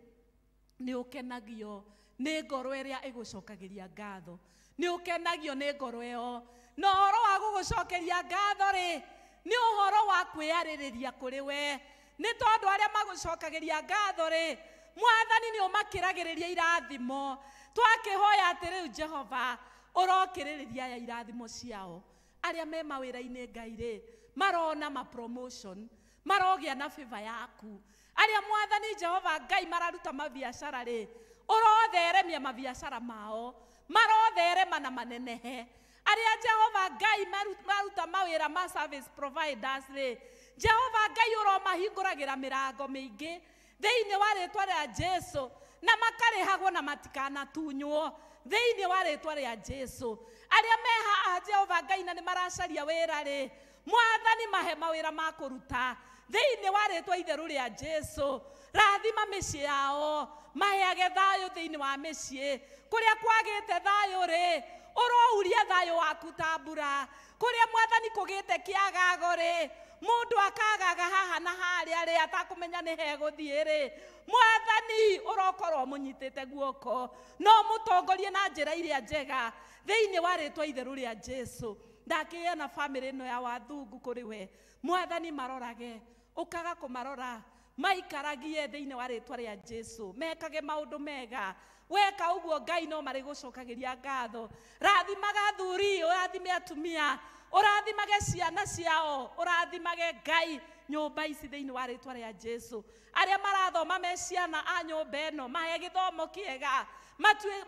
nĩ ũkenagio nĩ ngoro ĩrĩa ĩgũcokagĩria ngatho, nĩ ũkenagio nĩ ngoro ĩyo. Na ũhoro wa gũgũcokeria ngatho rĩ, nĩ ũhoro wa kwĩyarĩrĩria kũrĩ we, nĩ tondũ arĩa magũcokagĩria ngatho rĩ, Mwathani nĩ ũmakĩragĩrĩria irathimo. Twakĩhoya atĩ rĩu Jehova ũrokĩrĩrĩria aya irathimo ciao. Arĩa me mawĩra-inĩ Ngai rĩ, marona ma promotion, marogĩa na favor yaku. Arĩa Mwathani Jehova Ngai mararuta mabiacara rĩ, ũrotheremia mabiacara mao, marotherema na manenehe. Arĩa Jehova Ngai maruta mawĩra ma service providers rĩ, Jehova Ngai ũromahingũragĩra mĩrango mĩingĩ thĩinĩ wa rĩtwa rĩa Jesu, na makarĩhagwo na matikanatunywo thĩinĩ wa rĩtwa rĩa Jesu. Arĩa me haha Jehova Ngai na nĩ maracaria wĩra rĩ, Mwathani mahe mawĩra ma kũruta thĩinĩ wa rĩtwa itheru rĩa Jesu. Rathima mĩciĩ yao, maheage thayũ thĩinĩ wa mĩciĩ. Kũrĩa kwagĩte thayũ rĩ, ũrouria thayũ waku ta mbura. Kũrĩa Mwathani kũgĩte kĩagago rĩ, mũndũ akagaga haha na harĩa rĩ, atakũmenya nĩ hegũthiĩ rĩ, Mwathani ũrokorwo mũnyitĩte guoko, no mũtongorie na njĩra iria njega thĩinĩ wa rĩtwa itheru rĩa Jesu. Ndakĩheana bamĩrĩ ĩno ya Wathungu kũrĩ we Mwathani, marorage, ũkaga kũmarora, maikaragie thĩinĩ wa rĩtwa rĩa Jesu, mekage maũndũ mega. Weka ũguo Ngai no marĩgũcokagĩria ngatho. Rathimaga athuri, ũrathime atumia, ũrathimage ciana ciao, ũrathimage Ngai nyũmba ici thĩinĩ wa rĩtwa rĩa Jesu. Arĩa marathoma me ciana a nyũmba ĩno, mahe gĩthomo kĩega,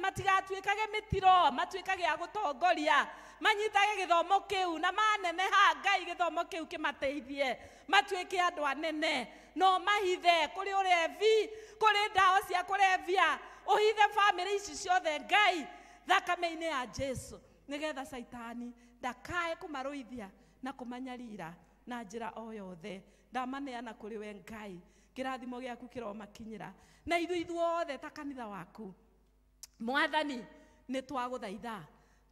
matigatuĩkage mĩtiro, matuĩkage a gũtongoria, manyitage gĩthomo kĩu na maneneha Ngai gĩthomo kĩu kĩmateithie, matuĩke andũ anene. No mahithe kũrĩ ũrevi, kũrĩ ndawa cia kũrebia, ũhithe bamĩrĩ ici ciothe Ngai thakame-inĩ ya Jesu, nĩgetha Caitani ndakae kũmarũithia na kũmanyarira na njĩra o yothe. Ndamaneana kũrĩ we Ngai, kĩrathimo gĩaku kĩromakinyĩra, na ithuĩ ithuothe ta kanitha waku Mwathani nĩ twagũthaitha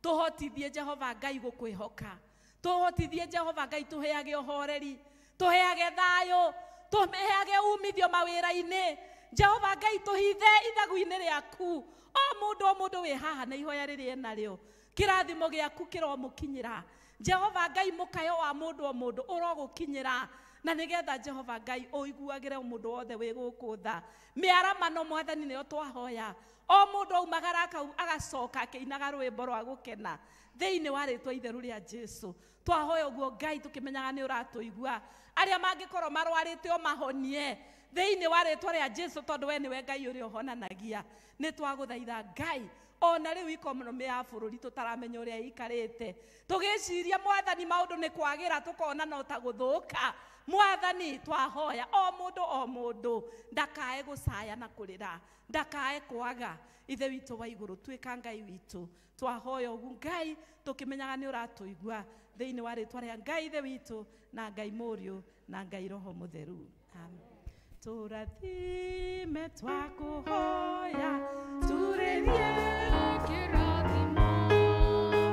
tũhotithie Jehova Ngai gũkwĩhoka, tũhotithie Jehova Ngai tũheage ũhoreri, tũheage thayũ, tũheage umithio mawĩra-inĩ. Jehova Ngai tũhithe ithagu-inĩ rĩaku, o mũndũ o mũndũ wĩ haha na ihoya rĩrĩa enarĩo, kĩrathimo gĩaku kĩromũkinyĩra. Jehova Ngai mũkayo wa mũndũ o mũndũ ũrogũkinyĩra, na nĩgetha Jehova Ngai ũiguagĩre mũndũ wothe wĩ gũkũ tha. Mĩaramano Mwathani nĩyo twahoya, o mũndũ aumagara agacoka akĩinaga rwĩmbo rwa gũkena thĩinĩ wa rĩtwa itheru rĩa Jesu. Twahoya ũguo Ngai tũkĩmenyaga nĩ ũratũigua. Arĩa mangĩkorwo marwarĩte ũmahonie thĩinĩ wa rĩtwa rĩa Jesu, tondũ we nĩwe Ngai ũrĩa ũhonanagia. Nĩ twagũthaitha Ngai, ona rĩu ikonomĩ ya bũrũri tũtaramenya ũrĩa ĩikarĩte, tũgĩciria Mwathani maũndũ nĩ kwagĩra, tũkona no ta gũthũka. Mwathani twahoya o mũndũ o mũndũ ndakae gũcaya na kũrĩra, ndakae kwaga. Ithe witũ wa igũrũ, tuĩka Ngai witũ. Twahoya ũguo Ngai tũkĩmenyaga nĩ ũratũigua thĩinĩ wa rĩtwa rĩa Ngai Ithe witũ na Ngai Mũriũ na Ngai Roho Mũtheru. Amen. Tũrathime twakũhoya, turĩrie kĩrathimo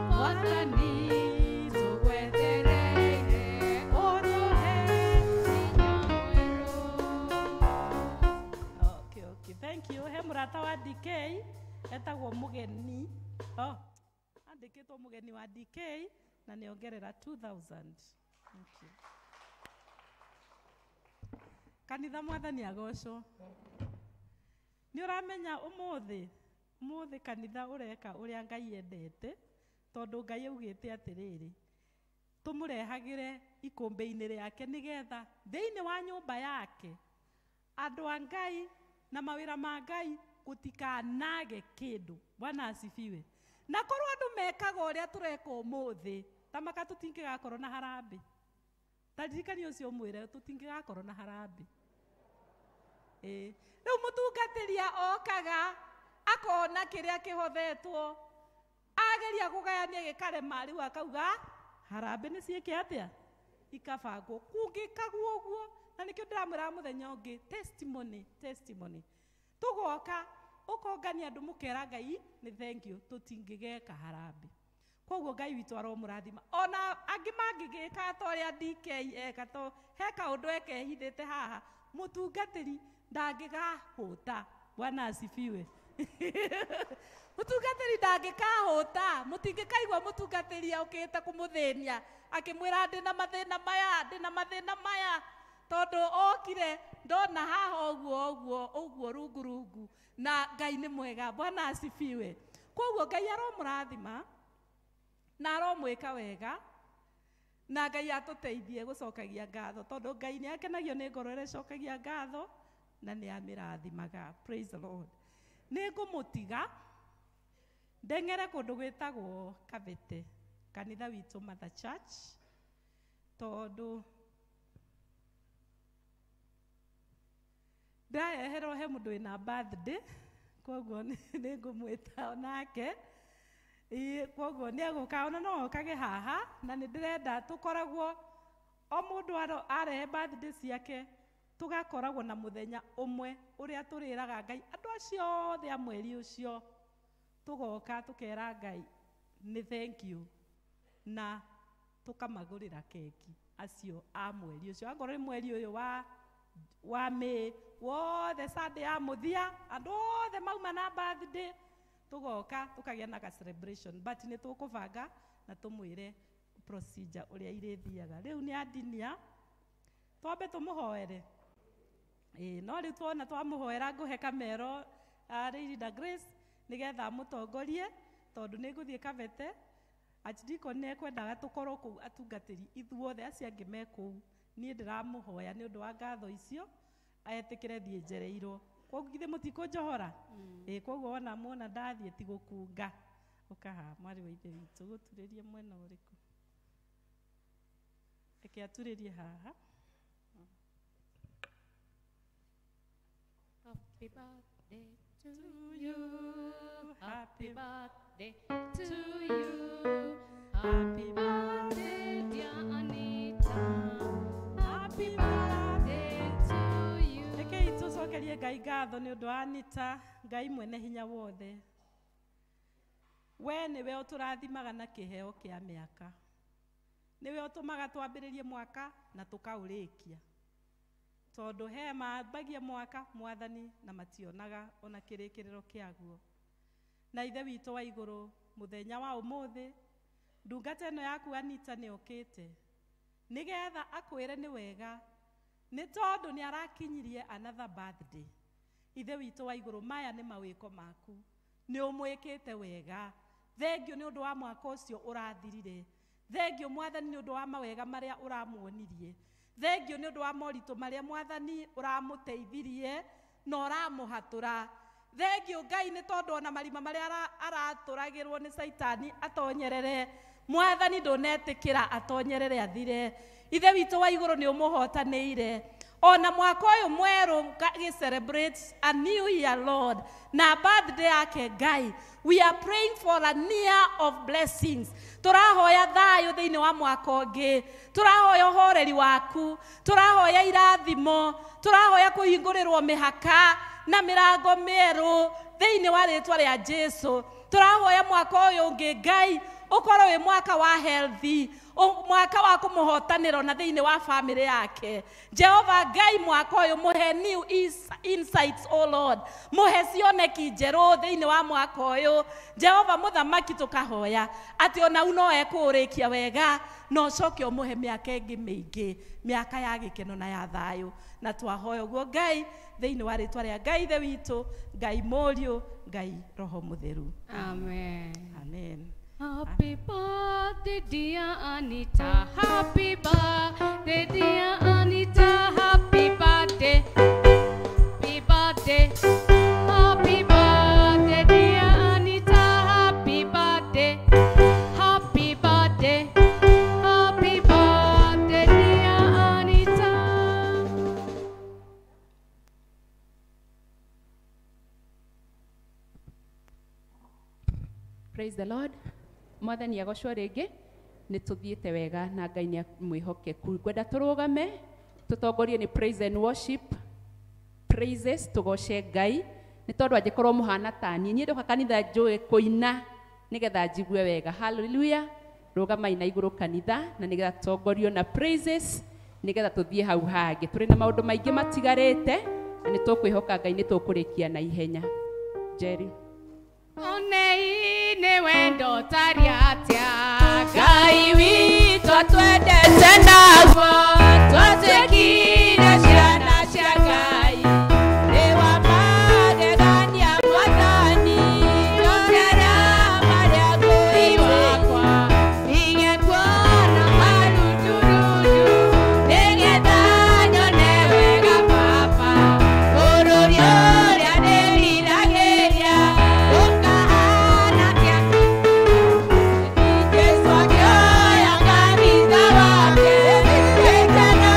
Mwathani tũgwetereire, ũtũhe hinya mwerũ. Okay, okay, thank you. He mũrata wa DK etagwo Mũgeni. Oh, andĩkĩtwo Mũgeni wa DK na nĩongerera 2000. Thank you. Kanitha mwathani agocwo. Nĩ ũramenya ũmũthĩ, ũmũthĩ kanitha ũreka ũrĩa Ngai endete, tondũ Ngai augĩte atĩrĩrĩ, tũmũrehagĩre ikũmbĩ-inĩ rĩake nĩgetha thĩinĩ wa nyũmba yake andũ a Ngai na mawĩra ma Ngai gũtikanage kĩndũ. Bwana asifiwe. Na korwo andũ mekaga ũrĩa tũreka ũmũthĩ, ta maka tũtingĩgakorwo na harambĩ. Ta ririkani ũcio ũmwĩre tũtingĩgakorwo na harambĩ. Ĩĩ. Rĩu mũtungatĩri okaga akona kĩrĩa kĩhothetwo, ageria kũgayania gĩkarema, rĩu akauga harambĩ nĩ ciĩke atĩa, ikabangwo. Kũngĩkagwo ũguo, na nĩkĩo ndĩramwĩra mũthenya ũngĩ, testimony, testimony. Tũgoka ũkongania andũ mũkera Ngai nĩ thank you, tũtingĩgeka harambĩ. Koguo Ngai witũ aromũrathima. Ona angĩ mangĩgĩka ta ũrĩa DK eka, to he kaũndũ ekehithĩte haha, mũtungatĩri ndangĩgahũta. Bwana asifiwe. Mũtungatĩri ndangĩkahũta, mũtingĩkaigua mũtungatĩri okĩte kũmũthĩnia akĩmwĩra ndĩna mathĩna maya, ndĩna mathĩna maya, tondũ okire ndona haha ũguo ũguo ũguo rungu rungu, na Ngai nĩ mwega. Bwana asifiwe. Koguo Ngai aromũrathima na aromwĩka wega, na Ngai atũteithie gũcokagia ngatho, tondũ Ngai nĩ akenagio nĩ ngoro ĩrĩa ĩcokagia ngatho na nĩ amĩrathimaga. Praise the Lord. Nĩ ngũmũtiga ndeng'ere kũndũ gwĩtagwo Kabete, kanitha witũ Mother Church, tondũ ndareherwo he mũndũ wĩna birthday, koguo nĩ ngũmwĩta onake. Koguo nĩ egũka, ona no okage haha, na nĩ ndĩrenda tũkoragwo o mũndũ arehe birthday ciake, tũgakoragwo na mũthenya ũmwe ũrĩa tũrĩraga Ngai andũ acio othe a mweri ũcio, tũgoka tũkera Ngai nĩ thank you, na tũkamagũrĩra keki acio a mweri ũcio. Angorwo nĩ mweri ũyũ wa May wothe, Sunday ya mũthia, andũ othe mauma na birthday, tũgoka tũkagĩa na ka celebration, but nĩ tũkũbanga na tũmwĩre procedure ũrĩa irĩthiaga. Rĩu nĩ andinia, twambe tũmũhoere. Ĩĩ, no rĩu tuona twamũhoera ngũhe kamero Lady Grace nĩgetha amũtongorie, tondũ nĩ ngũthiĩ Kabete. Archdeacon nĩ ekwendaga tũkorwo kũu atungatĩri ithuothe, acio angĩ me kũu. Niĩ ndĩramũhoya nĩ ũndũ wa ngatho icio, etĩkĩre thiĩ njereirwo. Koguo githĩ mũtikũnjohora? Ĩĩ, koguo wona muona ndathiĩ ti gũkunga. Ũka haha mwarĩ wa ithe witũ, gũturĩrie mwena ũrĩkũ? Reke aturĩrie haha. Happy birthday to you. Happy birthday to you. Happy birthday, dear Anita. Happy birthday to you. Rekei tũcokerie Ngai ngatho nĩ ũndũ wa Anita, Ngai mwene hinya wothe. We nĩwe ũtũrathimaga na kĩheo kĩa mĩaka. Nĩwe ũtũmaga twambĩrĩrie mwaka na tũkaũrĩkia. Tondũ he mambagia mwaka mwathani na mationaga ona kĩrĩkĩrĩro kĩaguo. Na ithe witũ wa igũrũ, mũthenya wa ũmũthĩ, ndungata ĩno yaku Anita nĩ okĩte nĩgetha akwĩre nĩ wega, nĩ tondũ nĩ arakinyirie another birthday. Ithe witũ wa igũrũ, maya nĩ mawĩko maku, nĩ ũmwĩkĩte wega. Thengio nĩ ũndũ wa mwaka ũcio ũrathirire. Thengio mwathani nĩ ũndũ wa mawega marĩa ũramuonirie. Thengio nĩ ũndũ wa moritũ marĩa mwathani ũramũteithirie na ũramũhatũra. Thengio Ngai nĩ tondũ ona marima marĩa aratũragĩrwo nĩ Caitani atonyerere, mwathani ndũnetĩkĩra atonyerere athire. Ithe witũ wa igũrũ nĩ ũmũhotanĩire. Ona mwaka ũyũ mwerũ gĩ celebrate a new year, Lord, na birthday yake Ngai. We are praying for a year of blessings. Tũrahoya thayũ thĩinĩ wa mwaka ũngĩ, tũrahoya ũhoreri waku, tũrahoya irathimo, tũrahoya kũhingũrĩrwo mĩhaka na mĩrango mĩerũ thĩinĩ wa rĩtwa rĩa Jesu. Tũrahoya mwaka ũyũ ũngĩ Ngai ũkorwo wĩ mwaka wa healthy, mwaka wa kũmũhotanĩra na thĩinĩ wa family yake. Jehova Ngai, mwaka ũyũ mũhe new insights, O Lord, mũhe cioneki njerũ thĩinĩ wa mwaka ũyũ. Jehova mũthamaki, tũkahoya atĩ ona u no ekũũrĩkia wega Na ũcoke ũmũhe mĩaka ĩngĩ mĩingĩ, mĩaka ya gĩkeno na ya thayũ. Na twahoya ũguo Ngai thĩinĩ wa rĩtwa rĩa Ngai Ithe witũ, Ngai Mũriũ, Ngai Roho Mũtheru. Amen. Amen. Happy birthday, dear Anita. Happy birthday, dear Anita. Happy birthday. Happy birthday. Happy birthday, dear Anita. Happy birthday. Happy birthday. Happy birthday, dear Anita. Praise the Lord. Mwathani agocwo rĩngĩ nĩ tũthiĩte wega na Ngai nĩ mwĩhokeku. Ngwenda tũrũgame tũtongorie nĩ praise and worship praises, tũgoce Ngai nĩ tondũ angĩkorwo mũhana ta niĩ, niĩ ndoka kanitha njũĩ kũina nĩgetha njigue wega. Hallelujah. Rũgamai na igũrũ kanitha na nĩgetha tũtongorio na praises nĩgetha tũthiĩ hau hangĩ. Tũrĩ na maũndũ maingĩ matigarĩte na nĩ tũkwĩhoka Ngai nĩ tũkũrĩkia na ihenya. Jerry. Onei nĩ wendo ũtarĩ atĩa, Ngai witũ atwendete naguo, twatuĩkire ciana cia Ngai. Nĩ wa magegania Mwathani, njokera marĩa ngũi wakwa, ndige kuona marundurundu, nĩgetha nyone wega Baba, bũrũri ũrĩa ndĩriragĩria, ũkahana atĩa? Jesu akĩoya kanitha wake, gĩkeno.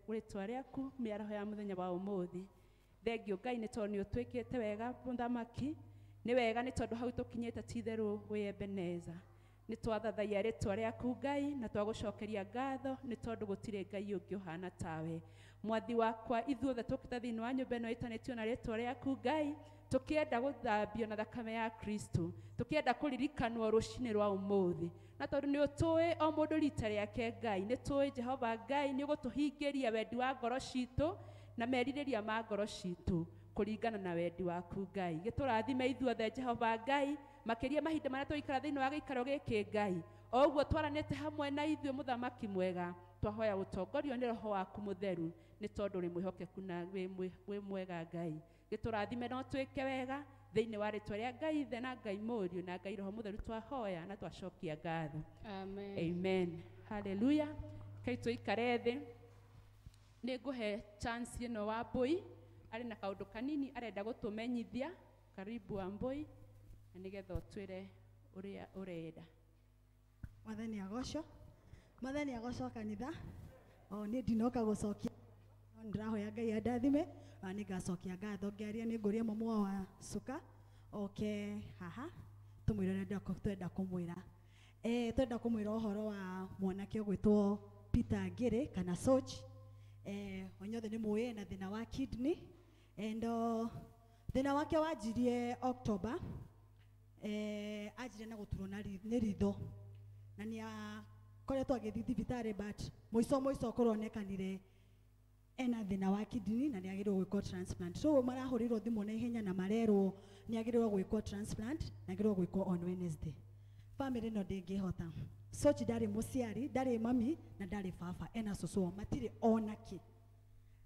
rĩtwa rĩaku mĩaraho ya mũthenya wa ũmũthĩ. Thengio Ngai nĩ tondũ nĩ ũtwĩkĩte wega mũthamaki, nĩ wega nĩ tondũ hau tũkinyĩte ti itherũ wĩ Ebeneza. Nĩ twathathaiya rĩtwa rĩaku Ngai na twagũcokeria ngatho nĩ tondũ gũtirĩ Ngai ũngĩ ũhana tawe. Mwathi wakwa ithuothe tũkĩte thĩinĩ wa nyũmba ĩno ĩtanĩtio na rĩtwa rĩaku Ngai, tũkĩenda gũthambio na thakame ya Kristo, tũkĩenda kũririkanwo rũcinĩ rwa ũmũthĩ. Na tondũ nĩ ũtũĩ o mũndũ rita rĩake Ngai, nĩ tũĩ Jehova Ngai nĩ ũgũtũhingĩria wendi wa ngoro citũ na merirĩria ma ngoro citũ kũringana na wendi waku Ngai. Gĩtũrathime ithuothe Jehova Ngai, makĩria mahinda marĩa tũikara thĩinĩ wa gĩikaro gĩkĩ Ngai. O ũguo twaranĩte hamwe na ithuĩ mũthamaki mwega, twahoya gũtongorio nĩ roho waku mũtheru nĩ tondũ ũrĩ mwĩhokeku na wĩ mwega Ngai. Gĩtũrathime no twĩke wega thĩinĩ wa rĩtwa rĩa Ngai Ithe na Ngai Mũriũ na Ngai Roho Mũtheru twahoya na twacokia ngatho. Amen. Amen. Hallelujah. Kai tũikare thĩ. Nĩ ngũhe chance ĩno Wambũi arĩ na kaũndũ kanini arenda gũtũmenyithia. Karibu Wambũi, na nĩgetha ũtwĩre ũrĩa ũrenda. Mwathani agocwo. Mwathani agocwo kanitha. O niĩ ndinoka gũcokia, no ndĩrahoya Ngai andathime na nĩngacokia ngatho. Ngĩaria nĩ ngũria mũmwe wa cuka oke haha tũmwĩre ũrĩa twenda kũmwĩra. Twenda kũmwĩra ũhoro wa mwanake ũgwĩtwo Peter Ngĩrĩ kana Soch. Inyuothe nĩ mũĩ ena thĩna wa kidney and thĩna wake wanjirie October. Anjirie na gũturwo nĩ ritho na nĩ akoretwo agĩthiĩ thibitarĩ but mũico mũico kũronekanire ena thĩna wa kidney na nĩ agĩrĩirwo gwĩkwo transplant. So marahũrĩrwo thimũ na ihenya na marerwo nĩ agĩrĩirwo gwĩkwo transplant na agĩrĩirwo gwĩkwo on Wednesday. Family ĩno ndĩngĩhota. Soch ndarĩ mũciari, ndarĩ mami na ndarĩ baba, ena cũcũ wao matirĩ ona kĩ.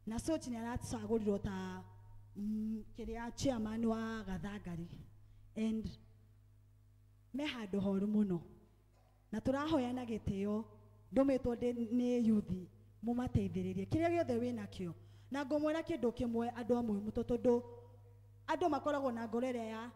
Na Soch nĩ aracagũrirwo ta kĩrĩa chairman wa Gathangari and me handũ horu mũno na tũrahoya na gĩtĩo ndũmĩtwo nĩ yuthi mũmateithĩrĩrie kĩrĩa gĩothe wĩnakĩo. Na ngũmwĩra kĩndũ kĩmwe andũ a Mwĩmũtũ, tondũ andũ makoragwo na ngoro ĩrĩa ya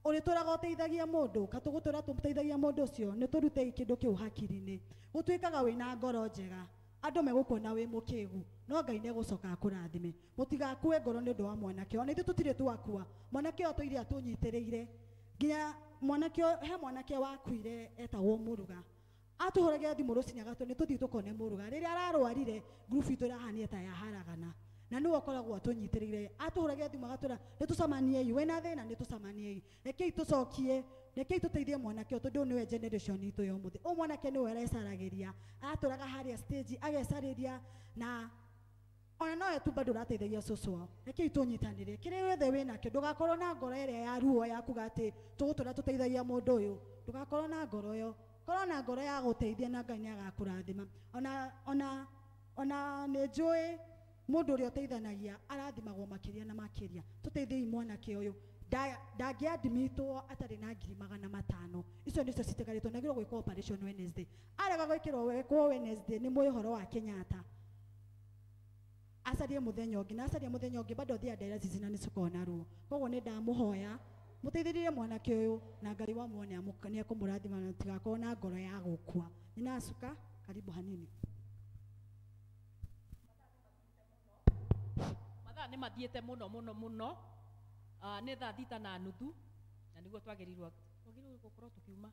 ũrĩtũraga ũteithagia mũndũ katũgũtũra tũteithagia mũndũ ũcio, nĩ tũrute kĩndũ kĩu hakiri-inĩ. Gũtuĩkaga wĩna ngoro njega, andũ megũkuona wĩ mũkĩgu, no Ngai nĩegũcoka akũrathime. Mũtigakue ngoro nĩ ũndũ wa mwanake, ona ithuĩ tũtirĩ twakua. Mwanake ũyũ atũire atũnyitĩrĩire nginya mwanake he mwanake wakuire etagwo Mũruga, atũhũragĩra thimũ rũcinĩ agatwĩra nĩ tũthiĩ tũkone Mũruga. Rĩrĩa ararwarire group itũ ĩrahanire ta yaharagana, na nĩwe ũkoragwo atũnyitĩrĩire. Atũhũragĩra thimũ agatwĩra nĩ tũcemaniei, wĩna thĩna nĩ tũcemaniei, rekei tũcokie, rekei tũteithie mwanake ũyũ tondũ nĩwe generation itũ ya ũmũthĩ. Ũyũ mwanake nĩwe arecaragĩria, aratũraga harĩa stage agecarĩria, na ona nowe tu bado ũrateithagia cũcũ wao. Rekei tũnyitanĩre kĩrĩa gĩothe wĩnakĩo, ndũgakorwo na ngoro ĩrĩa ya ruo ya kuga atĩ tũgũtũra tũteithagia mũndũ ũyũ. Ndũgakorwo na ngoro ĩyo, korwo na ngoro ya gũteithia na Ngai nĩagakũrathima. Ona nĩ njũĩ mũndũ ũrĩa ũteithanagia arathimagwo makĩria na makĩria. Tũteithiei mwanake ũyũ, ndangĩadmitwo atarĩ na 500,000. Icio nĩcio citigarĩtwo na agĩrĩirwo gwĩkwo operation Wednesday. Arega gwĩkĩrwo gwĩkwo Wednesday nĩ mũĩ ũhoro wa Kenyatta, acarie mũthenya ũngĩ na acarie mũthenya ũngĩ bado athiaga dialysis na nĩcikoragwo na ruo. Koguo nĩ ndamũhoya mũteithĩrĩrie mwanake ũyũ na Ngai wa muoyo nĩ ekũmũrathima na mũtigakorwo na ngoro ya gũkua. Nĩnacuka, karibu hanini. Mathaa nĩ mathiĩte mũno mũno mũno. Nĩ thaa 6:30 na nĩguo twagĩrĩirwo gũkorwo tũkiuma.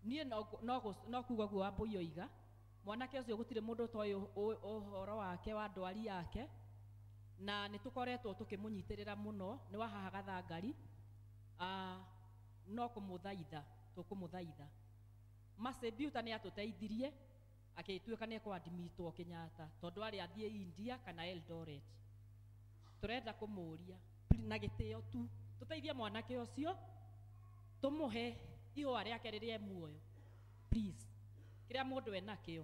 Niĩ no kuga guo Wambũi oiga, mwanake ũcio gũtirĩ mũndũ ũtoĩ ũhoro wake wa ndwari yake, na nĩ tũkoretwo tũkĩmũnyitĩrĩra mũno, nĩ wa haha Gathangari. No kũmũthaitha tũkũmũthaitha. Mercy Biuta nĩ atũteithirie agĩtuĩka nĩ ekũadmitwo Kenyatta tondũ arĩ athiĩ India kana Eldoret. Tũrenda kũmũria na gĩtĩo tu tũteithie mwanake ũcio, tũmũhe ihũa rĩake rĩrĩa e muoyo please. Kĩrĩa mũndũ enakĩo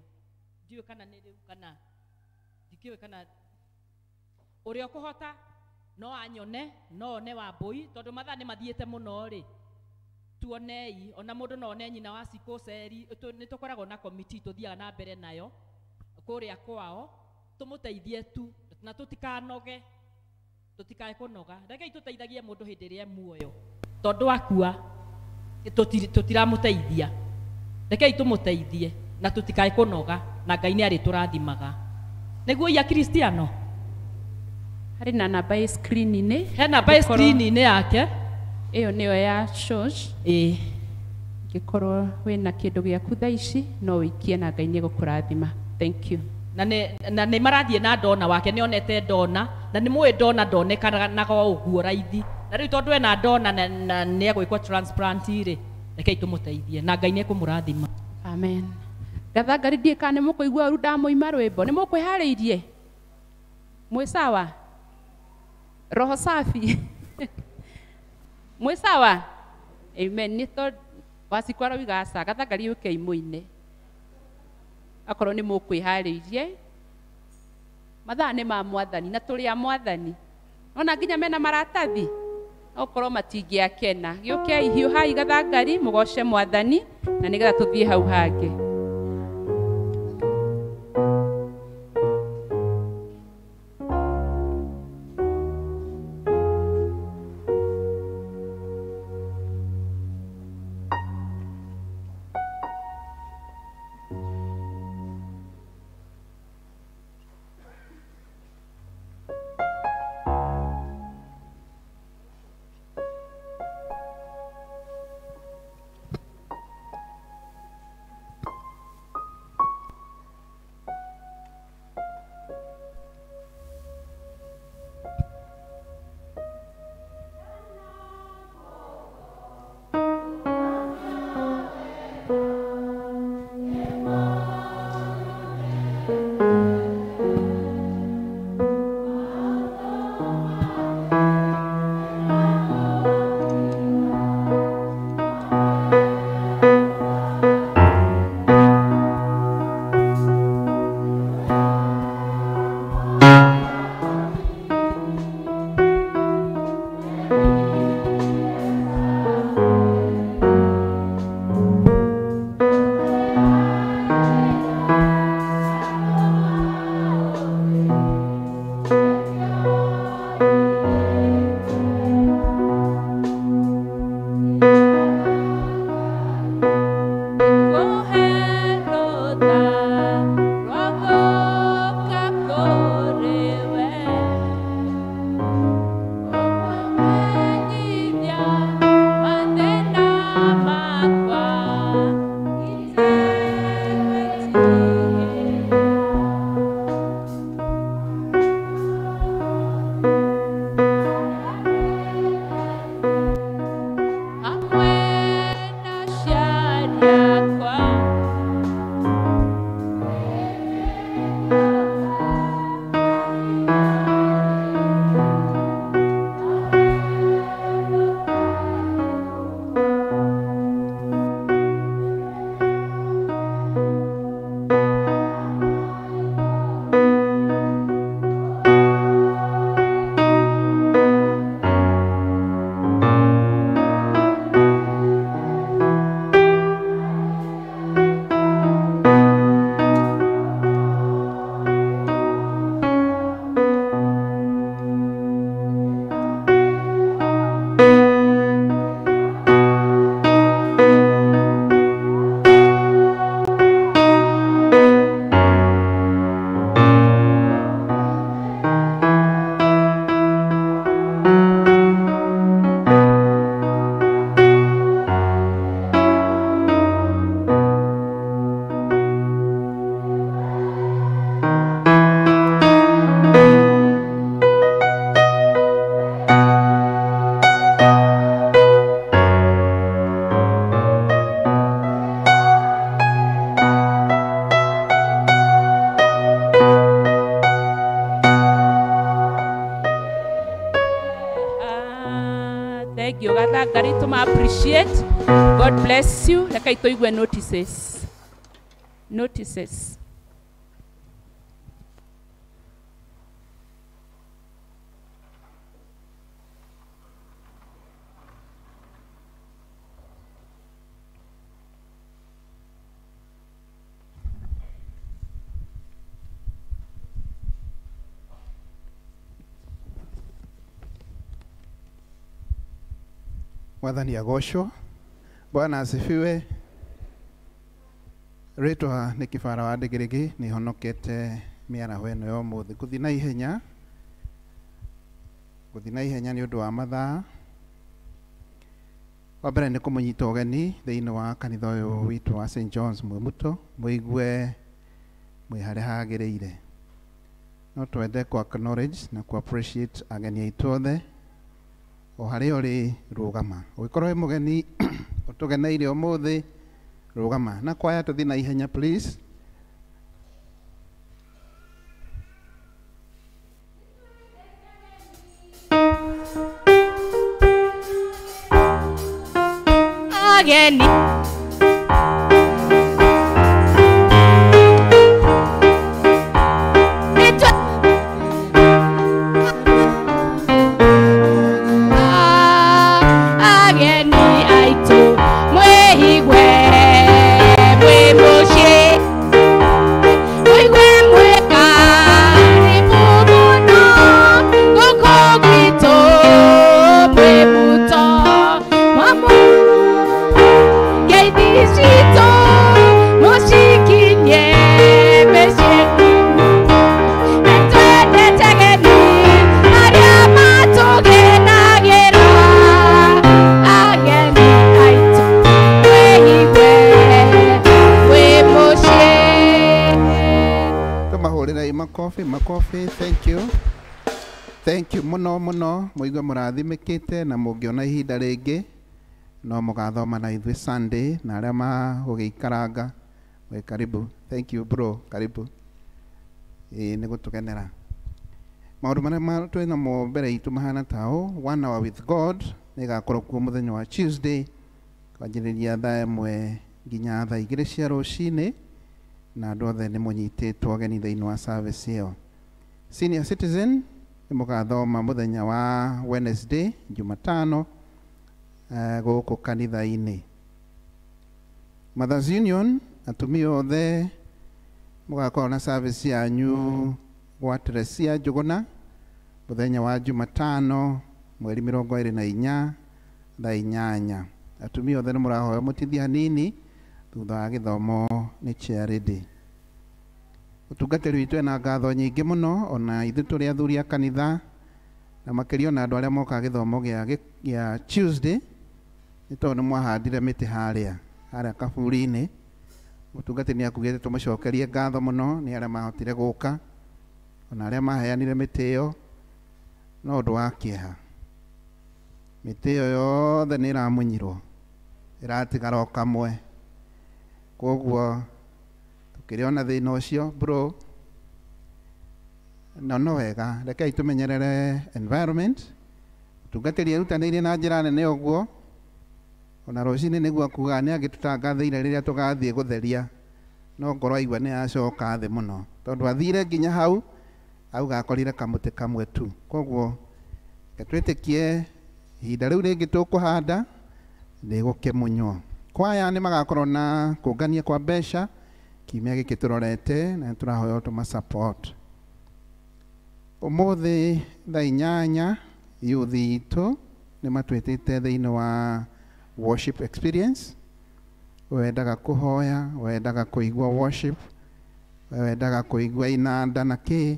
ndiũĩ kana nĩ rĩu kana ndikĩũĩ kana ũrĩa ũkũhota no anyone, no one Wambũi tondũ mathaa nĩ mathiĩte mũno rĩ, tuonei ona mũndũ no one nyina wa Sikũceri. Nĩ tũkoragwo na committee tũthiaga na mbere nayo kũrĩa kwao, tũmũteithie tu na tũtikanoge, tũtikae kũnoga. Rekei tũteithagie mũndũ hĩndĩ ĩrĩa e muoyo tondũ akua tũtiramũteithia. Rekei tũmũteithie na tũtikae kũnoga, na Ngai nĩ arĩtũrathimaga. Nĩguo ia Kristiano. Harĩ na namba ĩ screen-inĩ. He namba ĩ screen-inĩ yake. Ĩyo nĩyo ya shosh. Ĩĩ. Ngĩkorwo wĩna kĩndũ gĩaku thaa ici no ũikie na Ngai nĩegũkũrathima. Thank you. Na nĩ marathiĩ na ndona wake, nĩ onete ndona, na nĩ mũĩ ndona ndonekanaga o ũguo raithi. Na rĩu tondũ ena ndona na nĩ egwĩkwo transplant rĩ, rekei tũmũteithie na Ngai nĩ ekũmũrathima. Amen. Gathangari ndiĩ kana nĩ mũkũigua ũru ndamũima rwĩmbo. Nĩ mũkwĩharĩirie? Mwĩ sawa? Roho safi. Mwĩ sawa? Amen. Nĩ tondũ Wacikũ aroiga aca, Gathangari ũkei mũine. Akorwo nĩ mũkwĩharĩirie. Mathaa nĩ ma mwathani na tũrĩ a mwathani. Nona nginya mena maratathi. Okorwo matingĩakena. Gĩũkei hiũhai Gathangari mũgoce mwathani na nĩgetha tũthiĩ hau hangĩ. Appreciate. God bless you. Reke tũigue notices. Notices. Mwathani agocwo. Bwana asifiwe. Rĩtwa nĩ Kĩbara wa Ndĩgĩrĩgĩ, nĩ honokete Mĩaraho ĩno ya ũmũthĩ. Ngũthiĩ na ihenya, ngũthiĩ na ihenya nĩ ũndũ wa mathaa. Wa mbere nĩ kũmũnyita ũgeni thĩinĩ wa kanitha ũyũ witũ wa St John's Mwimuto, mũigue mwĩ harĩa hagĩrĩire. No twende kũ acknowledge na kũ appreciate ageni aitũ othe o harĩa ũrĩ rũgama. Ũngĩkorwo wĩ mũgeni ũtũgeneire ũmũthĩ, rũgama. Na kwaya tũthiĩ na ihenya please. Ageni ageni aitũ mwĩigue mwĩ mũciĩ, mwĩigue mwĩ karibu mũno gũkũ gwitũ Mwimuto. Mwamu ngeithi citũ mũcikinyie mĩciĩ, nĩtwendete ageni arĩa matũgenagĩra. Ageni aitũ mwĩigue mwĩ mũciĩ. Tũmahũrĩrei makobi, makobi. Thank you, thank you mũno mũno. Mũigue mũrathimĩkĩte na mũngĩona ihinda rĩngĩ no mũgathoma na ithuĩ Sunday, na arĩa magũgĩikaranga mwĩ karibu. Thank you bro, karibu. Ĩĩ nĩ gũtũgenera. Maũndũ marĩa twĩ namo mbere itũ mahana ta ũũ: One Hour with God nĩ ĩgakorwo kuo mũthenya wa Tuesday kwanjĩrĩria thaa 1 nginya thaa 2 cia rũcinĩ, na andũ othe nĩ mũnyitĩtwo ageni thĩinĩ wa service ĩyo. Senior Citizen nĩ mũgathoma mũthenya wa Wednesday, Jumatano, gũkũ kanitha-inĩ. Mothers Union, atumia othe mũgakorwo na service yanyu gwa Teresia Njũgũna mũthenya wa Jumatano mweri 24 thaa 8. Atumia othe nĩ mũrahoywo mũtithie hanini thutha wa gĩthomo nĩ charity. Ũtungatĩri witũ ena ngatho nyingĩ mũno, ona ithuĩ tũrĩ athuri a kanitha, na makĩria ona andũ arĩa mokaga gĩthomo gĩa Tuesday, nĩ tondũ nĩ mwahandire mĩtĩ harĩa kaburi-inĩ. Mũtungatĩri nĩ akugĩte tũmũcokerie ngatho mũno nĩ arĩa mahotire gũka, ona arĩa maheanire mĩtĩ ĩyo. No ũndũ wa kĩeha, mĩtĩ ĩyo yothe nĩ ĩramunyirwo, ĩratigara o kamwe. Koguo tũkĩrĩ ona thĩna ũcio bro, no wega rekei tũmenyerere environment. Mũtungatĩri erutanĩirie na njĩra nene ũguo, ona rũcinĩ nĩguo akugaga nĩ angĩtũtangathĩire rĩrĩa tũgathiĩ gũtheria, no ngoro aigua nĩ yacoka thĩ mũno, tondũ athire nginya hau auga akorire kamũtĩ kamwe tu. Koguo reke twĩtĩkie ihinda rĩu rĩngĩ tũkũhanda rĩgũkĩmunywo. Kwaya nĩ magakorwo na kũngania kwa mbeca kiumia gĩkĩ tũrorete, na nĩ tũrahoya tũma support. Ũmũthĩ thaa 8 youth itũ nĩ matwĩtĩte thĩinĩ wa worship experience. Wendaga kũhoya, wendaga kũigua worship, wendaga kũigua inanda na kĩ,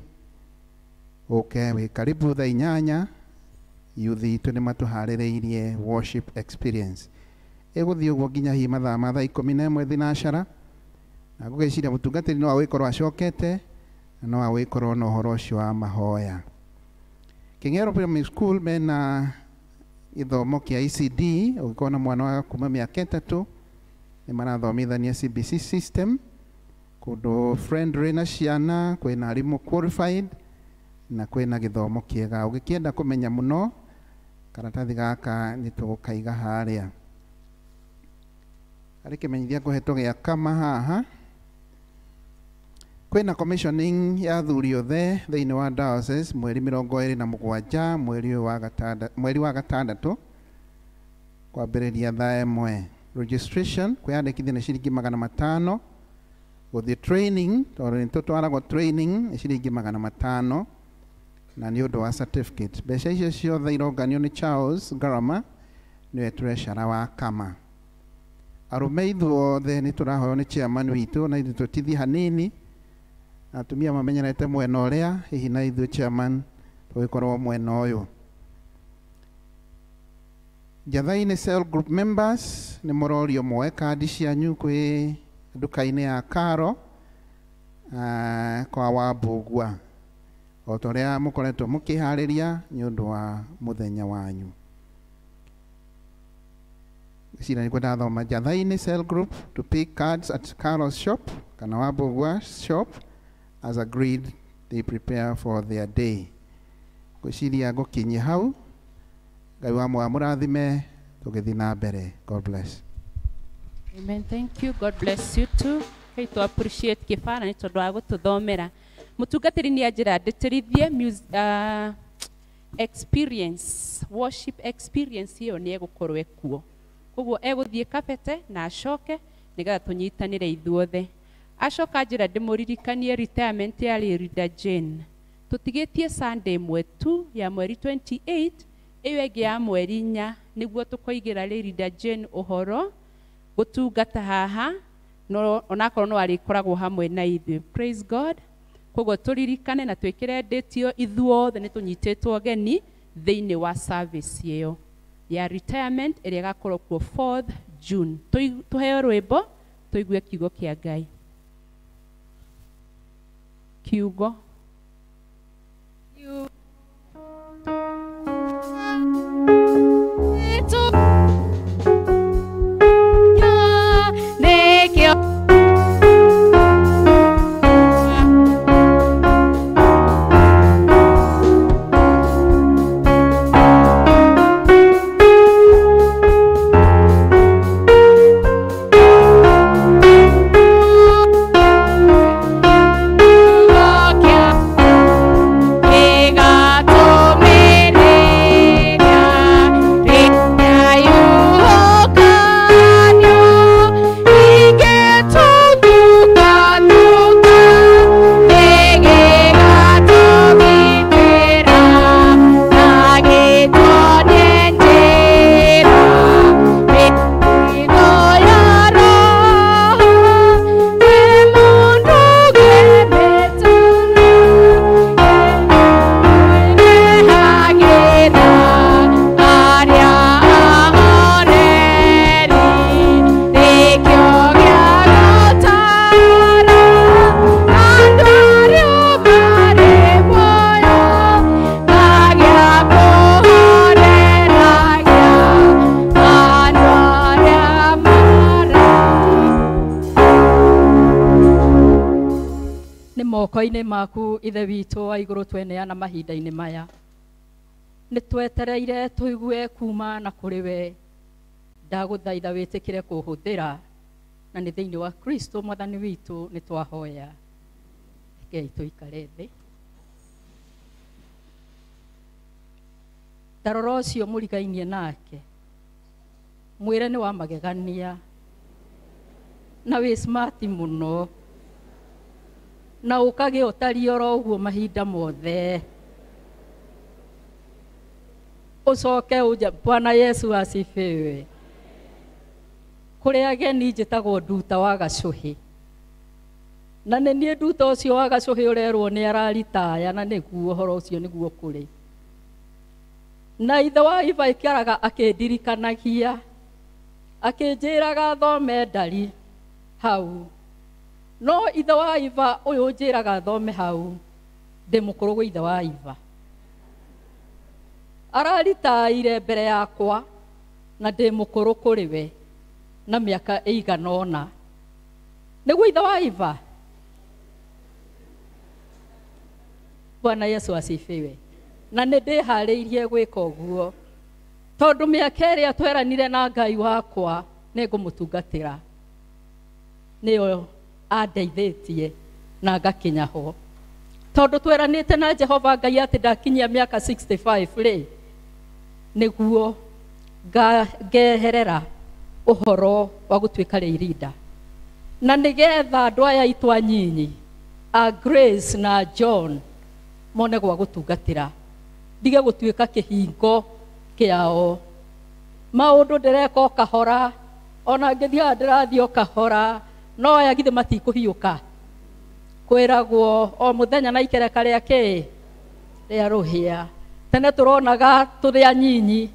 ũke wĩ karibu thaa 8. Youth itũ nĩ matũharĩrĩirie worship experience. Ĩgũthiĩ ũguo nginya hihi mathaa ma thaa 11 thinacara, na ngũgĩciria mũtungatĩri no agũgĩkorwo acokete na no agũgĩkorwo na ũhoro ũcio wa mahoya. Kĩng'ero Primary School mena gĩthomo kĩa ECD. Ũngĩkorwo na mwana wa kuma mĩaka 3 nĩ marathomithania CBC system, kũndũ friendly na ciana, kwĩna arimũ qualified na kwĩna gĩthomo kĩega. Ũngĩkĩenda kũmenya mũno, karatathi gaka nĩ tũgũkaiga harĩa. Harĩ kĩmenyithia ngũhetwo gĩa kama haha. Kwĩna commissioning ya athuri othe thĩinĩ wa diocese mweri 27 mweri wa gatandatũ kwambĩrĩria thaa 1. Registration kwĩyandĩkithia nĩ ciringi 500. Gũthiĩ training, tondũ nĩ tũtwaragwo training, nĩ ciringi 500, na nĩ ũndũ wa certificate. Mbeca icio ciothe ironganio nĩ Charles Garama, nĩwe treasurer wa kama. Arũme ithuothe nĩ tũrahoywo nĩ chairman witũ na ithuĩ tũtithie hanini, Na atumia mamenyerete mwena ũrĩa, hihi na ithuĩ chairman tũgĩkorwo mwena ũyũ. Njatha-inĩ cell group members nĩ mũrorio muoe kandi cianyu kwĩ nduka-inĩ ya Karo kwa Wambũgua o ta ũrĩa mũkoretwo mũkĩharĩria nĩ ũndũ wa mũthenya wanyu. Ngwĩciria nĩkuo ndathoma. Njatha-inĩ cell group to pick cards at Karo's shop kana Wambũgua shop as agreed they prepare for their day. Ngwĩciria ngũkinyia hau. Ngai wa mũrathime tũgĩthiĩ na mbere. God bless. Amen. Thank you. God bless you too. Kai to appreciate kĩbara nĩ tondũ wa gũtũthomera. Mũtungatĩri nĩ anjĩra ndĩtĩrithie experience, worship experience ĩyo nĩ egũkorwo ekuo. Koguo egũthiĩ kabete na acoke nĩgetha tũnyitanĩre ithuothe. Acoka njĩra ndĩmũririkanie retirement ya Leader Jane. Tũtigĩtie Sunday ĩmwe tu ya mweri 28, ĩyo ĩngĩ ya mweri 4 nĩguo tũkoigĩra Leader Jane ũhoro gũtungata haha, no onakorwo no arĩkoragwo hamwe na ithuĩ. Praise God. Koguo tũririkane na twĩkĩre date ĩyo ithuothe nĩ tũnyitĩtwo ũgeni thĩinĩ wa service ĩyo ya retirement ĩrĩa ĩgakorwo kuo 4th June. Tũheo rwĩmbo tũigue kiugo kĩa Ngai. Kiugo. Moko-inĩ maku ithe witũ wa igũrũ tweneana mahinda-inĩ maya nĩ twetereire tũigue kuma na kũrĩ we. Ndagũthaitha wĩtĩkĩre kũhũthĩra na nĩ thĩinĩ wa Kristo mwathani witũ nĩ twahoya. Rekei tũikare thĩ. Ndarora ũcio mũrigainie nake mwĩre nĩ wa magegania na wĩ smart mũno na ũkagĩa ũtariĩ oro ũguo mahinda mothe. Ũcoke ũnja Bwana Yesu asifiwe. Kũrĩ ageni njĩtagwo Nduta wa Gacũhĩ, na nĩ niĩ Nduta ũcio wa Gacũhĩ ũrerwo nĩ araritaya, na nĩguo ũhoro ũcio nĩguo kũrĩ. Na ithe wa Iva aikaraga akĩndirikanagia akĩnjĩraga thome ndari hau, no ithe wa Iva ũyũ ũnjĩraga thome hau ndĩ mũkũrũ gwĩ ithe wa Iva. Araritaire mbere yakwa na ndĩ mũkũrũ kũrĩ we na mĩaka ĩigana ũna. Nĩguo ithe wa Iva. Bwana Yesu asifiwe. Na nĩ ndĩharĩirie gwĩka ũguo tondũ mĩaka ĩrĩa tweranire na Ngai wakwa nĩ ngũmũtungatĩra, nĩyo andeithĩtie na ngakinya ho. Tondũ tweranĩte na Jehova Ngai atĩ ndakinyia mĩaka 65 rĩ, nĩguo ngeherera ũhoro wa gũtuĩka rĩirinda, na nĩgetha andũ aya aitũ anyinyi a Grace na John mone gwa gũtungatĩra, ndige gũtuĩka kĩhingo kĩao. Maũndũ ndĩreka o kahora, ona ngĩthiaga ndĩrathiĩ o kahora, no aya githĩ matikũhiũka. Kwĩragwo o mũthenya na ikereka rĩa kĩ rĩa rũhĩa. Tene tũronaga tũrĩ anyinyi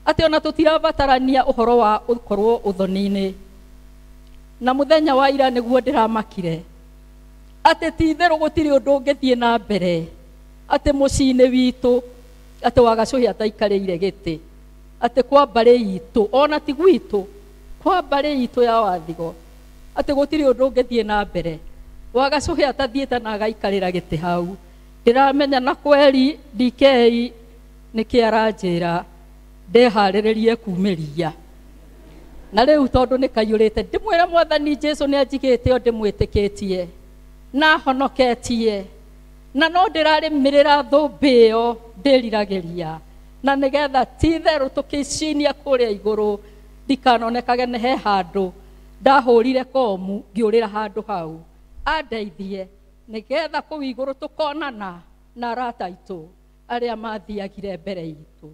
atĩ ona tũtirabatarania ũhoro wa ũkorwo ũthoni-inĩ. Na mũthenya wa ira nĩguo ndĩramakire atĩ ti itherũ gũtirĩ ũndũ ũngĩthiĩ na mbere atĩ mũciĩ-inĩ witũ atĩ Wagacũhĩ ataikarĩire gĩtĩ atĩ kwa mbarĩ itũ ona ti gwitũ kwa mbarĩ itũ ya Wathigo atĩ gũtirĩ ũndũ ũngĩthiĩ na mbere Wagacũhĩ atathiĩte na agaikarĩra gĩtĩ hau. Ndĩramenya na kweri DK nĩkĩ aranjĩra ndĩharĩrĩrie kumĩria. Na rĩu tondũ nĩ kaiyũrĩte ndĩmwĩre Mwathani Jesũ nĩ anjigĩte o ndĩmwĩtĩkĩtie na honoketie na no ndĩrarĩmĩrĩra thũmbĩ ĩyo ndĩriragĩria na nĩgetha ti itherũ tũkĩcinia kũrĩa igũrũ ndikanonekage nĩ he handũ ndahũrire komu ngĩũrĩra handũ hau andeithie nĩgetha kũu igũrũ tũkonana na arata aitũ arĩa mathiagire mbere itũ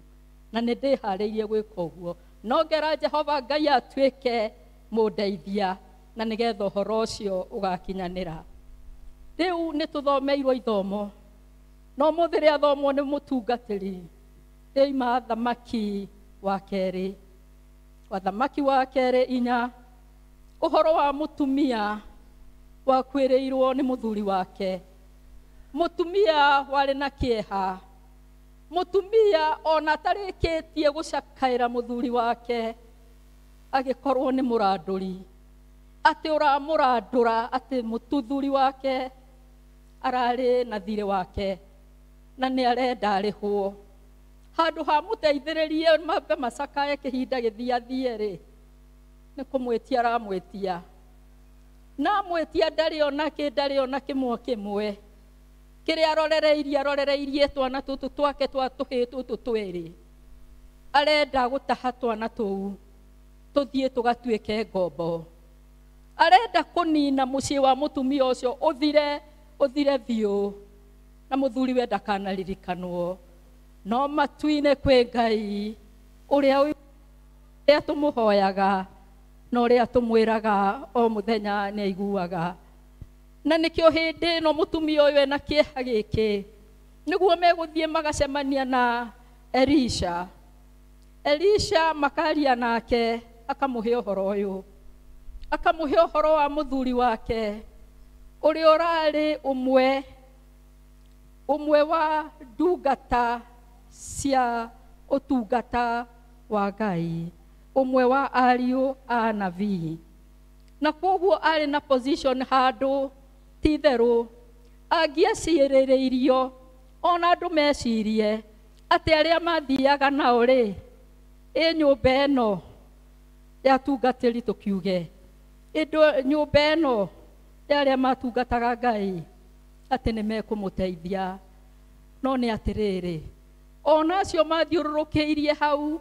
na nĩ ndĩharĩirie gwĩka ũguo. No ngera Jehova Ngai atuĩke mũndeithia na nĩgetha ũhoro ũcio ũgakinyanĩra. Rĩu nĩ tũthomeirwo ithomo no mũthĩ rĩathomwo nĩ mũtungatĩri rĩaima Thamaki wa kerĩ wa Thamaki wa kerĩ inya ũhoro wa mũtumia wakuĩrĩirwo nĩ mũthuri wake, mũtumia warĩ na kĩeha, mũtumia ona atarĩkĩtie gũcakaĩra mũthuri wake agĩkorwo nĩ mũrandũri atĩ ũramũrandũra atĩ mũtuthuri wake ararĩ na thirĩ wake na nĩ arenda arĩhwo. Handũ ha mũteithĩrĩrie mambe macakae kĩhinda gĩthiathie rĩ nĩ kũmwĩtia aramwĩtia na amwĩtia ndarĩ ona kĩ ndarĩ ona kĩmwe kĩmwe kĩrĩa arorereirie arorereirie twana tũtũ twake twa tũhĩĩ tũtũ twĩrĩ arenda gũtaha twana tũu tũthiĩ tũgatuĩke ngombo. Arenda kũnina mũciĩ wa mũtumia ũcio ũthire ũthire biũ na mũthuriwe ndakanaririkanwo. No matu-inĩ kwĩ Ngai ũrĩa ũrĩa tũmũhoyaga na ũrĩa tũmwĩraga o mũthenya nĩ aiguaga. Na nĩkĩo hĩndĩ ĩno mũtumia ũyũ ena kĩeha gĩkĩ nĩguo megũthiĩ magacemania na Elisha. Elisha makaria nake akamũhe ũhoro ũyũ, akamũhe ũhoro wa mũthuri wake ũrĩa ũrarĩ ũmwe wa ndungata cia ũtungata wa Ngai, ũmwe wa ariũ a nabii, na kwoguo arĩ na position handũ ti itherũ angĩacirĩrĩirio ona andũ mecirie atĩ arĩa mathiaga nao rĩ ĩ nyũmba ĩno ya tungatĩri tũkiuge nyũmba ĩno ya arĩa matungataga Ngai atĩ nĩ mekũmũteithia. No nĩ atĩrĩrĩ ona acio mathiũrũrũkĩirie hau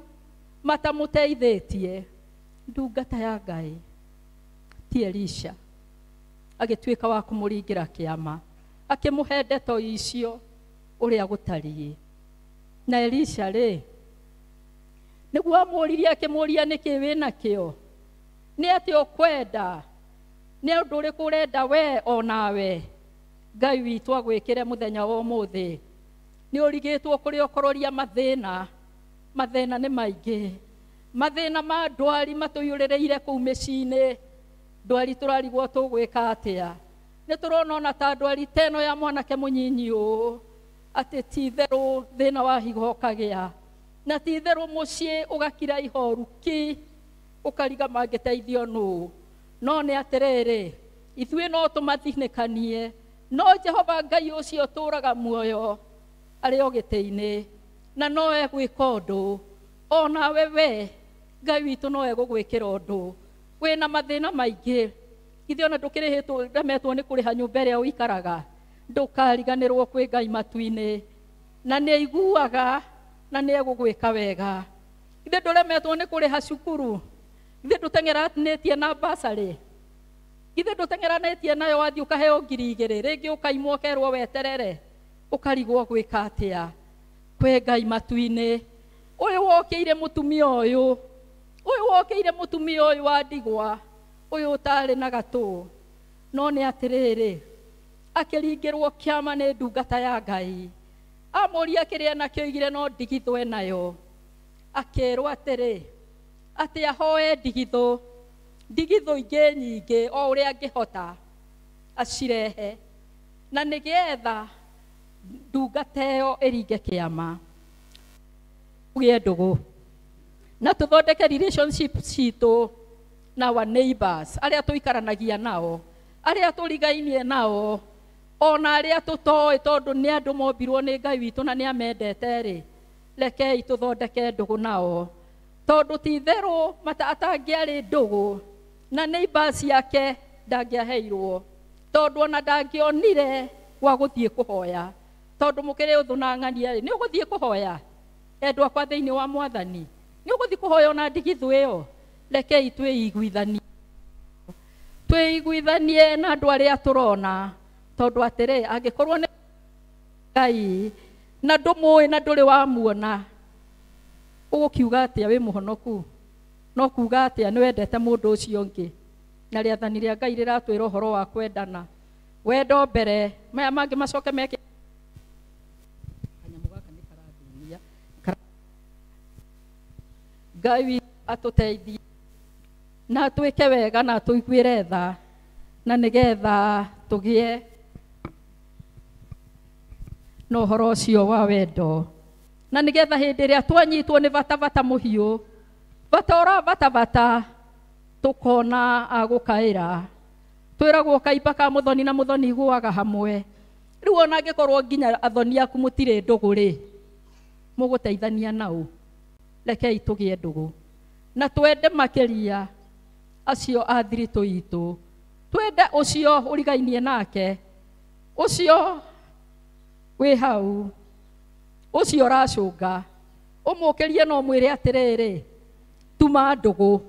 matamũteithĩtie ndungata ya Ngai ti Elisha agĩtuĩka wa kũmũringĩra kĩama akĩmũhe ndeto icio ũrĩa gũtariĩ. Na Elisha rĩ nĩguo amũririe akĩmũria nĩkĩ wĩnakĩo nĩ atĩ ũkwenda nĩ ũndũ ũrĩkũ ũrenda we onawe Ngai witũ agwĩkĩre mũthenya wa ũmũthĩ. Nĩ ũrigĩtwo kũrĩa ũkororia mathĩna mathĩna nĩ maingĩ mathĩna ma ndwari matũiyũrĩrĩire kũu mĩciĩ-inĩ ndwari tũrarigwo tũgwĩka atĩa. Nĩ tũrona ona ta ndwari ta ĩno ya mwanake mũnyinyi ũũ atĩ ti itherũ thĩna wa higo ũkagĩa na ti itherũ mũciĩ ũgakira ihoru ki ũkariga mangĩteithio nũ. No nĩ atĩrĩrĩ ithuĩ no tũmathinĩkanie no Jehova Ngai ũcio ũtũũraga muoyo arĩ o gĩtĩ-inĩ na no egwĩka ũndũ onawe we Ngai witũ no egũgwĩkĩra ũndũ. Wĩna mathĩna maingĩ ithuĩ ona ndũkĩrĩhĩtwo remetwo nĩ kũrĩha nyũmba ĩrĩa ũikaraga ndũkariganĩrwo kwĩ Ngai matu-inĩ na nĩ aiguaga na nĩ egũgwĩka wega. Ithuĩ ndũremetwo nĩ kũrĩha cukuru ithuĩ ndũteng'eranĩtie na basarĩ ithuĩ ndũteng'eranĩtie nayo wathiĩ ũkaheo 2,000 rĩngĩ ũkaimwo ũkerwo weterere ũkarigwo gwĩka atĩa. Kwĩ Ngai matu-inĩ ũyũ wokĩire mũtumia ũyũ ũyũ wokĩire mũtumia ũyũ wa ndigwa ũyũ ũtarĩ na gatũ. No nĩ atĩrĩrĩ Akĩringĩrwo kĩama nĩ ndungata ya Ngai. Amũria kĩrĩa nakĩo oigire no ndigithũ enayo. Akĩrwo atĩrĩ, atĩ ahoe ndigithũ, ndigithũ ingĩ nyingĩ o ũrĩa angĩhota acirehe, na nĩgetha ndungata ĩyo ĩringe kĩama. Tũgĩe ndũgũ na tũthondeke relationship citũ na our neighbors, arĩa tũikaranagia nao, arĩa tũrigainie nao, ona arĩa tũtoĩ, tondũ nĩ andũ mombirwo nĩ Ngai witũ na nĩ amendete rĩ, rekei tũthondeke ndũgũ nao, tondũ ti itherũ atangĩarĩ ndũgũ na neighbors yake ndangĩaheirwo, tondũ ona ndangĩonire gwa gũthiĩ kũhoya, tondũ mũkĩrĩ ũthũ na ng'ania rĩ, nĩ ũgũthiĩ kũhoya endwa akwa thĩinĩ wa Mwathani, nĩ ũgũthiĩ kũhoya ona ndigithũ ĩyo. Rekei twĩiguithanie, twĩiguithanie na andũ arĩa tũrona, tondũ atĩrĩ, angĩkorwo nĩ Ngai na ndũmũĩ na ndũrĩ wamuona, ũgũkiuga atĩa wĩ mũhonoku? No kuga atĩa nĩ wendete mũndũ ũcio ũngĩ? Na rĩathani rĩa Ngai rĩratwĩra ũhoro wa kwendana, wendo mbere, maya mangĩ macoke meke. Kanyamũ gaka nĩ karathĩnia. Ngai witũ atũteithie na atwĩke wega na atũiguĩre tha, na nĩgetha tũgĩe na ũhoro ũcio wa wendo, na nĩgetha hĩndĩ ĩrĩa twanyitwo nĩ bata bata mũhiũ, bata ũra bata bata, tũkona agũkaĩra. Twĩragwo kaimba ka mũthoni na mũthoni igũaga hamwe. Rĩu ona angĩkorwo nginya athoni aku mũtirĩ ndũgũ rĩ, mũgũteithania nao. Rekei tũgĩe ndũgũ na twende makĩria acio a thiritũ itũ, twende ũcio ũrigainie nake, ũcio wĩ hau, ũcio ũracũnga, ũmũkĩrie na ũmwĩre atĩrĩrĩ, tuma ndũgũ,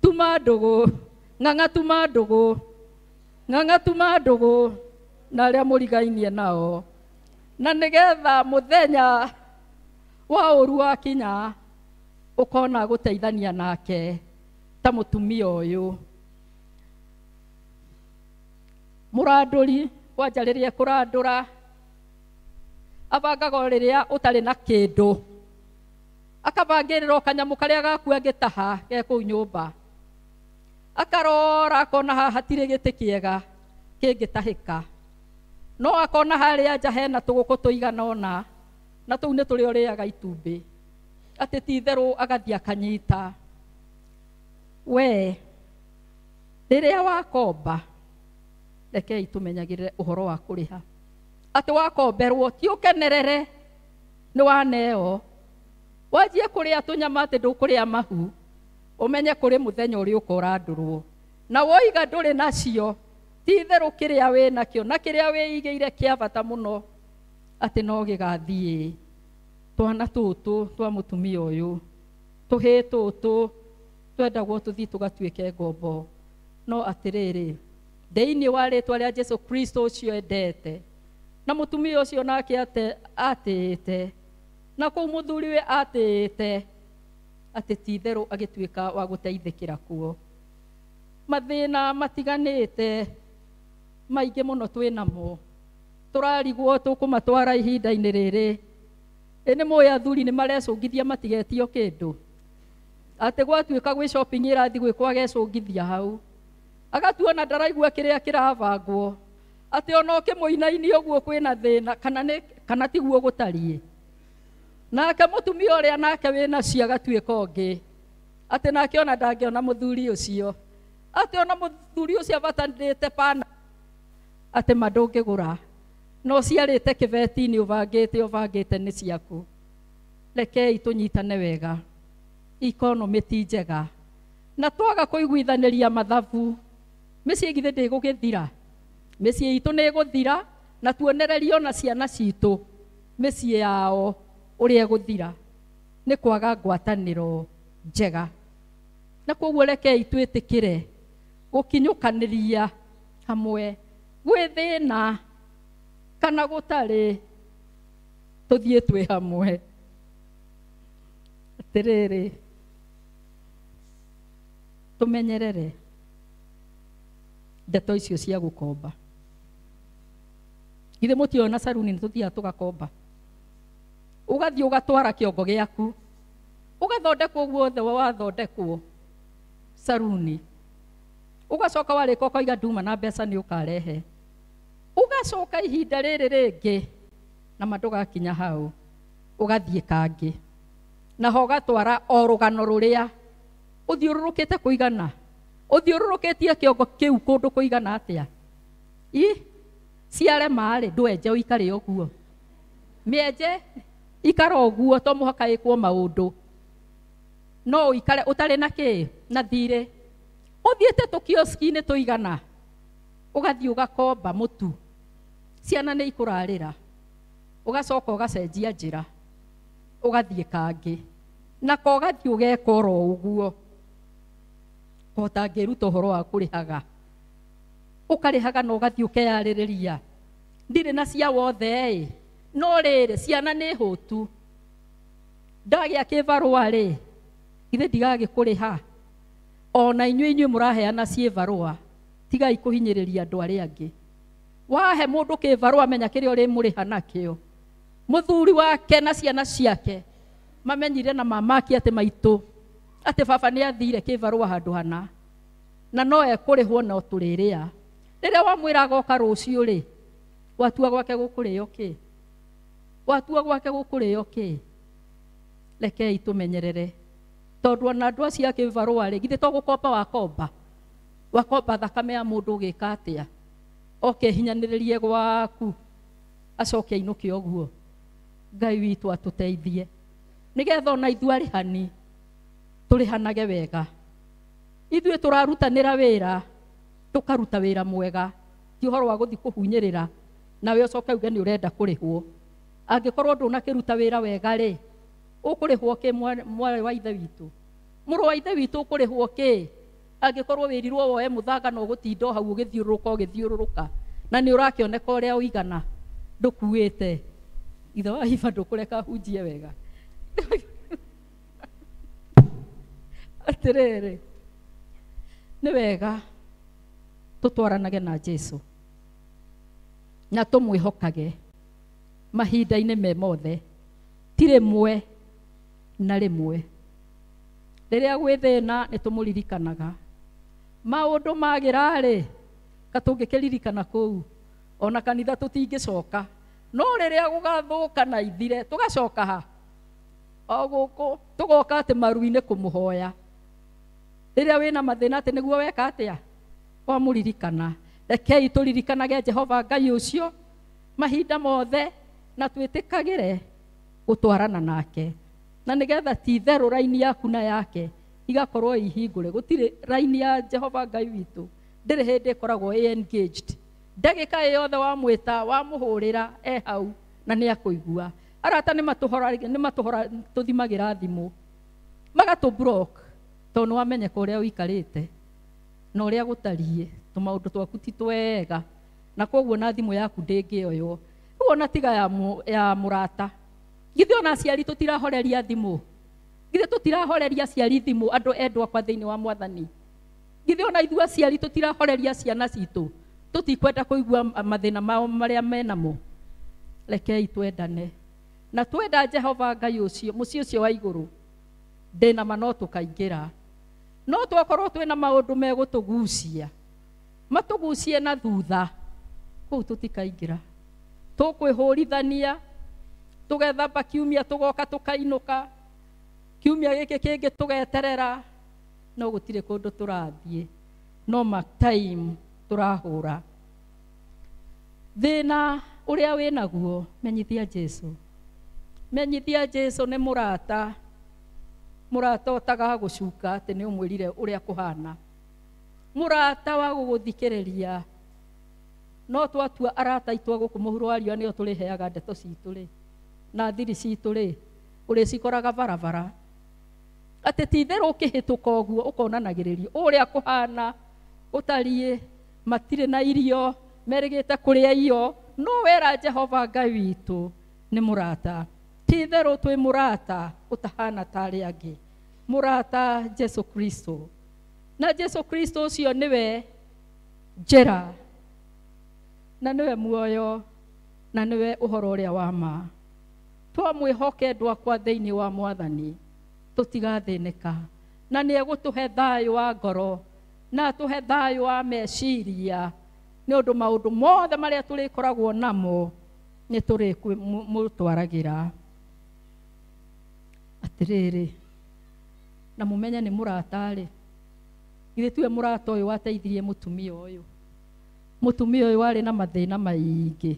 tuma ndũgũ, ng'ang'a tuma ndũgũ, ng'ang'a tuma ndũgũ na arĩa mũrigainie nao, na nĩgetha mũthenya wa ũru wakinya ũkona gũteithania nake ta mũtumia ũyũ. Mũrandũri kwanja rĩrĩa ekũrandũra abangaga o rĩrĩa ũtarĩ na kĩndũ, akabangĩrĩra o kanyamũ karĩa gaku angĩtaha ge kũu nyũmba, akarora akona haha hatirĩ gĩtĩ kĩega kĩngĩtahĩka, no akona harĩa nja hena tũgũkũ tũigana ũna, na tũu nĩ tũrĩa ũrĩaga itumbĩ, atĩ ti itherũ agathiĩ akanyita. We rĩrĩa wakomba, rekei tũmenyagĩrĩre ũhoro wa kũrĩha, atĩ wakomberwo ti ũkenerere nĩ waneo, wanjie kũrĩa tũnyama atĩ ndũkũrĩa mahu, ũmenye kũrĩ mũthenya ũrĩa ũkorandũrwo, na woiga ndũrĩ nacio, ti itherũ kĩrĩa wĩ nakĩo na kĩrĩa wĩigĩire kĩa bata mũno atĩ no gĩgathiĩ. Twana tũtũ twa mũtumia ũyũ, tũhĩĩ tũtũ twendagwo tũthiĩ tũgatuĩke ngombo, no atĩrĩrĩ, thĩinĩ wa rĩtwa rĩa Jesu Kristo ũcio endete, na mũtumia ũcio nake atĩĩte, na kũu mũthuriwe atĩĩte, atĩ ti itherũ agĩtuĩka wa gũteithĩkĩra kuo. Mathĩna matiganĩte maingĩ mũno twĩ namo, tũrarigwo tũkũmatwara ihinda-inĩ rĩrĩ. Ĩ nĩ mũĩ athuri nĩ marecũngithia matigetio kĩndũ, atĩ gwatuĩka gwĩ shopping ĩrathiĩ gwĩkwo agecũngithia hau, agatuona ndaraigua kĩrĩa kĩrabangwo, atĩ ona ũkĩmũinainia ũguo kwĩna thĩna, kana tiguo gũtariĩ. Nake mũtumia ũrĩa nake wĩnacio agatuĩka ũngĩ, atĩ nake ona ndangĩona mũthuri ũcio, atĩ ona mũthuri ũcio abatanĩte pana, atĩ ma ndũngĩgũra, no ciarĩte kĩbeti-inĩ ũbangĩte ũbangĩte nĩ ciaku. Rekei tũnyitane wega, economy ti njega, na twaga kũiguithanĩria mathabu, mĩciĩ githĩ ndĩgũgĩthira? Mĩciĩ itũ nĩ ĩgũthira, na tuonererio na ciana citũ mĩciĩ yao ũrĩa ĩgũthira nĩ kwaga ngwatanĩro njega. Na koguo rekei twĩtĩkĩre gũkinyũkanĩria hamwe, gwĩ thĩna kana gũtarĩ, tũthiĩ twĩ hamwe. Atĩrĩrĩ, tũmenyerere ndeto icio cia gũkomba. Githĩ mũtiũĩ na saruni nĩ tũthiaga tũgakomba. Ũgathiĩ ũgatwara kĩongo gĩaku. Ũgathondekwo guothe wathondekwo saruni. Ũgacoka warĩka ũkoiga nduma na mbeca nĩ ũkarehe. Ũgacoka ihinda rĩrĩ rĩngĩ na ma ndũgakinya hau. Ũgathiĩ kangĩ. Naho ũgatwara o rũgano rũrĩa ũthiũrũrũkĩte kũigana. Ũthiũrũrũkĩtie kĩongo kĩu kũndũ kũigana atĩa? I ciarema rĩ ndwenje ũikare ũguo. Mĩenje ikara ũguo to mũhaka ĩkwo maũndũ. No ũikare ũtarĩ na kĩ na thirĩ. Ũthiĩte tũkioski-inĩ tũigana. Ũgathiĩ ũgakomba mũtu. Ciana nĩ ikũrarĩra. Ũgacoka ũgacenjia njĩra. Ũgathiĩ kangĩ. Nako ũgathiĩ ũgeka oro ũguo. Ũtangĩruta ũhoro wa kũrĩhaga. Ũkarĩhaga na ũgathiĩ ũkeyarĩrĩria. Ndirĩ na cia wothe ĩ. No rĩrĩ ciana nĩ hũtu. Ndagĩa kĩbarũa rĩ, githĩ ndigagĩkũrĩha. Ona inyuĩ mũraheana ciĩbarũa. Tigai kũhinyĩrĩria andũ arĩa angĩ. Wahe mũndũ kĩbarũa menya kĩrĩa ũrĩmũrĩha nakĩo. Mũthuri wake na ciana ciake mamenyire na mamaki atĩ maitũ atĩ baba nĩ athire kĩbarũa handũ hana na no ekũrĩhwo no tũrĩrĩa. Rĩrĩa wamwĩra agoka rũciũ rĩ, watua gwake gũkũrĩo kĩ? Watua gwake gũkũrĩo kĩ? Rekei tũmenyerere. Tondũ ona andũ acio a kĩbarũa rĩ, githĩ to gũkomba wakomba? Wakomba thakame ya mũndũ ũgĩka atĩa? Oke hinyanĩrĩrie gwaku acoke ainũke ũguo. Ngai witũ atũteithie nĩgetha ona ithuĩ arĩhani tũrĩhanage wega. Ithuĩ tũrarutanĩra wĩra tũkaruta wĩra mwega, ti ũhoro wa gũthiĩ kũhunyĩrĩra nawe ũcoke uge nĩ ũrenda kũrĩhwo. Angĩkorwo ndũnakĩruta wĩra wega rĩ, ũkũrĩhwo kĩ mwarĩ wa ithe witũ? Mũrũ wa ithe witũ ũkũrĩhwo kĩ? Angĩkorwo wĩrirwo woe mũthanga na ũgũtinda o hau ũgĩthiũrũrũka ũgĩthiũrũrũka na nĩ ũrakĩoneka ũrĩa ũigana ndũkuĩte. Ithe wa Iba ndũkũreka hunjie wega. Atĩrĩrĩ, nĩ wega tũtwaranage na Jesũ na tũmwĩhokage mahinda-inĩ me mothe, ti rĩmwe na rĩmwe. Rĩrĩa gwĩ thĩna nĩ tũmũririkanaga. Maũndũ magĩra rĩ, katũngĩkĩririkana kũu ona kanitha tũtingĩcoka. No rĩrĩa gũgathũka na ithire tũgacoka ha? O gũkũ tũgoka atĩ maru-inĩ kũmũhoya. Rĩrĩa wĩna mathĩna atĩ nĩguo weka atĩa? Wamũririkana. Rekei tũririkanage Jehova Ngai ũcio mahinda mothe na twĩtĩkagĩre gũtwarana nake. Na nĩgetha ti itherũ raini yaku na yake igakorwo ihingũre. Gũtirĩ raini ya Jehova Ngai witũ ndĩrĩ hĩndĩ ĩkoragwo ĩ engaged. Ndagĩka ĩ yothe wamwĩta wamũhũrĩra e hau na nĩ akũigua. Arata nĩ matũhora tũthimagĩra thimũ magatũ block tondũ nĩ wamenyeka ũrĩa ũikarĩte na ũrĩa gũtariĩ, tũmaũndũ twaku ti twega na koguo na thimũ yaku ndĩngĩoywo. Rĩu ona tiga ya mũrata, githĩ ona aciari tũtirahoreria thimũ? Githĩ tũtirahoreria aciari thimũ andũ endwa akwa thĩinĩ wa Mwathani? Githĩ ona ithuĩ aciari tũtirahoreria ciana citũ? Tũtikwenda kũigua mathĩna mao marĩa menamo. Rekei twendane na twenda Jehova Ngai ũcio mũciĩ ũcio wa igũrũ ndĩna ma no tũkaingĩra. No twakorwo twĩna maũndũ megũtũgucia matũgucie na thutha, kũu tũtikaingĩra. Tũkwĩhũrithania tũgethamba kiumia tũgoka tũkainũka, kiumia gĩkĩ kĩngĩ tũgeterera, no gũtirĩ kũndũ tũrathiĩ, no ma time tũrahũra. Thĩna ũrĩa wĩnaguo menyithia Jesũ. Menyithia Jesũ nĩ mũrata, mũrata ũtagagũcuka atĩ nĩ ũmwĩrire ũrĩa kũhana, mũrata wa gũgũthikĩrĩria. No twatua arata aitũ a gũkũ mũhuro wa riũa nĩo tũrĩheaga ndeto citũ rĩ na thiri citũ rĩ, ũrĩcikoraga barabara. Atĩ ti itherũ ũkĩhĩtũka ũguo ũkonanagĩrĩrio ũrĩa kũhana ũtariĩ, matirĩ na irio, merĩgĩte kũrĩa iyo, no wera Jehova Ngai witũ nĩ mũrata. Ti itherũ twĩ mũrata ũtahana ta arĩa angĩ, mũrata Jesũ Kristo. Na Jesũ Kristo ũcio nĩwe njĩra na nĩwe muoyo na nĩwe ũhoro ũrĩa wa ma. Twamwĩhoke andũ akwa thĩinĩ wa Mwathani, tũtigathĩnĩka, na nĩ egũtũhe thayũ wa ngoro na atũhe thayũ wa meciria, nĩ ũndũ maũndũ mothe marĩa tũrĩkoragwo namo nĩ tũrĩmũtwaragĩra. Atĩrĩrĩ, na mũmenye nĩ mũrata-rĩ, githĩ tiwe mũrata ũyũ wateithirie mũtumia ũyũ? Mũtumia ũyũ warĩ na mathĩna maingĩ,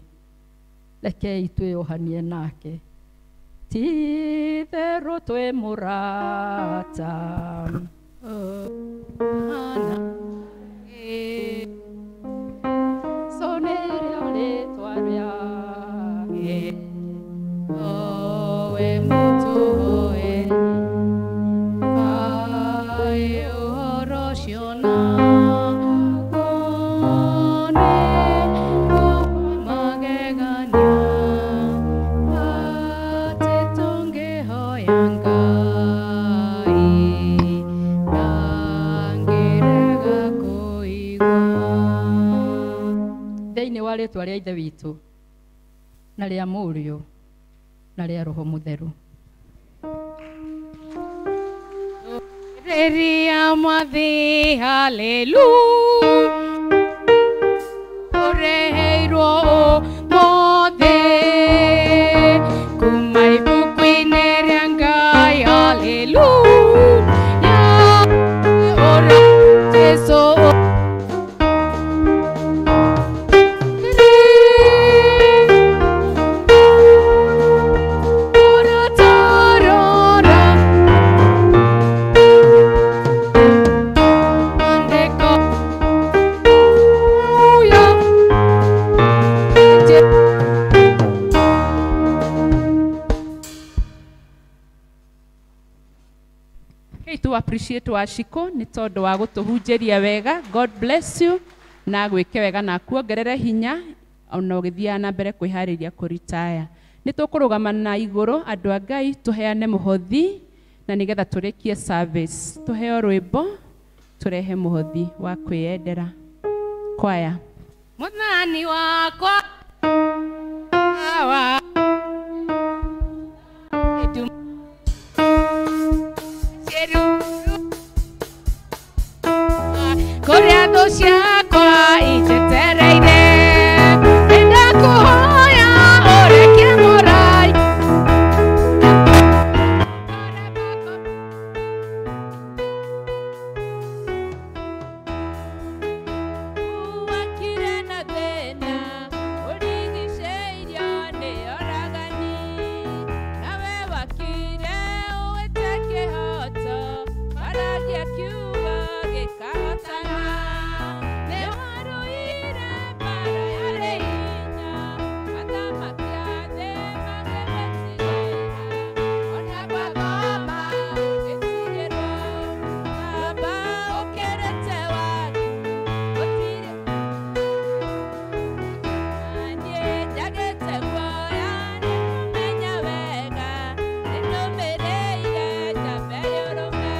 rekei twĩyohanie nake. Ti-itherũ twĩ mũrata. So nĩrĩo rĩtwa rĩake, Owe mũtũe, kaĩ ũhoro ũcio naguo nĩ magegania, atĩ tũngĩhoya Ngai ndangĩrega kũigua. Thĩinĩ wa rĩtwa rĩa Ithe witũ na rĩa Mũriũ na rĩa Roho Mũtheru. Rĩrĩa mwathi haleluya ũreheirwo ũmũthĩ kuma ibuku-inĩ rĩa Ngai haleluya ũrĩa Jesũ Appreciate Washiko nĩ tondũ wa gũtũhunjĩria wega. God bless you na gwĩke wega na kuongerere hinya ona ũgĩthiaga na mbere kwĩharĩria kũritaya. Nĩ tũkũrũgama na igũrũ andũ a Ngai tũheane mũhothi na nĩgetha tũrĩkie service. Tũheo rwĩmbo tũrehe mũhothi wa kwĩyendera. Kwaya. Mwathani wakwa wa kũrĩa thũ ciakwa injetereire, nĩndakũhoya ũreke mũrai Wakire na thĩna ũrigicĩirio nĩ oragani, nawe wakire ũĩte kĩhoto, waragia kiugo gĩkahotana. Nĩwarũire mbara yarĩ hinya, athamaki a thĩ magĩgũtigĩra, ona gwathoma gĩtigĩrwo. Baba ũkĩrĩte waku gũtirĩ niĩ njagĩte guoya nĩkũmenya wega, nĩnũmĩrĩire njambe ũrũme.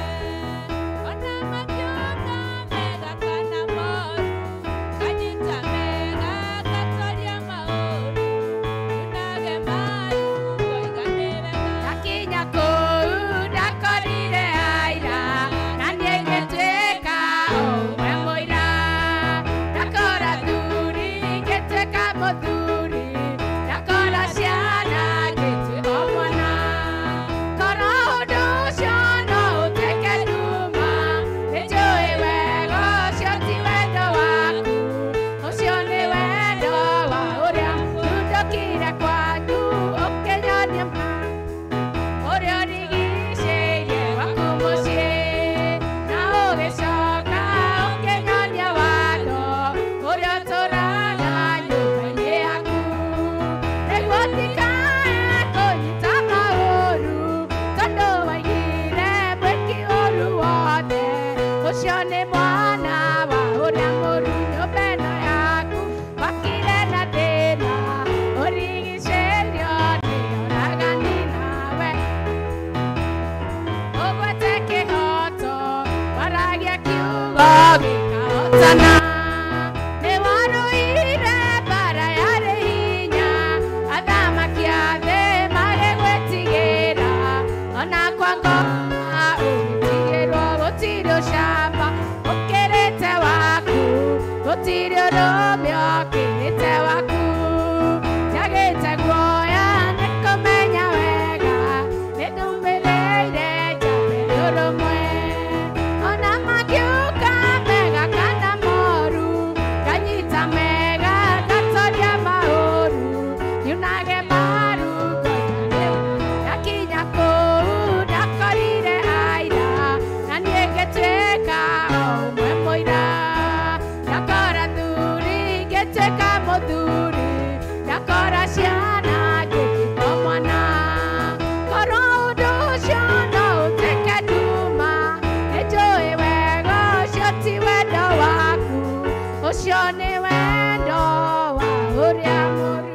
Ona makiuga mega kana moru, nganyita mega ngatoria maũru, nyunage maru ngoiga nĩ wega. Ndakinya kũu ndakorire aira, na niĩ ngĩtuĩka ũmwe mũira. Ndakora thuri ngĩtuĩka mũthuri, ndakora ciana ngĩtuĩka o mwana. Korwo ũndũ ũcio no ũtuĩke nduma, nĩnjũĩ wega ũcio ti wendo waku, ũcio nĩ wendo wa ũrĩa ndundũkire kwanyu ũkĩnyonia ma ũrĩa ũrigicĩirie gwaku mũciĩ, na ũgĩcoka ũkĩnyonia watho ũrĩa ũtũũraga nyũmba-inĩ yaku. Nĩguo ndikae kũnyita maũru, tondũ waigire mwĩki ũru wothe, ũcio nĩ mwana wa ũrĩa mũru. Nyũmba ĩno yaku wakire na thĩna, ũrigicĩirio nĩ oragani nawe ũgwate kĩhoto, waragia kiugo gĩkahotana. Nĩwarũire mbara yarĩ hinya, Mũrũme okĩte waku njagĩte guoya nĩ kũmenya wega nĩ ndũmĩrĩire njambe rũrũmwe ona makiuka mega kana moru nganyita mega ngatoria maũru nyunage maru ndakinya kũu ndakorire aira na niĩ ngĩtuĩka o ũmwe mũira ndakora thuri ngĩtuĩka mũthuri ndakora ciana ngĩtuĩka mwana korwo ũndũ ũcio no ũtuĩke nduma nĩnjũĩ wega ũcio ti wendo waku ũcio nĩ wendo wa ũrĩa mũru.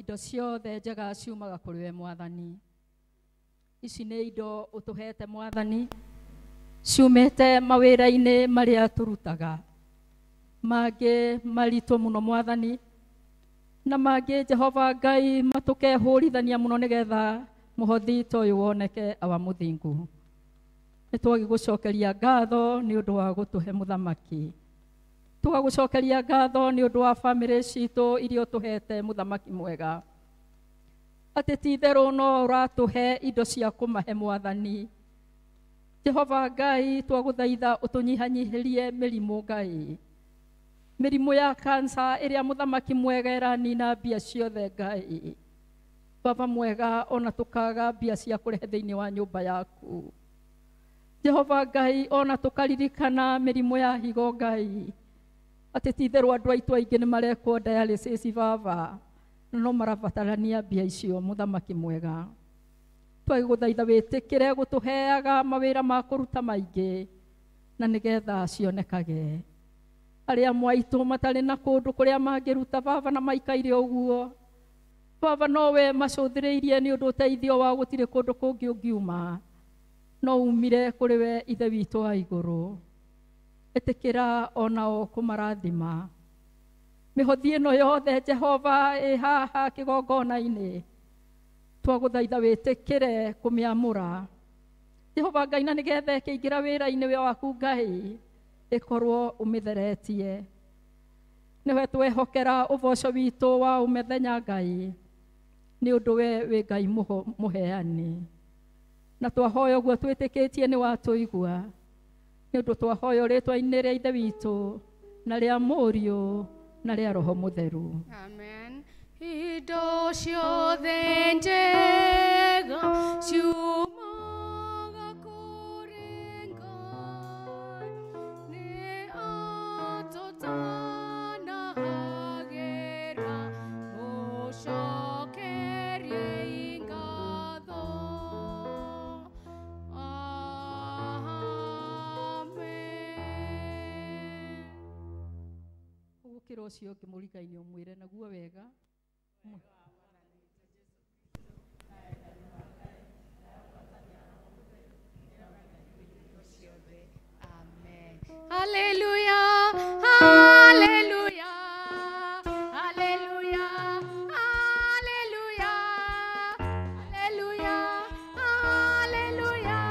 Indo ciothe njega ciumaga kũrĩ we Mwathani. Ici nĩ indo ũtũhete Mwathani, ciumĩte mawĩra-inĩ marĩa tũrutaga, mangĩ maritũ mũno Mwathani, na mangĩ Jehova Ngai matũkehũrithania mũno nĩgetha mũhothi ta ũyũ woneke awa mũthingu. Nĩ twagĩgũcokeria ngatho nĩ ũndũ wa gũtũhe mũthamaki, tũgagũcokeria ngatho nĩ ũndũ wa bamĩrĩ citũ iria ũtũhete mũthamaki mwega, atĩ ti itherũ no ũratũhe indo cia kũmahe Mwathani. Jehova Ngai twagũthaitha ũtũnyihanyihĩrie mĩrimũ Ngai, mĩrimũ ya kansa ĩrĩa mũthamaki mwega ĩranina mbia ciothe Ngai. Baba mwega ona tũkaga mbia cia kũrehe thĩinĩ wa nyũmba yaku Jehova Ngai, ona tũkaririkana mĩrimũ ya higo Ngai, atĩ ti itherũ andũ aitũ aingĩ nĩ marekwo dialysis baba, no marabatarania mbia icio mũthamaki mwega. Twagũthaitha wĩtĩkĩre gũtũheaga mawĩra ma kũruta maingĩ na nĩgetha cionekage. Arĩa mwaitũ matarĩ na kũndũ kũrĩa mangĩruta baba na maikaire ũguo baba, nowe macũthĩrĩirie nĩ ũndũ ũteithio wa gũtirĩ kũndũ kũngĩ ũngiuma no umire kũrĩ we Ithe witũ wa igũrũ. Ĩtĩkĩra onao kũmarathima. Mĩhothi ĩno yothe Jehova ĩ haha kĩgongona-inĩ, twagũthaitha wĩtĩkĩre kũmĩamũra Jehova Ngai, na nĩgetha ĩkĩingĩra wĩra-inĩ waku Ngai ĩkorwo ũmĩtheretie. Nĩwe twehokera ũboco witũ wa ũmĩthenya Ngai, nĩ ũndũ we wĩ Ngai mũheani, na twahoya ũguo twĩtĩkĩtie nĩ watũigua, nĩ ũndũ twahoya rĩtwa-inĩ rĩa Ithe witũ na rĩa Mũriũ na rĩa Roho Mũtheru. Amen. Indo ciothe njega ciumaga kũrĩ Ngai, nĩ atũtanahagĩra mũcokerie ngatho. Amen. Ũgũkĩra ũcio ũngĩ mũriga-inĩ ũmwĩre naguo wega. Hallelujah, hallelujah, hallelujah, hallelujah, hallelujah, hallelujah,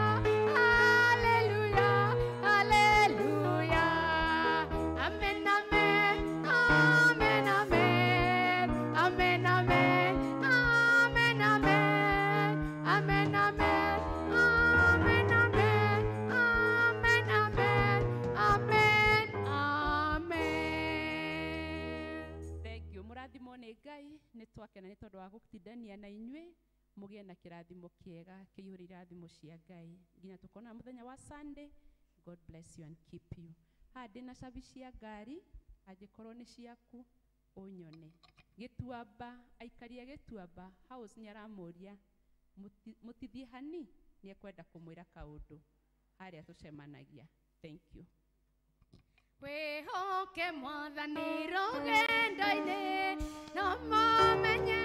hallelujah, hallelujah. Amen, amen, amen, amen, amen, amen, amen, amen, amen, amen, amen, amen, amen, amen, amen, amen. Thank you. Mũrathimwo nĩ Ngai, nĩ twakena nĩ tondũ wa gũtindania na inyuĩ, mũgĩe na kĩrathimo kĩega kĩihũrĩ irathimo cia Ngai nginya tũkona mũthenya wa Sunday. God bless you and keep you. Haha ndĩna cabi cia ngari, angĩkorwo nĩ ciaku ũnyone. Gĩtuamba, aikaria Gĩtuamba House nĩ aramũria mũtithie hani, nĩ ekwenda kũmwĩra kaũndũ harĩa tũcemanagia. Thank you. Wĩhoke Mwathani rũgendo-inĩ, no mamenye